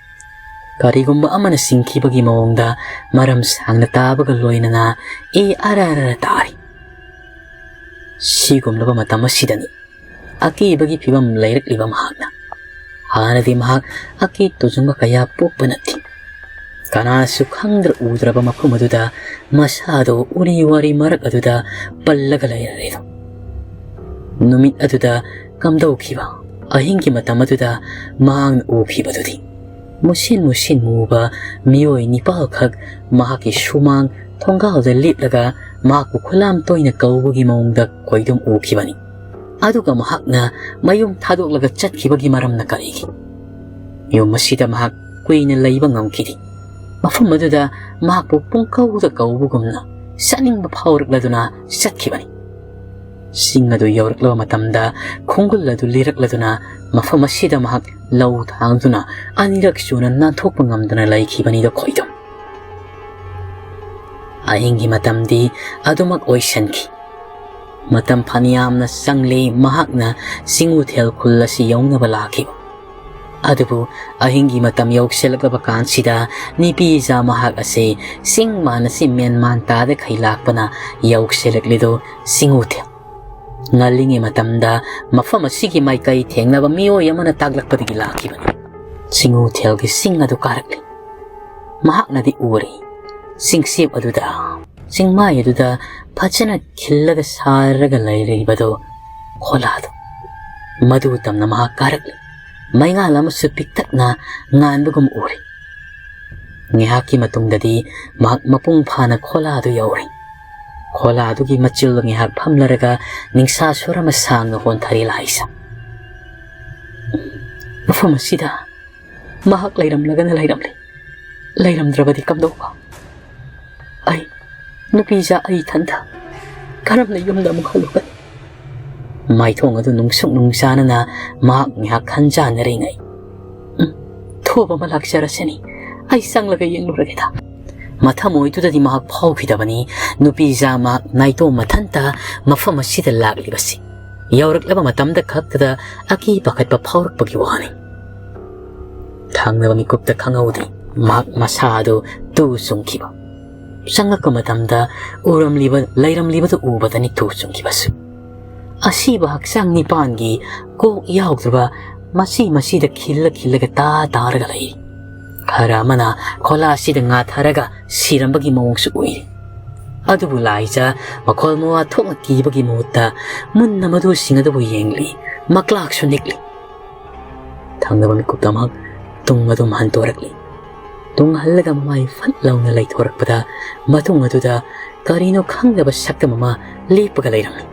ꯀꯔꯤꯒꯨꯝꯕ ꯑꯃꯅ ꯆꯤꯡꯈꯤꯕꯒꯤ ꯃꯑꯣꯡꯗ ꯃꯔꯝ ꯁꯥꯡꯅ ꯇꯥꯕꯒ ꯂꯣꯏꯅꯅ ꯏ ꯑꯔ ꯑꯔ ꯇꯥꯔꯤ꯫ ꯁꯤꯒꯨꯝꯂꯕ ꯃꯇꯝ ꯑꯁꯤꯗꯅꯤ ꯑꯀꯤꯕꯒꯤ ꯐꯤꯕꯝ ꯂꯩꯔꯛꯂꯤꯕ ꯃꯍꯥꯛꯅ꯫ ꯍꯥꯟꯅꯗꯤ ꯃꯍꯥꯛ ꯑꯀꯤ ꯇꯨꯖꯨꯡꯕ ꯀꯌꯥ ꯄꯣꯛꯄ ꯅꯠꯇꯦ꯫ ꯀꯅꯥꯁꯨ ꯈꯪꯗ꯭ꯔ ꯎꯗ꯭ꯔꯕ ꯃꯐꯝ ꯑꯗꯨꯗ ꯃꯁꯥꯗꯣ ꯎꯔꯤ ꯋꯥꯔꯤ ꯃꯔꯛ ꯑꯗꯨꯗ ꯄꯜꯂꯒ ꯂꯩꯔꯔꯦꯗꯣ꯫ ꯅꯨꯃꯤꯠ ꯑꯗꯨꯗ ꯀꯝꯗꯧꯈꯤꯕ ꯑꯍꯤꯡꯒꯤ ꯃꯇꯝ ꯑꯗꯨꯗ ꯃꯍꯥꯛꯅ ꯎꯈꯤꯕꯗꯨꯗꯤ ꯃꯨꯁꯤꯟ ꯃꯨꯁꯤꯟ ꯃꯨꯕ ꯃꯤꯑꯣꯏ ꯅꯤꯄꯥꯜꯈꯛ ꯃꯍꯥꯛꯀꯤ ꯁꯨꯃꯥꯡ ꯊꯣꯡꯒꯥꯜꯗ ꯂꯦꯞꯂꯒ ꯃꯍꯥꯛꯄꯨ ꯈꯨꯂꯥꯝ ꯇꯣꯏꯅ ꯀꯧꯕꯒꯤ ꯃꯑꯣꯡꯗ ꯈꯣꯏꯗꯨꯝ ꯎꯈꯤꯕꯅꯤ꯫ ꯑꯗꯨꯒ ꯃꯍꯥꯛꯅ ꯃꯌꯨꯝ ꯊꯥꯗꯣꯛꯂꯒ ꯆꯠꯈꯤꯕꯒꯤ ꯃꯔꯝꯅ ꯀꯔꯤꯒꯤ? ꯌꯨꯝ ꯑꯁꯤꯗ ꯃꯍꯥꯛ ꯀꯨꯏꯅ ꯂꯩꯕ ꯉꯝꯈꯤꯗꯦ꯫ ꯃꯐꯝ ꯑꯗꯨꯗ ꯃꯍꯥꯛꯄꯨ ꯄꯨꯡꯀꯧꯗ ꯀꯧꯕꯒꯨꯝꯅ ꯆꯠꯅꯤꯡꯕ ꯐꯥꯎꯔꯛꯂꯗꯨꯅ ꯆꯠꯈꯤꯕꯅꯤ꯫ ꯆꯤꯡ ꯑꯗꯨ ꯌꯧꯔꯛꯂꯕ ꯃꯇꯝꯗ ꯈꯣꯡꯒꯨꯜ ꯑꯗꯨ ꯂꯤꯔꯛꯂꯗꯨꯅ ꯃꯐꯝ ꯑꯁꯤꯗ ꯃꯍꯥꯛ ꯂꯧ ꯊꯥꯡꯗꯨꯅ ꯑꯅꯤꯔꯛ ꯁꯨꯅ ꯅꯥꯟꯊꯣꯛꯄ ꯉꯝꯗꯅ ꯂꯩꯈꯤꯕꯅꯤꯗꯣ ꯈꯣꯏꯗꯨꯝ꯫ ꯑꯍꯤꯡꯒꯤ ꯃꯇꯝꯗꯤ ꯑꯗꯨꯃꯛ ꯑꯣꯏꯁꯟꯈꯤ꯫ ꯃꯇꯝ ꯐꯅꯌꯥꯝꯅ ꯆꯪꯂꯦ ꯃꯍꯥꯛꯅ ꯆꯤꯡꯎꯊꯦꯜ ꯈꯨꯜ ꯑꯁꯤ ꯌꯧꯅꯕ ꯂꯥꯛꯈꯤꯕ꯫ ꯑꯗꯨꯕꯨ ꯑꯍꯤꯡꯒꯤ ꯃꯇꯝ ꯌꯧꯁꯤꯜꯂꯛꯂꯕ ꯀꯥꯟꯁꯤꯗ ꯅꯨꯄꯤ ꯏꯆꯥ ꯃꯍꯥꯛ ꯑꯁꯤ ꯆꯤꯡ ꯃꯥꯟ ꯑꯁꯤ ꯃꯦꯟ ꯃꯥꯟ ꯇꯥꯗꯈꯩ ꯂꯥꯛꯄꯅ ꯌꯧꯁꯤꯜꯂꯛꯂꯤꯗꯨ ꯆꯤꯡꯎꯊꯦꯜ꯫ ꯉꯜꯂꯤꯉꯩ ꯃꯇꯝꯗ ꯃꯐꯝ ꯑꯁꯤꯒꯤ ꯃꯥꯏꯀꯩ ꯊꯦꯡꯅꯕ ꯃꯤꯑꯣꯏ ꯑꯃꯅ ꯇꯥꯛꯂꯛꯄꯗꯒꯤ ꯂꯥꯛꯈꯤꯕꯅꯤ꯫ ꯆꯤꯡꯎꯊꯦꯜꯒꯤ ꯆꯤꯡ ꯑꯗꯨ ꯀꯥꯔꯛꯂꯤ꯫ ꯃꯍꯥꯛꯅꯗꯤ ꯎꯔꯦ꯫ ꯆꯤꯡꯁꯤꯞ ꯑꯗꯨꯗ, ꯆꯤꯡꯃꯥꯏ ꯑꯗꯨꯗ ꯐꯖꯅ ꯈꯤꯜꯂꯒ ꯁꯥꯔꯒ ꯂꯩꯔꯤꯕꯗꯨ ꯈꯣꯂꯥꯗꯨ꯫ ꯃꯗꯨ ꯇꯝꯅ ꯃꯍꯥꯛ ꯀꯥꯔꯛꯂꯤ꯫ ꯃꯩꯉꯥꯜ ꯑꯃꯁꯨ ꯄꯤꯛꯇꯛꯅ ꯉꯥꯟꯕꯒꯨꯝ ꯎꯔꯤ꯫ ꯉꯥꯏꯍꯥꯛꯀꯤ ꯃꯇꯨꯡꯗꯗꯤ ꯃꯍꯥꯛ ꯃꯄꯨꯡ ꯐꯥꯅ ꯈꯣꯂꯥꯗꯨ ꯌꯧꯔꯦ꯫ ꯈꯣꯂꯥꯗꯨꯒꯤ ꯃꯆꯤꯜꯗ ꯉꯥꯏꯍꯥꯛ ꯐꯝꯂꯔꯒ ꯅꯤꯡꯁꯥ ꯁꯣꯔ ꯑꯃ ꯁꯥꯡꯅ ꯍꯣꯟꯊꯔꯦ ꯂꯥꯏꯁꯥ꯫ ꯃꯐꯝ ꯑꯁꯤꯗ ꯃꯍꯥꯛ ꯂꯩꯔꯝꯂꯒꯅ ꯂꯩꯔꯝꯂꯦ, ꯂꯩꯔꯝꯗ꯭ꯔꯕꯗꯤ ꯀꯝꯗꯧꯕ? ꯑꯩ, ꯅꯨꯄꯤꯖꯥ ꯑꯩ ꯏꯊꯟꯗ ꯀꯔꯝꯅ ꯌꯨꯝꯗ ꯑꯃꯨꯛ ꯍꯜꯂꯨꯒꯅꯤ? ꯃꯥꯏꯊꯣꯡ ꯑꯗꯨ ꯅꯨꯡꯁꯨꯛ ꯅꯨꯡꯖꯥꯅꯅ ꯃꯍꯥꯛ ꯉꯥꯏꯍꯥꯛ ꯈꯟꯖꯥꯟꯅꯔꯤꯉꯩ, "ꯎꯝ, ꯊꯣꯕ ꯑꯃ ꯂꯥꯛꯆꯔꯁꯅꯤ, ꯑꯩ ꯆꯪꯂꯒ ꯌꯦꯡꯂꯨꯔꯒꯦꯗ"꯫ ꯃꯊꯃꯣꯏꯗꯨꯗꯗꯤ ꯃꯍꯥꯛ ꯐꯥꯎꯈꯤꯗꯕꯅꯤ ꯅꯨꯄꯤꯖꯥ ꯃꯍꯥꯛ ꯅꯥꯏꯇꯣꯝ ꯃꯊꯟꯇ ꯃꯐꯝ ꯑꯁꯤꯗ ꯂꯥꯛꯂꯤꯕꯁꯤ꯫ ꯌꯧꯔꯛꯂꯕ ꯃꯇꯝꯗ ꯈꯛꯇꯗ ꯑꯀꯤ ꯄꯥꯈꯠꯄ ꯐꯥꯎꯔꯛꯄꯒꯤ ꯋꯥꯅꯤ꯫ ꯊꯪꯅꯕ ꯃꯤꯀꯨꯞꯇ ꯈꯪꯍꯧꯗꯦ ꯃꯍꯥꯛ ꯃꯁꯥ ꯑꯗꯨ ꯇꯨ ꯆꯨꯡꯈꯤꯕ꯫ ꯆꯪꯂꯛꯄ ꯃꯇꯝꯗ ꯎꯔꯝꯂꯤꯕ, ꯂꯩꯔꯝꯂꯤꯕꯗꯨ ꯎꯕꯗꯅꯤ ꯇꯨ ꯆꯨꯡꯈꯤꯕꯁꯨ꯫ ꯑꯁꯤꯕ ꯍꯛꯆꯥꯡ ꯅꯤꯄꯥꯟꯒꯤ ꯀꯣꯛ ꯌꯥꯎꯗ꯭ꯔꯕ ꯃꯁꯤ ꯃꯁꯤꯗ ꯈꯤꯜꯂ ꯈꯤꯜꯂꯒ ꯇꯥ ꯇꯥꯔꯒ ꯂꯩꯔꯤ꯫ ꯈꯔ ꯑꯃꯅ ꯈꯣꯂꯥꯁꯤꯗ ꯉꯥꯊꯔꯒ ꯁꯤꯔꯝꯕꯒꯤ ꯃꯑꯣꯡꯁꯨ ꯎꯏ꯫ ꯑꯗꯨꯕꯨ ꯂꯥꯏꯖ ꯃꯈꯣꯜ ꯃꯋꯥ ꯊꯣꯛꯅ ꯀꯤꯕꯒꯤ ꯃꯍꯨꯠꯇ ꯃꯨꯟꯅ ꯃꯗꯨꯁꯤꯡ ꯑꯗꯨꯕꯨ ꯌꯦꯡꯂꯤ, ꯃꯀ꯭ꯂꯥꯛꯁꯨ ꯅꯤꯛꯂꯤ꯫ ꯊꯪꯅꯕ ꯃꯤꯀꯨꯞꯇ ꯃꯍꯥꯛ ꯇꯨꯡ ꯑꯗꯨꯝ ꯍꯟꯗꯣꯔꯛꯂꯤ꯫ ꯇꯨꯡ ꯍꯜꯂꯒ ꯃꯃꯥꯏ ꯐꯠ ꯂꯥꯎꯅ ꯂꯩꯊꯣꯔꯛꯄꯗ ꯃꯇꯨꯡ ꯑꯗꯨꯗ ꯀꯔꯤꯅꯣ ꯈꯪꯗꯕ ꯁꯛꯇꯝ ꯑꯃ ꯂꯦꯞꯄꯒ ꯂꯩꯔꯝꯃꯤ꯫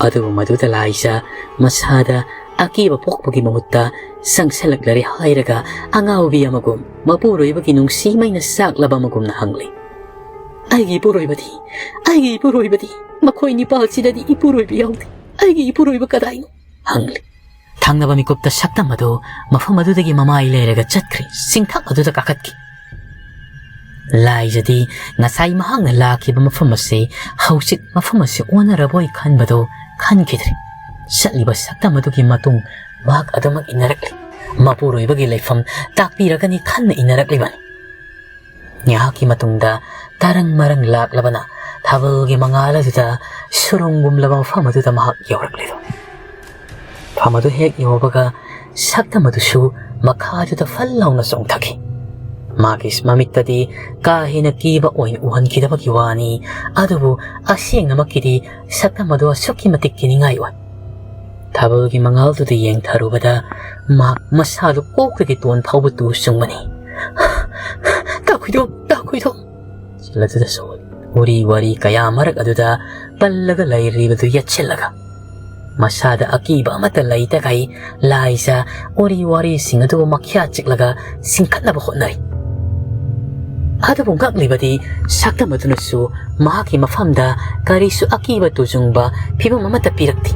ꯑꯗꯨꯕꯨ ꯃꯗꯨꯗ ꯂꯥꯏꯖ ꯃꯁꯥꯗ ꯑꯀꯤꯕ ꯄꯣꯛꯄꯒꯤ ꯃꯍꯨꯠꯇ ꯆꯪꯁꯤꯜꯂꯛꯂꯔꯦ ꯍꯥꯏꯔꯒ ꯑꯉꯥꯎꯕꯤ ꯑꯃꯒꯨꯝ ꯃꯄꯨꯔꯣꯏꯕꯒꯤ ꯅꯨꯡꯁꯤ ꯃꯩꯅ ꯆꯥꯛꯂꯕ ꯑꯃꯒꯨꯝꯅ ꯍꯪꯂꯤ꯫ "ꯑꯩꯒꯤ ꯏꯄꯨꯔꯣꯏꯕꯗꯤ, ꯑꯩꯒꯤ ꯏꯄꯨꯔꯣꯏꯕꯗꯤ, ꯃꯈꯣꯏ ꯅꯤꯄꯥꯜꯁꯤꯗꯗꯤ ꯏꯄꯨꯔꯣꯏꯕ ꯌꯥꯎꯗꯦ꯫ ꯑꯩꯒꯤ ꯏꯄꯨꯔꯣꯏꯕ ꯀꯗꯥꯏꯅꯣ?" ꯍꯪꯂꯤ꯫ ꯊꯪꯅꯕ ꯃꯤꯀꯨꯞꯇ ꯁꯛꯇꯝ ꯑꯗꯨ ꯃꯐꯝ ꯑꯗꯨꯗꯒꯤ ꯃꯃꯥꯏ ꯂꯩꯔꯒ ꯆꯠꯈ꯭ꯔꯦ, ꯆꯤꯡꯊꯛ ꯑꯗꯨꯗ ꯀꯥꯈꯠꯈꯤ꯫ ꯂꯥꯏꯖꯗꯤ ꯉꯁꯥꯏ ꯃꯍꯥꯛꯅ ꯂꯥꯛꯈꯤꯕ ꯃꯐꯝ ꯑꯁꯤ ꯍꯧꯖꯤꯛ ꯃꯐꯝ ꯑꯁꯤ ꯑꯣꯟꯅꯔꯕꯣꯏ ꯈꯟꯕꯗꯨ ꯈꯟꯈꯤꯗ꯭ꯔꯦ꯫ ꯆꯠꯂꯤꯕ ꯁꯛꯇꯝ ꯑꯗꯨꯒꯤ ꯃꯇꯨꯡ ꯃꯍꯥꯛ ꯑꯗꯨꯃꯛ ꯏꯟꯅꯔꯛꯂꯤ꯫ ꯃꯄꯨꯔꯣꯏꯕꯒꯤ ꯂꯩꯐꯝ ꯇꯥꯛꯄꯤꯔꯒꯅꯤ ꯈꯟꯅ ꯏꯟꯅꯔꯛꯂꯤꯕꯅꯤ꯫ ꯉꯥꯏꯍꯥꯛꯀꯤ ꯃꯇꯨꯡꯗ ꯇꯔꯪ ꯃꯔꯪ ꯂꯥꯛꯂꯕꯅ ꯊꯥꯕꯜꯒꯤ ꯃꯉꯥꯜ ꯑꯗꯨꯗ ꯁꯨꯔꯨꯡꯒꯨꯝꯂꯕ ꯃꯐꯝ ꯑꯗꯨꯗ ꯃꯍꯥꯛ ꯌꯧꯔꯛꯂꯤꯗꯣ꯫ ꯃꯐꯝ ꯑꯗꯨ ꯍꯦꯛ ꯌꯧꯕꯒ ꯁꯛꯇꯝ ꯑꯗꯨꯁꯨ ꯃꯈꯥꯗꯨꯗ ꯐꯜ ꯂꯥꯎꯅ ꯆꯣꯡꯊꯈꯤ꯫ ꯃꯥꯒꯤ ꯃꯃꯤꯠꯇꯗꯤ ꯀꯥ ꯍꯦꯟꯅ ꯀꯤꯕ ꯑꯣꯏꯅ ꯎꯍꯟꯈꯤꯗꯕꯒꯤ ꯋꯥꯅꯤ, ꯑꯗꯨꯕꯨ ꯑꯁꯦꯡꯅꯃꯛꯀꯤꯗꯤ ꯁꯛꯇꯝ ꯑꯗꯨ ꯑꯁꯨꯛꯀꯤ ꯃꯇꯤꯛ ꯀꯤꯅꯤꯡꯉꯥꯏ ꯑꯣꯏ꯫ ꯊꯥꯕꯜꯒꯤ ꯃꯉꯥꯜꯗꯨꯗ ꯌꯦꯡꯊꯔꯨꯕꯗ ꯃꯍꯥꯛ ꯃꯁꯥꯗꯨ ꯀꯣꯛꯇꯒꯤ ꯇꯣꯟ ꯐꯥꯎꯕ ꯇꯨ ꯆꯨꯡꯕꯅꯤ꯫ "ꯇꯥ ꯈꯣꯏꯗꯣꯝ, ꯇꯥ ꯈꯣꯏꯗꯣꯝ!" ꯆꯤꯜ ꯑꯗꯨꯗ ꯁꯣꯜꯂꯤ꯫ ꯎꯔꯤ ꯋꯥꯔꯤ ꯀꯌꯥ ꯃꯔꯛ ꯑꯗꯨꯗ ꯄꯜꯂꯒ ꯂꯩꯔꯤꯕꯗꯨ ꯌꯦꯠꯁꯤꯜꯂꯒ, ꯃꯁꯥꯗ ꯑꯀꯤꯕ ꯑꯃꯠꯇ ꯂꯩꯇꯈꯩ ꯂꯥꯏꯖ ꯎꯔꯤ ꯋꯥꯔꯤꯁꯤꯡ ꯑꯗꯨꯕꯨ ꯃꯈ꯭ꯌꯥ ꯆꯤꯛꯂꯒ ꯆꯤꯡꯈꯠꯅꯕ ꯍꯣꯠꯅꯔꯤ꯫ ꯑꯗꯨꯕꯨ ꯉꯛꯂꯤꯕꯗꯤ ꯁꯛꯇꯝ ꯑꯗꯨꯅꯁꯨ ꯃꯍꯥꯛꯀꯤ ꯃꯐꯝꯗ ꯀꯔꯤꯁꯨ ꯑꯀꯤꯕ ꯇꯨꯖꯨꯡꯕ ꯐꯤꯚꯝ ꯑꯃꯠꯇ ꯄꯤꯔꯛꯇꯦ꯫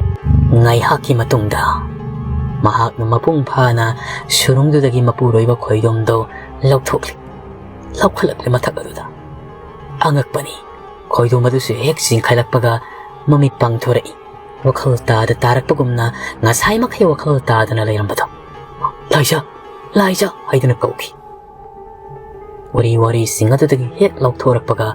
ꯉꯥꯏꯍꯥꯛꯀꯤ ꯃꯇꯨꯡꯗ ꯃꯍꯥꯛꯅ ꯃꯄꯨꯡ ꯐꯥꯅ ꯁꯨꯔꯨꯡꯗꯨꯗꯒꯤ ꯃꯄꯨꯔꯣꯏꯕ ꯈꯣꯏꯗꯣꯝꯗꯨ ꯂꯧꯊꯣꯛꯂꯤ꯫ ꯂꯧꯈꯠꯂꯛꯂꯤ ꯃꯊꯛ ꯑꯗꯨꯗ꯫ ꯑꯉꯛꯄꯅꯤ, ꯈꯣꯏꯗꯣꯝ ꯑꯗꯨꯁꯨ ꯍꯦꯛ ꯆꯤꯡꯈꯠꯂꯛꯄꯒ ꯃꯃꯤꯠ ꯄꯥꯡꯊꯣꯔꯛꯏ꯫ ꯋꯥꯈꯜ ꯇꯥꯗ ꯇꯥꯔꯛꯄꯒꯨꯝꯅ ꯉꯁꯥꯏ ꯃꯈꯩ ꯋꯥꯈꯜ ꯇꯥꯗꯅ ꯂꯩꯔꯝꯕꯗꯣ꯫ "ꯂꯥꯏꯖ! ꯂꯥꯏꯖ!" ꯍꯥꯏꯗꯨꯅ ꯀꯧꯈꯤ꯫ ꯎꯔꯤ ꯋꯥꯔꯤꯁꯤꯡ ꯑꯗꯨꯗꯒꯤ ꯍꯦꯛ ꯂꯧꯊꯣꯔꯛꯄꯒ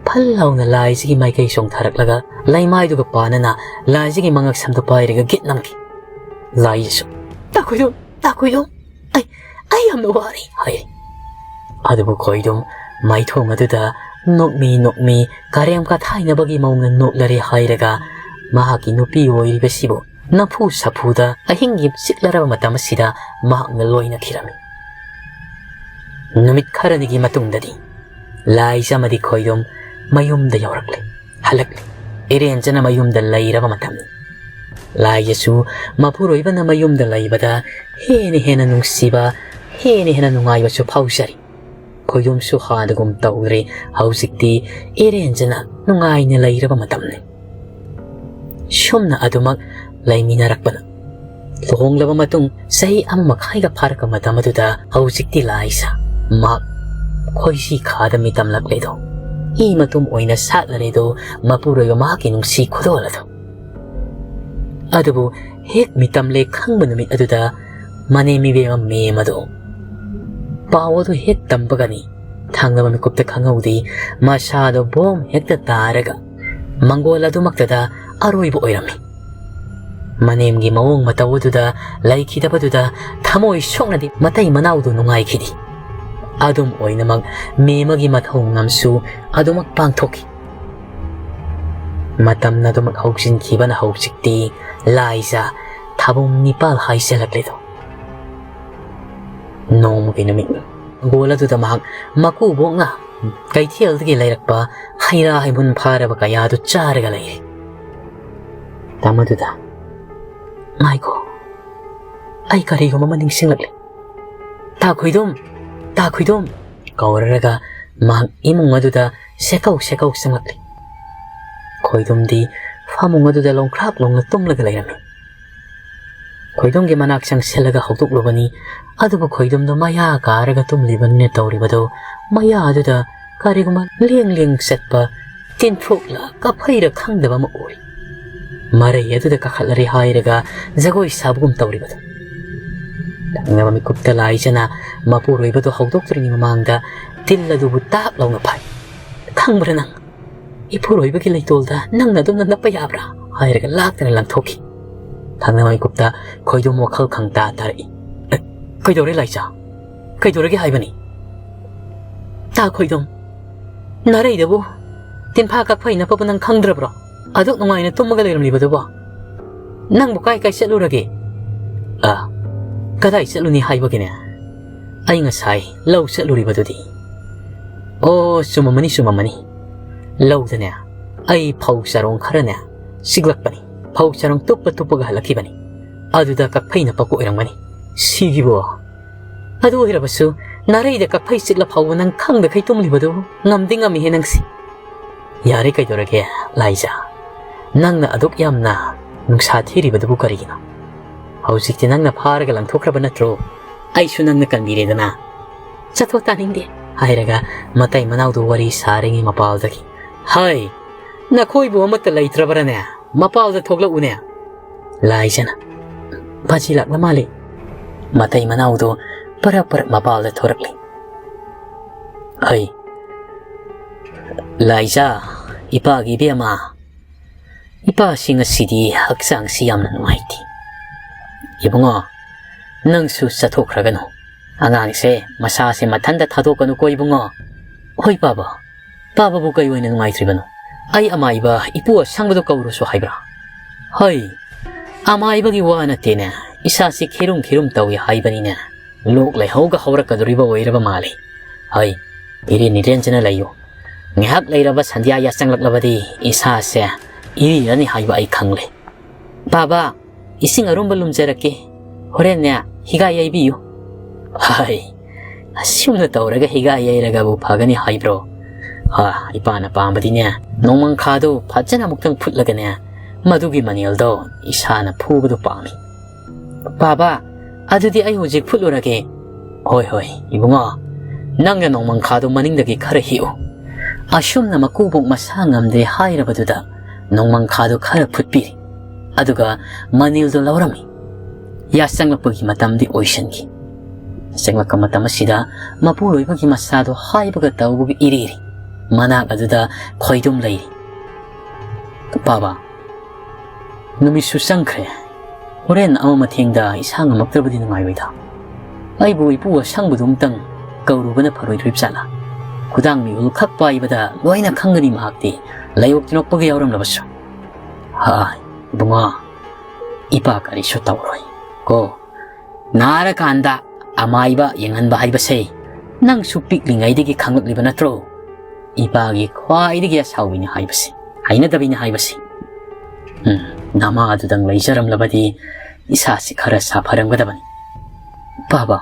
ꯐꯜ ꯂꯥꯎꯅ ꯂꯥꯏꯖꯒꯤ ꯃꯥꯏꯀꯩ ꯆꯣꯡꯊꯔꯛꯂꯒ ꯂꯩꯃꯥꯏꯗꯨꯒ ꯄꯥꯟꯅꯅ ꯂꯥꯏꯖꯒꯤ ꯃꯉꯛꯁꯝꯗ ꯄꯥꯏꯔꯒ ꯒꯤꯠ ꯅꯝꯈꯤ꯫ ꯂꯥꯏꯖꯁꯨ, "ꯇꯥ ꯈꯣꯏꯗꯣꯝ, ꯇꯥ ꯈꯣꯏꯗꯣꯝ, ꯑꯩ, ꯑꯩ ꯌꯥꯝꯅ ꯋꯥꯔꯦ" ꯍꯥꯏ꯫ ꯑꯗꯨꯕꯨ ꯈꯣꯏꯗꯣꯝ ꯃꯥꯏꯊꯣꯡ ꯑꯗꯨꯗ ꯅꯣꯛꯃꯤ ꯅꯣꯛꯃꯤ ꯀꯔꯦꯝ ꯀꯊꯥꯏꯅꯕꯒꯤ ꯃꯑꯣꯡꯗ ꯅꯣꯛꯂꯔꯦ ꯍꯥꯏꯔꯒ ꯃꯍꯥꯛꯀꯤ ꯅꯨꯄꯤ ꯑꯣꯏꯔꯤꯕꯁꯤꯕꯨ ꯅꯝꯐꯨ ꯁꯥꯐꯨꯗ ꯑꯍꯤꯡꯒꯤ ꯆꯤꯛꯂꯔꯕ ꯃꯇꯝ ꯑꯁꯤꯗ ꯃꯍꯥꯛꯅ ꯂꯣꯏꯅꯈꯤꯔꯝꯃꯤ꯫ ꯅꯨꯃꯤꯠ ꯈꯔꯅꯤꯒꯤ ꯃꯇꯨꯡꯗꯗꯤ ꯂꯥꯏꯖ ꯑꯃꯗꯤ ꯈꯣꯏꯗꯣꯝ ꯃꯌꯨꯝꯗ ꯌꯧꯔꯛꯂꯦ, ꯍꯜꯂꯛꯂꯦ꯫ ꯏꯔꯦꯟꯖꯅ ꯃꯌꯨꯝꯗ ꯂꯩꯔꯕ ꯃꯇꯝꯅꯤ꯫ ꯂꯥꯏꯖꯁꯨ ꯃꯄꯨꯔꯣꯏꯕꯅ ꯃꯌꯨꯝꯗ ꯂꯩꯕꯗ ꯍꯦꯟꯅ ꯍꯦꯟꯅ ꯅꯨꯡꯁꯤꯕ, ꯍꯦꯟꯅ ꯍꯦꯟꯅ ꯅꯨꯡꯉꯥꯏꯕꯁꯨ ꯐꯥꯎꯖꯔꯤ꯫ ꯈꯣꯏꯗꯣꯝꯁꯨ ꯍꯥꯟꯅꯒꯨꯝ ꯇꯧꯗ꯭ꯔꯦ꯫ ꯍꯧꯖꯤꯛꯇꯤ ꯏꯔꯦꯟꯖꯅ ꯅꯨꯡꯉꯥꯏꯅ ꯂꯩꯔꯕ ꯃꯇꯝꯅꯤ꯫ ꯁꯨꯝꯅ ꯑꯗꯨꯃꯛ ꯂꯩꯃꯤꯟꯅꯔꯛꯄꯅ ꯂꯨꯍꯣꯡꯂꯕ ꯃꯇꯨꯡ ꯆꯍꯤ ꯑꯃ ꯃꯈꯥꯏꯒ ꯐꯥꯔꯛꯄ ꯃꯇꯝ ꯑꯗꯨꯗ ꯍꯧꯖꯤꯛꯇꯤ ꯂꯥꯏꯁꯥ ꯃꯍꯥꯛ ꯈꯣꯏꯁꯤ ꯈꯥꯗ ꯃꯤꯇꯝꯂꯛꯂꯦꯗꯣ꯫ ꯏ ꯃꯇꯨꯝ ꯑꯣꯏꯅ ꯁꯥꯠꯂꯔꯦꯗꯣ ꯃꯄꯨꯔꯣꯏꯕ ꯃꯍꯥꯛꯀꯤ ꯅꯨꯡꯁꯤ ꯈꯨꯗꯣꯜ ꯑꯗꯣ꯫ ꯑꯗꯨꯕꯨ ꯍꯦꯛ ꯃꯤꯇꯝꯂꯦ ꯈꯪꯕ ꯅꯨꯃꯤꯠ ꯑꯗꯨꯗ ꯃꯅꯦꯝ ꯏꯕꯦꯝꯃ ꯃꯦꯝ ꯑꯗꯣ ꯄꯥꯎ ꯑꯗꯨ ꯍꯦꯛ ꯇꯝꯕꯒꯅꯤ ꯊꯪꯅꯕ ꯃꯤꯀꯨꯞꯇ ꯈꯪꯍꯧꯗꯦ ꯃꯁꯥꯗꯣ ꯕꯣꯝ ꯍꯦꯛꯇ ꯇꯥꯔꯒ ꯃꯪꯒꯣꯜ ꯑꯗꯨꯃꯛꯇꯗ ꯑꯔꯣꯏꯕ ꯑꯣꯏꯔꯝꯃꯤ꯫ ꯃꯅꯦꯝꯒꯤ ꯃꯑꯣꯡ ꯃꯇꯧ ꯑꯗꯨꯗ ꯂꯩꯈꯤꯗꯕꯗꯨꯗ ꯊꯃꯣꯏ ꯁꯣꯛꯅꯗꯤ ꯃꯇꯩ ꯃꯅꯥꯎꯗꯨ ꯅꯨꯡꯉꯥꯏꯈꯤꯗꯦ꯫ ꯑꯗꯨꯝ ꯑꯣꯏꯅꯃꯛ ꯃꯦꯃꯒꯤ ꯃꯊꯧ ꯉꯝꯁꯨ ꯑꯗꯨꯃꯛ ꯄꯥꯡꯊꯣꯛꯈꯤ꯫ ꯃꯇꯝꯅ ꯑꯗꯨꯃꯛ ꯍꯧꯖꯤꯟꯈꯤꯕꯅ ꯍꯧꯖꯤꯛꯇꯤ ꯂꯥꯏꯖ ꯊꯥꯕꯨꯡ ꯅꯤꯄꯥꯜ ꯍꯥꯏꯖꯜꯂꯛꯂꯦꯗꯣ꯫ ꯅꯣꯡꯃꯒꯤ ꯅꯨꯃꯤꯠꯅꯤ꯫ ꯃꯪꯒꯣꯜ ꯑꯗꯨꯗ ꯃꯍꯥꯛ ꯃꯀꯨꯕꯣꯛꯅ ꯀꯩꯊꯦꯜꯗꯒꯤ ꯂꯩꯔꯛꯄ ꯍꯩ ꯔꯥ ꯍꯩꯃꯨꯟ ꯐꯥꯔꯕ ꯀꯌꯥꯗꯨ ꯆꯥꯔꯒ ꯂꯩꯔꯦ꯫ ꯇꯥꯃꯗꯨꯗ, "ꯉꯥꯏꯈꯣ, ꯑꯩ ꯀꯔꯤꯒꯨꯝꯕ ꯑꯃ ꯅꯤꯡꯁꯤꯡꯂꯛꯂꯦ꯫ ꯇꯥ ꯈꯣꯏꯗꯣꯝ, ꯇꯥ ꯈꯣꯏꯗꯣꯝ!" ꯀꯧꯔꯔꯒ ꯃꯍꯥꯛ ꯏꯃꯨꯡ ꯑꯗꯨꯗ ꯁꯦꯀꯧ ꯁꯦꯀꯧ ꯆꯪꯂꯛꯂꯤ꯫ ꯈꯣꯏꯗꯣꯝꯗꯤ ꯐꯃꯨꯡ ꯑꯗꯨꯗ ꯂꯣꯡꯈ꯭ꯔꯥꯛ ꯂꯣꯡꯅ ꯇꯨꯝꯂꯒ ꯂꯩꯔꯝꯃꯤ꯫ ꯈꯣꯏꯗꯣꯝꯒꯤ ꯃꯅꯥꯛ ꯆꯪꯁꯤꯜꯂꯒ ꯍꯧꯗꯣꯛꯂꯨꯕꯅꯤ꯫ ꯑꯗꯨꯕꯨ ꯈꯣꯏꯗꯣꯝꯗꯣ ꯃꯌꯥ ꯀꯥꯔꯒ ꯇꯨꯝꯂꯤꯕꯅꯤꯅ ꯇꯧꯔꯤꯕꯗꯨ ꯃꯌꯥ ꯑꯗꯨꯗ ꯀꯔꯤꯒꯨꯝꯕ ꯂꯦꯡ ꯂꯦꯡ ꯆꯠꯄ ꯇꯤꯟꯊ꯭ꯔꯣꯛꯂ ꯀꯥꯐꯩꯔ ꯈꯪꯗꯕ ꯑꯃ ꯎꯔꯤ꯫ ꯃꯔꯩ ꯑꯗꯨꯗ ꯀꯥꯈꯠꯂꯔꯦ ꯍꯥꯏꯔꯒ ꯖꯒꯣꯏ ꯁꯥꯕꯒꯨꯝ ꯇꯧꯔꯤꯕꯗꯨ꯫ ꯊꯪꯅꯕ ꯃꯤꯀꯨꯞꯇ ꯂꯥꯏꯖꯅ ꯃꯄꯨꯔꯣꯏꯕꯗꯨ ꯍꯧꯗꯣꯛꯇ꯭ꯔꯤꯉꯩ ꯃꯃꯥꯡꯗ ꯇꯤꯜ ꯑꯗꯨꯕꯨ ꯇꯥꯛ ꯂꯥꯎꯅ ꯐꯥꯏ꯫ "ꯈꯪꯕ꯭ꯔꯥ ꯅꯪ? ꯏꯄꯨꯔꯣꯏꯕꯒꯤ ꯂꯩꯇꯣꯜꯗ ꯅꯪꯅ ꯑꯗꯨꯝꯅ ꯅꯞꯄ ꯌꯥꯕ꯭ꯔꯥ?" ꯍꯥꯏꯔꯒ ꯂꯥꯛꯇꯅ ꯂꯪꯊꯣꯛꯈꯤ꯫ ꯊꯪꯅ ꯃꯤꯀꯨꯞꯇ ꯈꯣꯏꯗꯣꯝ ꯋꯥꯈꯜ ꯈꯪꯇꯥ ꯇꯥꯔꯛꯏ꯫ "ꯑꯦ, ꯀꯩꯗꯧꯔꯦ ꯂꯥꯏꯖꯥ? ꯀꯩꯗꯧꯔꯒꯦ ꯍꯥꯏꯕꯅꯤ?" "ꯇꯥ ꯈꯣꯏꯗꯣꯝ, ꯅꯥꯔꯩꯗꯕꯨ ꯇꯤꯟꯐꯥ ꯀꯛꯐꯩ ꯅꯞꯄꯕꯨ ꯅꯪ ꯈꯪꯗ꯭ꯔꯕ꯭ꯔꯣ? ꯑꯗꯨꯛ ꯅꯨꯡꯉꯥꯏꯅ ꯇꯨꯝꯃꯒ ꯂꯩꯔꯝꯂꯤꯕꯗꯨꯕꯣ? ꯅꯪꯕꯨ ꯀꯥꯏ ꯀꯥꯏ ꯆꯠꯂꯨꯔꯒꯦ?" "ꯑ, ꯀꯗꯥꯏ ꯆꯠꯂꯨꯅꯤ ꯍꯥꯏꯕꯒꯤꯅꯦ? ꯑꯩ ꯉꯁꯥꯏ ꯂꯧ ꯆꯠꯂꯨꯔꯤꯕꯗꯨꯗꯤ꯫" "ꯑꯣ, ꯆꯨꯝꯃꯝꯃꯅꯤ, ꯆꯨꯝꯃꯝꯃꯅꯤ꯫ ꯂꯧꯗꯅꯦ ꯑꯩ ꯐꯧ ꯆꯔꯣꯡ ꯈꯔꯅꯦ ꯁꯤꯛꯂꯛꯄꯅꯤ꯫ ꯐꯧ ꯆꯔꯣꯡ ꯇꯨꯞꯄ ꯇꯨꯞꯄꯒ ꯍꯜꯂꯛꯈꯤꯕꯅꯤ꯫ ꯑꯗꯨꯗ ꯀꯛꯐꯩ ꯅꯞꯄ ꯑꯣꯏꯔꯝꯒꯅꯤ꯫ ꯁꯤꯒꯤꯕꯣ꯫ ꯑꯗꯨ ꯑꯣꯏꯔꯕꯁꯨ ꯅꯥꯔꯩꯗ ꯀꯛꯐꯩ ꯆꯤꯛꯂ ꯐꯥꯎꯕ ꯅꯪ ꯈꯪꯗꯈꯩ ꯇꯨꯝꯂꯤꯕꯗꯨ ꯉꯝꯗꯤ ꯉꯝꯃꯤꯍꯦ ꯅꯪꯁꯤ꯫ ꯌꯥꯔꯦ, ꯀꯩꯗꯧꯔꯒꯦ ꯂꯥꯏꯖꯥ? ꯅꯪꯅ ꯑꯗꯨꯛ ꯌꯥꯝꯅ ꯅꯨꯡꯁꯥ ꯊꯤꯔꯤꯕꯗꯨꯕꯨ ꯀꯔꯤꯒꯤꯅꯣ? ꯍꯧꯖꯤꯛꯇꯤ ꯅꯪꯅ ꯐꯥꯔꯒ ꯂꯪꯊꯣꯛꯈ꯭ꯔꯕ ꯅꯠꯇ꯭ꯔꯣ? ꯑꯩꯁꯨ ꯅꯪꯅ ꯀꯟꯕꯤꯔꯦꯗꯅ꯫" "ꯆꯠꯊꯣꯛ, ꯇꯥꯅꯤꯡꯗꯦ," ꯍꯥꯏꯔꯒ ꯃꯇꯩ ꯃꯅꯥꯎꯗꯨ ꯋꯥꯔꯤ ꯁꯥꯔꯤꯉꯩ ꯃꯄꯥꯜꯗꯒꯤ, "ꯍꯩ, ꯅꯈꯣꯏꯕꯨ ꯑꯃꯠꯇ ꯂꯩꯇ꯭ꯔꯕ꯭ꯔꯅꯦ? ꯃꯄꯥꯜꯗ ꯊꯣꯛꯂꯛꯎꯅꯦ꯫" ꯂꯥꯏꯖꯥꯅ, "ꯕꯥꯖꯤ ꯂꯥꯛꯂ ꯃꯥꯜꯂꯦ꯫" ꯃꯇꯩ ꯃꯅꯥꯎꯗꯨ ꯄꯔꯞ ꯄꯔꯞ ꯃꯄꯥꯜꯗ ꯊꯣꯔꯛꯂꯤ꯫ "ꯍꯩ, ꯂꯥꯏꯖꯥ, ꯏꯄꯥꯒꯤ ꯏꯕꯦꯝꯃ, ꯏꯄꯥꯁꯤ ꯉꯁꯤꯗꯤ ꯍꯛꯆꯥꯡꯁꯤ ꯌꯥꯝꯅ ꯅꯨꯡꯉꯥꯏꯇꯦ꯫ ꯏꯕꯨꯡꯉꯣ, ꯅꯪꯁꯨ ꯆꯠꯊꯣꯛꯈ꯭ꯔꯒꯅꯨ꯫ ꯑꯉꯥꯡꯁꯦ ꯃꯁꯥꯁꯦ ꯃꯊꯟꯇ ꯊꯥꯗꯣꯛꯀꯅꯨꯀꯣ ꯏꯕꯨꯡꯉꯣ꯫" "ꯍꯣꯏ ꯄꯥꯕ, ꯄꯥꯕꯕꯨ ꯀꯩ ꯑꯣꯏꯅ ꯅꯨꯡꯉꯥꯏꯇ꯭ꯔꯤꯕꯅꯣ? ꯑꯩ ꯑꯃꯥꯏꯕ ꯏꯄꯨ ꯑꯁꯪꯕꯗꯣ ꯀꯧꯔꯨꯁꯨ ꯍꯥꯏꯕ꯭ꯔꯥ?" "ꯍꯩ, ꯑꯃꯥꯏꯕꯒꯤ ꯋꯥ ꯅꯠꯇꯦꯅꯦ, ꯏꯁꯥꯁꯤ ꯈꯤꯔꯨꯝ ꯈꯤꯔꯨꯝ ꯇꯧꯏ ꯍꯥꯏꯕꯅꯤꯅꯦ꯫ ꯂꯣꯛ ꯂꯩꯍꯧꯒ ꯍꯧꯔꯛꯀꯗꯣꯔꯤꯕ ꯑꯣꯏꯔꯕ ꯃꯥꯜꯂꯤ꯫ ꯍꯩ, ꯏꯔꯦꯟ ꯏꯔꯦꯟꯖꯅ ꯂꯩꯌꯨ꯫ ꯉꯥꯏꯍꯥꯛ ꯂꯩꯔꯕ ꯁꯟꯙ꯭ꯌꯥ ꯌꯥꯆꯪꯂꯛꯂꯕꯗꯤ ꯏꯁꯥꯁꯦ ꯏꯔꯤꯔꯅꯤ ꯍꯥꯏꯕ ꯑꯩ ꯈꯪꯂꯦ꯫ ꯄꯥꯕ, ꯏꯁꯤꯡ ꯑꯔꯨꯝꯕ ꯂꯨꯝꯖꯔꯛꯀꯦ꯫ ꯍꯣꯔꯦꯟꯅꯦ ꯍꯤꯒꯥꯏ ꯌꯩꯕꯤꯌꯨ꯫" "ꯍꯩ, ꯑꯁꯨꯝꯅ ꯇꯧꯔꯒ ꯍꯤꯒꯥꯏ ꯌꯩꯔꯒꯕꯨ ꯐꯒꯅꯤ ꯍꯥꯏꯕ꯭ꯔꯣ? ꯍꯥ, ꯏꯄꯥꯅ ꯄꯥꯝꯕꯗꯤꯅꯦ, ꯅꯣꯡꯃꯪꯈꯥꯗꯨ ꯐꯖꯅ ꯑꯃꯨꯛꯇꯪ ꯐꯨꯠꯂꯒꯅꯦ, ꯃꯗꯨꯒꯤ ꯃꯅꯤꯜꯗꯣ ꯏꯁꯥꯅ ꯐꯨꯕꯗꯨ ꯄꯥꯝꯃꯤ꯫" "ꯄꯥꯕ, ꯑꯗꯨꯗꯤ ꯑꯩ ꯍꯧꯖꯤꯛ ꯐꯨꯠꯂꯨꯔꯒꯦ꯫" "ꯍꯣꯏ, ꯍꯣꯏ, ꯏꯕꯨꯡꯉꯣ, ꯅꯪꯅ ꯅꯣꯡꯃꯪꯈꯥꯗꯨ ꯃꯅꯤꯡꯗꯒꯤ ꯈꯔ ꯍꯦꯛꯎ꯫" ꯑꯁꯨꯝꯅ ꯃꯀꯨꯕꯣꯛ ꯃꯁꯥ ꯉꯝꯗ꯭ꯔꯦ ꯍꯥꯏꯔꯕꯗꯨꯗ ꯅꯣꯡꯃꯪꯈꯥꯗꯨ ꯈꯔ ꯐꯨꯠꯄꯤꯔꯦ꯫ ꯑꯗꯨꯒ ꯃꯅꯤꯜꯗꯨ ꯂꯧꯔꯝꯃꯤ꯫ ꯌꯥꯆꯪꯂꯛꯄꯒꯤ ꯃꯇꯝꯗꯤ ꯑꯣꯏꯁꯤꯟꯈꯤ꯫ ꯆꯪꯂꯛꯄ ꯃꯇꯝ ꯑꯁꯤꯗ ꯃꯄꯨꯔꯣꯏꯕꯒꯤ ꯃꯆꯥꯗꯨ ꯍꯥꯏꯕꯒ ꯇꯧꯕꯒ ꯏꯔꯤꯔꯤ꯫ ꯃꯅꯥꯛ ꯑꯗꯨꯗ ꯈꯣꯏꯗꯨꯝ ꯂꯩꯔꯤ꯫ "ꯄꯥꯕ, ꯅꯨꯃꯤꯠꯁꯨ ꯆꯪꯈ꯭ꯔꯦ, ꯍꯣꯔꯦꯟ ꯑꯃ ꯃꯊꯦꯡꯗ ꯏꯁꯥ ꯉꯝꯃꯛꯇ꯭ꯔꯕꯗꯤ ꯅꯨꯡꯉꯥꯏꯔꯣꯏꯗ꯫ ꯑꯩꯕꯨ ꯏꯄꯨ ꯑꯁꯪꯕꯗꯨ ꯑꯃꯇꯪ ꯀꯧꯔꯨꯕꯅ ꯐꯔꯣꯏꯗ꯭ꯔꯤꯕ ꯖꯥꯠꯂꯥ? ꯈꯨꯗꯥꯡ ꯃꯤꯍꯨꯜ ꯈꯛ ꯄꯥꯏꯕꯗ ꯂꯣꯏꯅ ꯈꯪꯒꯅꯤ ꯃꯍꯥꯛꯇꯤ, ꯂꯥꯏꯑꯣꯛ ꯇꯤꯟꯑꯣꯛꯄꯒ ꯌꯥꯎꯔꯝꯂꯕꯁꯨ꯫ ꯍꯥꯏ, ꯏꯕꯨꯡꯉꯣ, ꯏꯄꯥ ꯀꯔꯤꯁꯨ ꯇꯧꯔꯣꯏ ꯀꯣ꯫ ꯅꯥꯔꯀꯥꯟꯗ ꯑꯃꯥꯏꯕ ꯌꯦꯡꯍꯟꯕ ꯍꯥꯏꯕꯁꯦ ꯅꯪꯁꯨ ꯄꯤꯛꯂꯤꯉꯩꯗꯒꯤ ꯈꯪꯂꯛꯂꯤꯕ ꯅꯠꯇ꯭ꯔꯣ? ꯏꯄꯥꯒꯤ ꯈ꯭ꯋꯥꯏꯗꯒꯤ ꯑꯁꯥꯎꯕꯤꯅꯤ ꯍꯥꯏꯕꯁꯦ, ꯍꯩꯅꯗꯕꯤꯅꯤ ꯍꯥꯏꯕꯁꯦ꯫ ꯎꯝ, ꯅꯃꯥꯗꯨꯗꯪ ꯂꯩꯖꯔꯝꯂꯕꯗꯤ ꯏꯁꯥꯁꯤ ꯈꯔ ꯁꯥꯐꯔꯝꯒꯗꯕꯅꯤ꯫ ꯄꯥꯕ,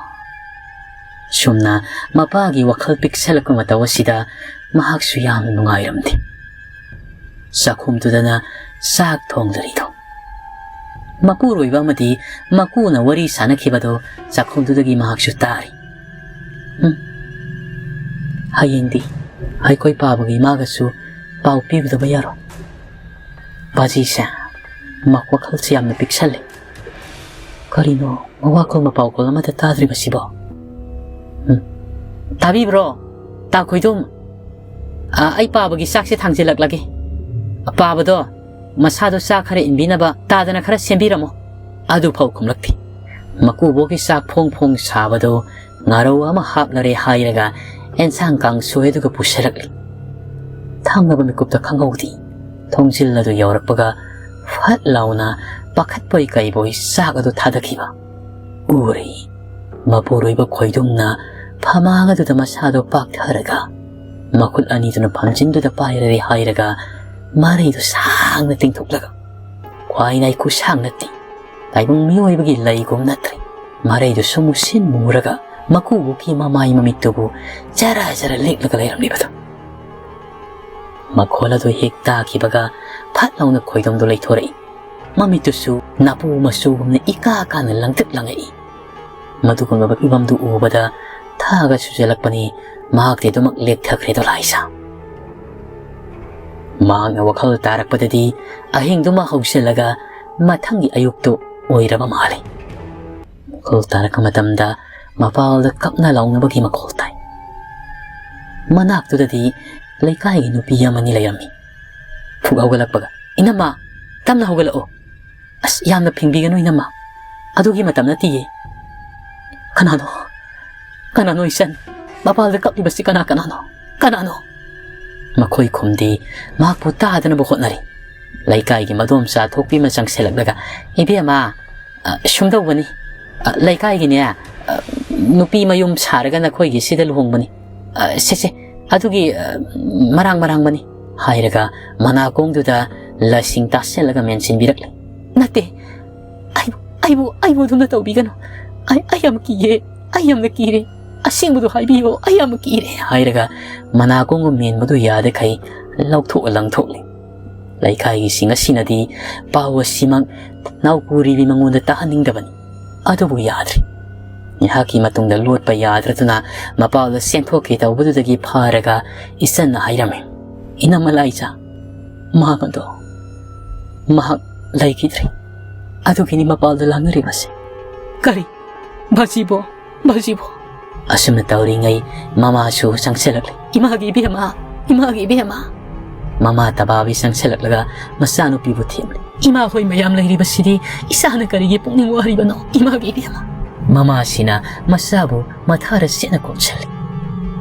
ꯁꯨꯝꯅ ꯃꯄꯥꯒꯤ ꯋꯥꯈꯜ ꯄꯤꯛꯁꯜꯂꯛꯄ ꯃꯇꯧ ꯑꯁꯤꯗ ꯃꯍꯥꯛꯁꯨ ꯌꯥꯝꯅ ꯅꯨꯡꯉꯥꯏꯔꯝꯗꯦ꯫ ꯆꯥꯛꯈꯨꯝꯗꯨꯗꯅ ꯆꯥꯛ ꯊꯣꯡꯖꯔꯤꯗꯣ꯫ ꯃꯄꯨꯔꯣꯏꯕ ꯑꯃꯗꯤ ꯃꯀꯨꯅ ꯋꯥꯔꯤ ꯁꯥꯅꯈꯤꯕꯗꯣ ꯆꯥꯛꯈꯨꯝꯗꯨꯗꯒꯤ ꯃꯍꯥꯛꯁꯨ ꯇꯥꯔꯤ꯫ ꯎꯝ, ꯍꯌꯦꯡꯗꯤ ꯑꯩꯈꯣꯏ ꯄꯥꯕꯒꯤ ꯏꯃꯥꯒꯁꯨ ꯄꯥꯎ ꯄꯤꯔꯨꯗꯕ ꯌꯥꯔꯣꯏ꯫ ꯄꯥꯖꯤꯁꯦ ꯃ-, ꯋꯥꯈꯜꯁꯦ ꯌꯥꯝꯅ ꯄꯤꯛꯁꯜꯂꯦ꯫ ꯀꯔꯤꯅꯣ ꯃꯋꯥꯈꯣꯜ ꯃꯄꯥꯎꯈꯣꯜ ꯑꯃꯠꯇ ꯇꯥꯗ꯭ꯔꯤꯕꯁꯤꯕꯣ? ꯎꯝ, ꯇꯥꯕꯤꯕ꯭ꯔꯣ? ꯇꯥ ꯈꯣꯏꯗꯨꯝ, ꯑ, ꯑꯩ ꯄꯥꯕꯒꯤ ꯆꯥꯛꯁꯦ ꯊꯥꯡꯖꯤꯜꯂꯛꯂꯒꯦ꯫ ꯄꯥꯕꯗꯣ ꯃꯁꯥꯗꯣ ꯆꯥꯛ ꯈꯔ ꯏꯟꯕꯤꯅꯕ ꯇꯥꯗꯅ ꯈꯔ ꯁꯦꯝꯕꯤꯔꯝꯃꯣ꯫ ꯑꯗꯨꯐꯥꯎ ꯈꯨꯝꯂꯛꯇꯦ꯫ ꯃꯀꯨꯕꯣꯛꯀꯤ ꯆꯥꯛ ꯐꯣꯡ ꯐꯣꯡ ꯁꯥꯕꯗꯣ ꯉꯥꯔꯧ ꯑꯃ ꯍꯥꯞꯂꯔꯦ ꯍꯥꯏꯔꯒ ꯑꯦꯟꯁꯥꯡ ꯀꯥꯡꯁꯣꯏ ꯑꯗꯨꯒ ꯄꯨꯁꯤꯜꯂꯛꯂꯤ꯫ ꯊꯪꯅꯕ ꯃꯤꯀꯨꯞꯇ ꯈꯪꯍꯧꯗꯦ꯫ ꯊꯣꯡꯖꯤꯜ ꯑꯗꯨ ꯌꯧꯔꯛꯄꯒ ꯐꯠ ꯂꯥꯎꯅ ꯄꯥꯈꯠꯄꯣꯏ ꯀꯩꯕꯣꯏ ꯆꯥꯛ ꯑꯗꯨ ꯊꯥꯗꯈꯤꯕ ꯎꯔꯦ꯫ ꯃꯄꯨꯔꯣꯏꯕ ꯈꯣꯏꯗꯨꯝꯅ ꯐꯃꯥꯡ ꯑꯗꯨꯗ ꯃꯁꯥꯗꯣ ꯄꯥꯛꯊꯔꯒ ꯃꯈꯨꯠ ꯑꯅꯤꯗꯨꯅ ꯐꯝꯖꯤꯟꯗꯨꯗ ꯄꯥꯏꯔꯔꯦ ꯍꯥꯏꯔꯒ ꯃꯔꯩꯗꯨ ꯁꯥꯡꯅ ꯇꯤꯡꯊꯣꯛꯂꯒ, ꯈ꯭ꯋꯥꯏ ꯅꯥꯏꯀꯨ ꯁꯥꯡ ꯅꯠꯇꯦ, ꯇꯥꯏꯕꯪ ꯃꯤꯑꯣꯏꯕꯒꯤ ꯂꯩꯒꯨꯝ ꯅꯠꯇ꯭ꯔꯦ꯫ ꯃꯔꯩꯗꯨꯁꯨ ꯃꯨꯁꯤꯟ ꯃꯨꯔꯒ ꯃꯀꯨꯕꯣꯛꯀꯤ ꯃꯃꯥꯏ ꯃꯃꯤꯠꯇꯨꯕꯨ ꯖꯔ ꯖꯔ ꯂꯦꯛꯂꯒ ꯂꯩꯔꯝꯂꯤꯕꯗꯨ꯫ ꯃꯈꯣꯜ ꯑꯗꯨ ꯍꯦꯛ ꯇꯥꯈꯤꯕꯒ ꯐꯠ ꯂꯥꯎꯅ ꯈꯣꯏꯗꯣꯝꯗꯨ ꯂꯩꯊꯣꯔꯛꯏ꯫ ꯃꯃꯤꯠꯇꯨꯁꯨ ꯅꯥꯄꯨ ꯃꯆꯨꯒꯨꯝꯅ ꯏꯀꯥ ꯀꯥꯅ ꯂꯪꯇ꯭ꯔꯤꯛ ꯂꯪꯉꯛꯏ꯫ ꯃꯗꯨꯒꯨꯝꯂꯕ ꯐꯤꯕꯝꯗꯨ ꯎꯕꯗ ꯊꯥꯒ ꯁꯨꯖꯜꯂꯛꯄꯅꯤ꯫ ꯃꯍꯥꯛꯇꯤ ꯑꯗꯨꯃꯛ ꯂꯦꯛꯊꯈ꯭ꯔꯦꯗꯣ ꯂꯥꯏꯁꯥ꯫ ꯃꯍꯥꯛꯅ ꯋꯥꯈꯜ ꯇꯥꯔꯛꯄꯗꯗꯤ ꯑꯍꯤꯡꯗꯨꯃ ꯍꯧꯖꯤꯜꯂꯒ ꯃꯊꯪꯒꯤ ꯑꯌꯨꯛꯇꯨ ꯑꯣꯏꯔꯕ ꯃꯥꯜꯂꯤ꯫ ꯋꯥꯈꯜ ꯇꯥꯔꯛꯄ ꯃꯇꯝꯗ ꯃꯄꯥꯜꯗ ꯀꯞꯅ ꯂꯥꯎꯅꯕꯒꯤ ꯃꯈꯣꯜ ꯇꯥꯏ꯫ ꯃꯅꯥꯛꯇꯨꯗꯗꯤ ꯂꯩꯀꯥꯏꯒꯤ ꯅꯨꯄꯤ ꯑꯃꯅꯤ ꯂꯩꯔꯝꯃꯤ꯫ ꯐꯨꯛ ꯍꯧꯒꯠꯂꯛꯄꯒ, "ꯏꯅꯝꯃ, ꯇꯞꯅ ꯍꯧꯒꯠꯂꯛꯑꯣ꯫ "ꯑꯁ, ꯌꯥꯝꯅ ꯐꯤꯡꯕꯤꯒꯅꯨ, ꯏꯅꯝꯃ꯫ ꯑꯗꯨꯒꯤ ꯃꯇꯝ ꯅꯠꯇꯤꯌꯦ꯫" "ꯀꯅꯥꯅꯣ? ꯀꯅꯥꯅꯣ, ꯏꯆꯟ? ꯃꯄꯥꯜꯗ ꯀꯞꯂꯤꯕꯁꯤ ꯀꯅꯥ ꯀꯅꯥꯅꯣ? ꯀꯅꯥꯅꯣ?" ꯃꯈꯣꯏ ꯈꯨꯝꯗꯦ꯫ ꯃꯍꯥꯛꯄꯨ ꯇꯥꯗꯅꯕ ꯍꯣꯠꯅꯔꯤ꯫ ꯂꯩꯀꯥꯏꯒꯤ ꯃꯗꯣꯝꯆꯥ ꯊꯣꯛꯄꯤ ꯑꯃ ꯆꯪꯁꯤꯜꯂꯛꯂꯒ, "ꯏꯕꯦꯝꯃ, ꯑ, ꯁꯨꯝ ꯇꯧꯕꯅꯤ꯫ ꯑ, ꯂꯩꯀꯥꯏꯒꯤꯅꯦ, ꯑ, ꯅꯨꯄꯤ ꯃꯌꯨꯝ ꯁꯥꯔꯒ ꯅꯈꯣꯏꯒꯤ ꯁꯤꯗ ꯂꯨꯍꯣꯡꯕꯅꯤ꯫ ꯑ, ꯁꯦ, ꯁꯦ, ꯑꯗꯨꯒꯤ, ꯑ, ꯃꯔꯥꯡ ꯃꯔꯥꯡꯕꯅꯤ," ꯍꯥꯏꯔꯒ ꯃꯅꯥꯀꯣꯡꯗꯨꯗ ꯂꯁꯤꯡ ꯇꯥꯁꯤꯜꯂꯒ ꯃꯦꯟꯁꯤꯟꯕꯤꯔꯛꯂꯤ꯫ "ꯅꯠꯇꯦ, ꯑꯩꯕꯨ, ꯑꯩꯕꯨ, ꯑꯩꯕꯨ ꯑꯗꯨꯝꯅ ꯇꯧꯕꯤꯒꯅꯨ꯫ ꯑꯩ, ꯑꯩ ꯌꯥꯝ ꯀꯤꯌꯦ, ꯑꯩ ꯌꯥꯝꯅ ꯀꯤꯔꯦ꯫ ꯑꯁꯦꯡꯕꯗꯨ ꯍꯥꯏꯕꯤꯌꯣ, ꯑꯩ ꯌꯥꯝꯅ ꯀꯤꯔꯦ," ꯍꯥꯏꯔꯒ ꯃꯅꯥꯀꯣꯡꯕ ꯃꯦꯟꯕꯗꯨ ꯌꯥꯗꯈꯩ ꯂꯧꯊꯣꯛꯑ ꯂꯪꯊꯣꯛꯂꯤ꯫ ꯂꯩꯀꯥꯏꯒꯤꯁꯤꯡ ꯑꯁꯤꯅꯗꯤ ꯄꯥꯎ ꯑꯁꯤꯃꯛ ꯅꯥꯎꯄꯨꯔꯤꯕꯤ ꯃꯉꯣꯟꯗ ꯇꯥꯍꯟꯅꯤꯡꯗꯕꯅꯤ꯫ ꯑꯗꯨꯕꯨ ꯌꯥꯗ꯭ꯔꯦ꯫ ꯉꯥꯏꯍꯥꯛꯀꯤ ꯃꯇꯨꯡꯗ ꯂꯣꯠꯄ ꯌꯥꯗ꯭ꯔꯗꯨꯅ ꯃꯄꯥꯜꯗ ꯆꯦꯟꯊꯣꯛꯀꯦ ꯇꯧꯕꯗꯨꯗꯒꯤ ꯐꯥꯔꯒ ꯏꯆꯟꯅ ꯍꯥꯏꯔꯝꯃꯤ, "ꯏꯅꯝꯃ ꯂꯥꯏꯖꯥ, ꯃꯍꯥꯛ ꯑꯗꯣ, ꯃꯍꯥꯛ ꯂꯩꯈꯤꯗ꯭ꯔꯦ꯫ ꯑꯗꯨꯒꯤꯅꯤ ꯃꯄꯥꯜꯗ ꯂꯥꯡꯅꯔꯤꯕꯁꯦ꯫" "ꯀꯔꯤ? ꯕꯥꯖꯤꯕꯣ? ꯕꯥꯖꯤꯕꯣ?" ꯑꯁꯨꯝꯅ ꯇꯧꯔꯤꯉꯩ ꯃꯃꯥꯁꯨ ꯆꯪꯁꯤꯜꯂꯛꯂꯤ꯫ "ꯏꯃꯥꯒꯤ ꯏꯕꯦꯝꯃ! ꯏꯃꯥꯒꯤ ꯏꯕꯦꯝꯃ!" ꯃꯃꯥ ꯇꯕꯥꯕꯤ ꯆꯪꯁꯤꯜꯂꯛꯂꯒ ꯃꯆꯥꯅꯨꯄꯤꯕꯨ ꯊꯦꯝꯂꯤ꯫ "ꯏꯃꯥ ꯍꯣꯏ ꯃꯌꯥꯝ ꯂꯩꯔꯤꯕꯁꯤꯗꯤ ꯏꯆꯥꯅ ꯀꯔꯤꯒꯤ ꯄꯨꯛꯅꯤꯡ ꯋꯥꯔꯤꯕꯅꯣ, ꯏꯃꯥꯒꯤ ꯏꯕꯦꯝꯃ?" ꯃꯃꯥꯁꯤꯅ ꯃꯆꯥꯕꯨ ꯃꯊꯥꯔ ꯆꯦꯠꯅ ꯀꯣꯟꯁꯤꯜꯂꯤ꯫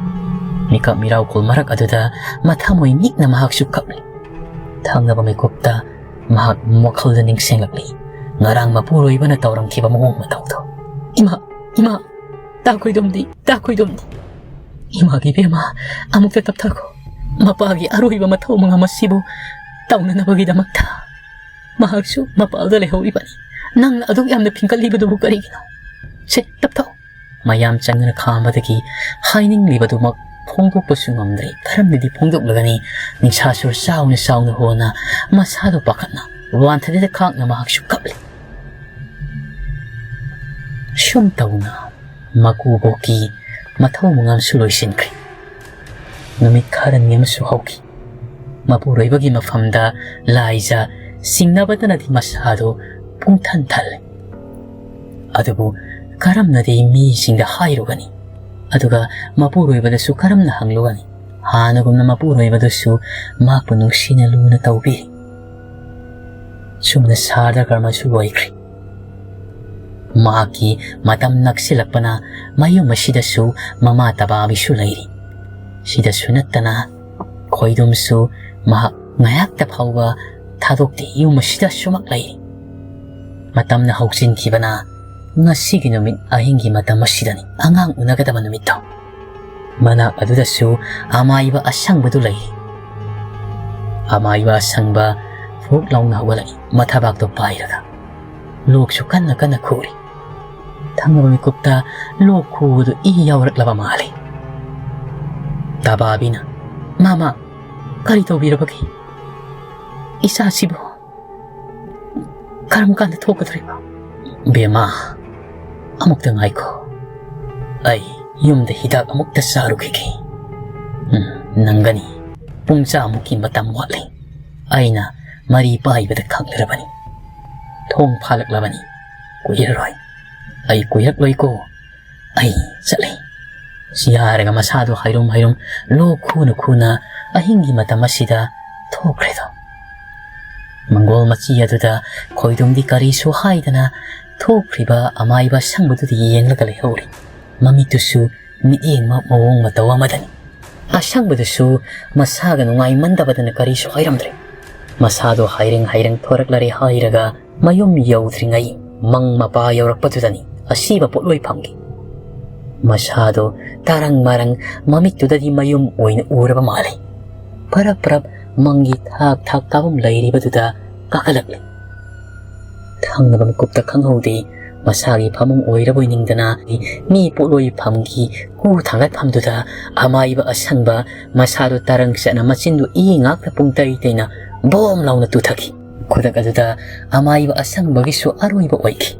ꯃꯤꯀꯞ ꯃꯤꯔꯥꯎꯈꯣꯜ ꯃꯔꯛ ꯑꯗꯨꯗ ꯃꯊꯃꯣꯏ ꯅꯤꯛꯅ ꯃꯍꯥꯛꯁꯨ ꯀꯞꯂꯤ꯫ ꯊꯪꯅꯕ ꯃꯤꯀꯨꯞꯇ ꯃꯍꯥꯛ ꯋꯥꯈꯜꯗ ꯅꯤꯡꯁꯤꯡꯂꯛꯂꯤ꯫ ꯉꯔꯥꯡ ꯃꯄꯨꯔꯣꯏꯕꯅ ꯇꯧꯔꯝꯈꯤꯕ ꯃꯑꯣꯡ ꯃꯇꯧꯗꯣ꯫ "ꯏꯃꯥ, ꯏꯃꯥ, ꯇꯥ ꯈꯣꯏꯗꯣꯝꯗꯤ, ꯇꯥ ꯈꯣꯏꯗꯣꯝꯗꯤ꯫ ꯏꯃꯥꯒꯤ ꯏꯕꯦꯝꯃ, ꯑꯃꯨꯛꯇ ꯇꯞꯊꯈꯣ꯫ ꯃꯄꯥꯒꯤ ꯑꯔꯣꯏꯕ ꯃꯊꯧ ꯃꯉꯝ ꯑꯁꯤꯕꯨ ꯇꯧꯅꯅꯕꯒꯤꯗꯃꯛꯇ ꯃꯍꯥꯛꯁꯨ ꯃꯄꯥꯜꯗ ꯂꯩꯍꯧꯔꯤꯕꯅꯤ꯫ ꯅꯪꯅ ꯑꯗꯨꯛ ꯌꯥꯝꯅ ꯐꯤꯡꯀꯠꯂꯤꯕꯗꯨꯕꯨ ꯀꯔꯤꯒꯤꯅꯣ? ꯁꯦ, ꯇꯞꯊꯧ꯫" ꯃꯌꯥꯝ ꯆꯪꯗꯨꯅ ꯈꯥꯝꯕꯗꯒꯤ ꯍꯥꯏꯅꯤꯡꯂꯤꯕꯗꯨꯃꯛ ꯐꯣꯡꯗꯣꯛꯄꯁꯨ ꯉꯝꯗ꯭ꯔꯦ꯫ ꯀꯔꯝꯅꯗꯤ ꯐꯣꯡꯗꯣꯛꯂꯒꯅꯤ? ꯅꯤꯡꯁꯥꯁꯨꯔ ꯆꯥꯎꯅ ꯆꯥꯎꯅ ꯍꯣꯟꯅ ꯃꯁꯥꯗꯣ ꯄꯥꯈꯠꯅ ꯋꯥꯟꯊꯗꯦꯗ ꯈꯥꯛꯅ ꯃꯍꯥꯛꯁꯨ ꯀꯞꯂꯤ꯫ ꯁꯨꯝ ꯇꯧꯅ ꯃꯀꯨꯕꯣꯛꯀꯤ ꯃꯊꯧ ꯃꯉꯝꯁꯨ ꯂꯣꯏꯁꯤꯟꯈ꯭ꯔꯦ꯫ ꯅꯨꯃꯤꯠ ꯈꯔꯅꯤ ꯑꯃꯁꯨ ꯍꯧꯈꯤ꯫ ꯃꯄꯨꯔꯣꯏꯕꯒꯤ ꯃꯐꯝꯗ ꯂꯥꯏꯖ ꯆꯤꯡꯅꯕꯗꯅꯗꯤ ꯃꯁꯥꯗꯨ ꯄꯨꯡꯊꯟ ꯊꯜꯂꯦ꯫ ꯑꯗꯨꯕꯨ ꯀꯔꯝꯅꯗꯤ ꯃꯤꯁꯤꯡꯗ ꯍꯥꯏꯔꯨꯒꯅꯤ? ꯑꯗꯨꯒ ꯃꯄꯨꯔꯣꯏꯕꯗꯁꯨ ꯀꯔꯝꯅ ꯍꯪꯂꯨꯒꯅꯤ? ꯍꯥꯟꯅꯒꯨꯝꯅ ꯃꯄꯨꯔꯣꯏꯕꯗꯨꯁꯨ ꯃꯍꯥꯛꯄꯨ ꯅꯨꯡꯁꯤꯅ ꯂꯨꯅ ꯇꯧꯕꯤꯔꯤ꯫ ꯆꯨꯝꯅ ꯁꯥꯔꯗ ꯀꯔꯃꯁꯨ ꯂꯣꯏꯈ꯭ꯔꯦ꯫ ꯃꯍꯥꯛꯀꯤ ꯃꯇꯝ ꯅꯛꯁꯤꯜꯂꯛꯄꯅ ꯃꯌꯨꯝ ꯑꯁꯤꯗꯁꯨ ꯃꯃꯥ ꯇꯕꯥꯕꯤꯁꯨ ꯂꯩꯔꯤ꯫ ꯁꯤꯗꯁꯨ ꯅꯠꯇꯅ ꯈꯣꯏꯗꯨꯝꯁꯨ ꯃꯍꯥꯛ ꯉꯥꯏꯍꯥꯛꯇ ꯐꯥꯎꯕ ꯊꯥꯗꯣꯛꯇꯦ, ꯌꯨꯝ ꯑꯁꯤꯗꯁꯨꯃꯛ ꯂꯩꯔꯤ꯫ ꯃꯇꯝꯅ ꯍꯧꯖꯤꯟꯈꯤꯕꯅ ꯉꯁꯤꯒꯤ ꯅꯨꯃꯤꯠ ꯑꯍꯤꯡꯒꯤ ꯃꯇꯝ ꯑꯁꯤꯗꯅꯤ, ꯑꯉꯥꯡ ꯎꯅꯒꯗꯕ ꯅꯨꯃꯤꯠꯇꯣ꯫ ꯃꯅꯥꯛ ꯑꯗꯨꯗꯁꯨ ꯑꯃꯥꯏꯕ ꯑꯁꯪꯕꯗꯨ ꯂꯩꯔꯤ꯫ ꯑꯃꯥꯏꯕ ꯑꯁꯪꯕ ꯐꯨꯛ ꯂꯥꯎꯅ ꯍꯧꯒꯠꯂꯛꯏ, ꯃꯊꯕꯥꯛꯇꯣ ꯄꯥꯏꯔꯒ꯫ ꯂꯣꯛꯁꯨ ꯀꯟꯅ ꯀꯟꯅ ꯈꯨꯔꯤ꯫ ꯊꯪꯅꯕ ꯃꯤꯀꯨꯞꯇ ꯂꯣꯛ ꯈꯨꯕꯗꯨ ꯏ ꯌꯥꯎꯔꯛꯂꯕ ꯃꯥꯜꯂꯤ꯫ ꯇꯕꯥꯕꯤꯅ, "ꯃꯃꯥ, ꯀꯔꯤ ꯇꯧꯕꯤꯔꯕꯒꯦ? ꯏꯆꯥꯁꯤꯕꯨ ꯀꯔꯝ ꯀꯥꯟꯗ ꯊꯣꯛꯀꯗꯧꯔꯤꯕ?" "ꯕꯦꯝꯃ, ꯑꯃꯨꯛꯇ ꯉꯥꯏꯈꯣ꯫ ꯑꯩ ꯌꯨꯝꯗ ꯍꯤꯗꯥꯛ ꯑꯃꯨꯛꯇ ꯆꯥꯔꯨꯈꯤꯒꯦ꯫ ꯎꯝ, ꯅꯪꯒꯅꯤ꯫ ꯄꯨꯡ ꯆꯥꯃꯨꯛꯀꯤ ꯃꯇꯝ ꯋꯥꯠꯂꯤ꯫ ꯑꯩꯅ ꯃꯔꯤ ꯄꯥꯏꯕꯗ ꯈꯪꯂꯔꯕꯅꯤ꯫ ꯊꯣꯡ ꯐꯥꯜꯂꯛꯂꯕꯅꯤ꯫ ꯀꯨꯏꯔꯔꯣꯏ꯫ ꯑꯩ ꯀꯨꯏꯔꯛꯂꯣꯏꯀꯣ꯫ ꯑꯩ ꯆꯠꯂꯤ꯫" ꯁꯤ ꯍꯥꯏꯔꯒ ꯃꯁꯥꯗꯣ ꯍꯥꯏꯔꯨꯝ ꯍꯥꯏꯔꯨꯝ ꯂꯣꯛ ꯈꯨꯅ ꯈꯨꯅ ꯑꯍꯤꯡꯒꯤ ꯃꯇꯝ ꯑꯁꯤꯗ ꯊꯣꯛꯈ꯭ꯔꯦꯗꯣ꯫ ꯃꯪꯒꯣꯜ ꯃꯆꯤ ꯑꯗꯨꯗ ꯈꯣꯏꯗꯨꯝꯗꯤ ꯀꯔꯤꯁꯨ ꯍꯥꯏꯗꯅ ꯊꯣꯛꯈ꯭ꯔꯤꯕ ꯑꯃꯥꯏꯕ ꯑꯁꯪꯕꯗꯨꯗ ꯌꯦꯡꯂꯒ ꯂꯩꯍꯧꯔꯤ꯫ ꯃꯃꯤꯠꯇꯨꯁꯨ ꯃꯤꯠꯌꯦꯡ ꯃ-, ꯃꯑꯣꯡ ꯃꯇꯧ ꯑꯃꯗꯅꯤ꯫ ꯑꯁꯪꯕꯗꯨꯁꯨ ꯃꯁꯥꯒ ꯅꯨꯡꯉꯥꯏꯃꯟꯗꯕꯗꯅ ꯀꯔꯤꯁꯨ ꯍꯥꯏꯔꯝꯗ꯭ꯔꯦ꯫ ꯃꯁꯥꯗꯣ ꯍꯥꯏꯔꯦꯡ ꯍꯥꯏꯔꯦꯡ ꯊꯣꯔꯛꯂꯔꯦ ꯍꯥꯏꯔꯒ ꯃꯌꯨꯝ ꯌꯧꯗ꯭ꯔꯤꯉꯩ ꯃꯪ ꯃꯄꯥ ꯌꯧꯔꯛꯄꯗꯨꯗꯅꯤ ꯑꯁꯤꯕ ꯄꯣꯠꯂꯣꯏ ꯐꯪꯈꯤ꯫ ꯃꯁꯥꯗꯣ ꯇꯥꯔꯪ ꯃꯥꯔꯪ ꯃꯃꯤꯠꯇꯨꯗꯗꯤ ꯃꯌꯨꯝ ꯑꯣꯏꯅ ꯎꯔꯕ ꯃꯥꯜꯂꯤ꯫ ꯄꯔꯞ ꯄꯔꯞ ꯃꯪꯒꯤ ꯊꯥꯛ ꯊꯥꯛ ꯀꯥꯐꯝ ꯂꯩꯔꯤꯕꯗꯨꯗ ꯀꯥꯈꯠꯂꯛꯂꯤ꯫ ꯊꯪꯅꯕ ꯃꯤꯀꯨꯞꯇ ꯈꯪꯍꯧꯗꯦ, ꯃꯁꯥꯒꯤ ꯐꯃꯨꯡ ꯑꯣꯏꯔꯕꯣꯏ ꯅꯤꯡꯗꯅ ꯃꯤ ꯄꯣꯠꯂꯣꯏ ꯐꯝꯒꯤ ꯀꯨ ꯊꯥꯡꯒꯠꯐꯝꯗꯨꯗ ꯑꯃꯥꯏꯕ ꯑꯁꯪꯕ ꯃꯁꯥꯗꯨ ꯇꯔꯪ ꯆꯠꯅ ꯃꯆꯤꯟꯗꯨ ꯏ ꯉꯥꯛꯇ ꯄꯨꯡ ꯇꯩ ꯇꯩꯅ ꯕꯣꯝ ꯂꯥꯎꯅ ꯇꯨꯊꯈꯤ꯫ ꯈꯨꯗꯛ ꯑꯗꯨꯗ ꯑꯃꯥꯏꯕ ꯑꯁꯪꯕꯒꯤꯁꯨ ꯑꯔꯣꯏꯕ ꯑꯣꯏꯈꯤ꯫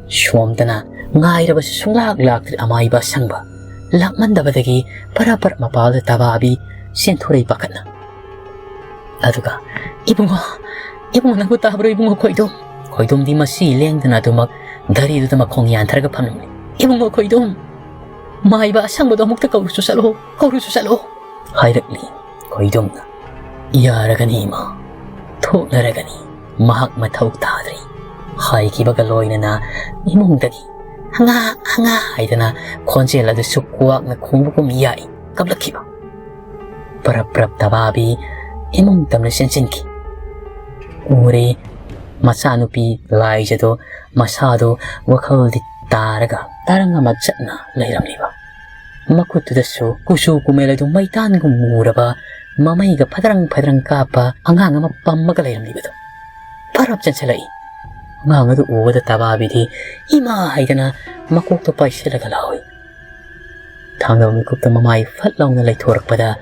ꯁꯣꯝꯗꯅ ꯉꯥꯏꯔꯕꯁꯨ ꯁꯨꯡꯂꯥꯛ ꯂꯥꯛꯇ꯭ꯔꯤ ꯑꯃꯥꯏꯕ ꯑꯁꯪꯕ꯫ ꯂꯥꯛꯃꯟꯗꯕꯗꯒꯤ ꯄꯔꯥ ꯄꯔ ꯃꯄꯥꯜꯗ ꯇꯕꯥꯕꯤ ꯆꯦꯟꯊꯣꯔꯛꯏ ꯄꯥꯈꯠꯅ꯫ ꯑꯗꯨꯒ, "ꯏꯕꯨꯡꯉꯣ, ꯏꯕꯨꯡꯉꯣ, ꯅꯪꯕꯨ ꯇꯥꯕ꯭ꯔꯣ ꯏꯕꯨꯡꯉꯣ ꯈꯣꯏꯗꯣꯝ?" ꯈꯣꯏꯗꯣꯝꯗꯤ ꯃꯁꯤ ꯂꯦꯡꯗꯅ ꯑꯗꯨꯃꯛ ꯗꯔꯤꯗꯨꯗ ꯃꯈꯣꯡ ꯌꯥꯟꯊꯔꯒ ꯐꯝꯂꯝꯂꯤ꯫ "ꯏꯕꯨꯡꯉꯣ ꯈꯣꯏꯗꯣꯝ, ꯃꯥꯏꯕ ꯑꯁꯪꯕꯗꯣ ꯑꯃꯨꯛꯇ ꯀꯧꯔꯨꯆꯣ ꯆꯠꯂꯣ, ꯀꯧꯔꯨꯆꯣ ꯆꯠꯂꯣ," ꯍꯥꯏꯔꯛꯂꯤ ꯈꯣꯏꯗꯣꯝꯅ꯫ "ꯌꯥꯔꯒꯅꯤ ꯏꯃꯥ, ꯊꯣꯛꯅꯔꯒꯅꯤ꯫ ꯃꯍꯥꯛ ꯃꯊꯧ ꯇꯥꯗ꯭ꯔꯦ ꯍꯥꯏꯈꯤꯕꯒ ꯂꯣꯏꯅꯅ ꯏꯃꯨꯡꯗꯒꯤ "ꯍꯪꯉꯥ, ꯍꯪꯉꯥ" ꯍꯥꯏꯗꯅ ꯈꯣꯟꯖꯦꯜ ꯑꯗꯨꯁꯨ ꯀ꯭ꯋꯥꯛꯅ ꯈꯣꯡꯕꯒꯨꯝ ꯌꯥꯏ ꯀꯞꯂꯛꯈꯤꯕ꯫ ꯄꯔꯞ ꯄꯔꯞ ꯇꯕꯥꯕꯤ ꯏꯃꯨꯡ ꯇꯝꯅ ꯆꯦꯟꯁꯤꯟꯈꯤ꯫ ꯎꯔꯦ, ꯃꯆꯥꯅꯨꯄꯤ ꯂꯥꯏꯖꯗꯣ ꯃꯁꯥꯗꯣ ꯋꯥꯈꯜꯗꯤ ꯇꯥꯔꯒ ꯇꯔꯪ ꯑꯃ ꯆꯠꯅ ꯂꯩꯔꯝꯂꯤꯕ꯫ ꯃꯈꯨꯠꯇꯨꯗꯁꯨ ꯀꯨꯆꯨ ꯀꯨꯃꯦꯜ ꯑꯗꯨ ꯃꯩꯇꯥꯟꯒꯨꯝ ꯃꯨꯔꯕ, ꯃꯃꯩꯒ ꯐꯗ꯭ꯔꯪ ꯐꯗ꯭ꯔꯪ ꯀꯥꯞꯄ ꯑꯉꯥꯡ ꯑꯃ ꯄꯝꯃꯒ ꯂꯩꯔꯝꯂꯤꯕꯗꯣ꯫ ꯄꯔꯞ ꯆꯦꯟꯁꯤꯜꯂꯛꯏ꯫ ꯑꯉꯥꯡ ꯑꯗꯨ ꯎꯕꯗ ꯇꯕꯥꯕꯤꯗꯤ "ꯏꯃꯥ" ꯍꯥꯏꯗꯅ ꯃꯀꯣꯛꯇꯣ ꯄꯥꯏꯁꯤꯜꯂꯒ ꯂꯥꯎꯏ꯫ ꯊꯥꯡꯗꯕ ꯃꯤꯀꯨꯞꯇ ꯃꯃꯥꯏ ꯐꯠ ꯂꯥꯎꯅ ꯂꯩꯊꯣꯔꯛꯄꯗ,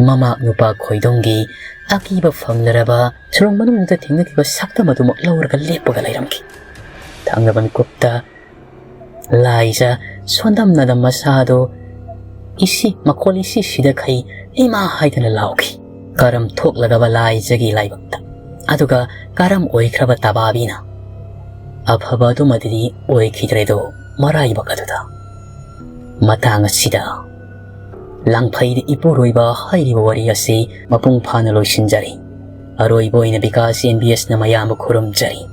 ꯃꯃꯥ ꯅꯨꯄꯥ ꯈꯣꯏꯗꯣꯝꯒꯤ ꯑꯀꯤꯕ ꯐꯪꯂꯔꯕ ꯁꯨꯔꯨꯡ ꯃꯅꯨꯡꯗ ꯊꯦꯡꯅꯈꯤꯕ ꯁꯛꯇꯝ ꯑꯗꯨꯃꯛ ꯂꯧꯔꯒ ꯂꯦꯞꯄꯒ ꯂꯩꯔꯝꯈꯤ꯫ ꯊꯥꯡꯗꯕ ꯃꯤꯀꯨꯞꯇ ꯂꯥꯏꯖ ꯁꯣꯟꯗꯝꯅꯗ ꯃꯁꯥꯗꯣ ꯏꯁꯤ, ꯃꯈꯣꯜ ꯏꯁꯤ ꯁꯤꯗꯈꯩ "ꯏꯃꯥ" ꯍꯥꯏꯗꯅ ꯂꯥꯎꯈꯤ꯫ ꯀꯔꯝ ꯊꯣꯛꯂꯒꯕ ꯂꯥꯏꯖꯒꯤ ꯂꯥꯏꯕꯛꯇ, ꯑꯗꯨꯒ ꯀꯔꯝ ꯑꯣꯏꯈ꯭ꯔꯕ ꯇꯕꯥꯕꯤꯅ? ꯑꯐꯕ ꯑꯗꯨꯃꯗꯤ ꯑꯣꯏꯈꯤꯗ꯭ꯔꯦꯗꯣ ꯃꯔꯥꯏꯕꯛ ꯑꯗꯨꯗ꯫ ꯃꯇꯥꯡ ꯑꯁꯤꯗ ꯂꯥꯡꯐꯩꯗ ꯏꯄꯨꯔꯣꯏꯕ ꯍꯥꯏꯔꯤꯕ ꯋꯥꯔꯤ ꯑꯁꯤ ꯃꯄꯨꯡ ꯐꯥꯅ ꯂꯣꯏꯁꯤꯟꯖꯔꯤ꯫ ꯑꯔꯣꯏꯕ ꯑꯣꯏꯅ ꯕꯤꯀꯥꯁ ꯑꯦꯝ ꯕꯤ ꯑꯦꯁꯅ ꯃꯌꯥꯝꯕꯨ ꯈꯨꯔꯨꯝꯖꯔꯤ꯫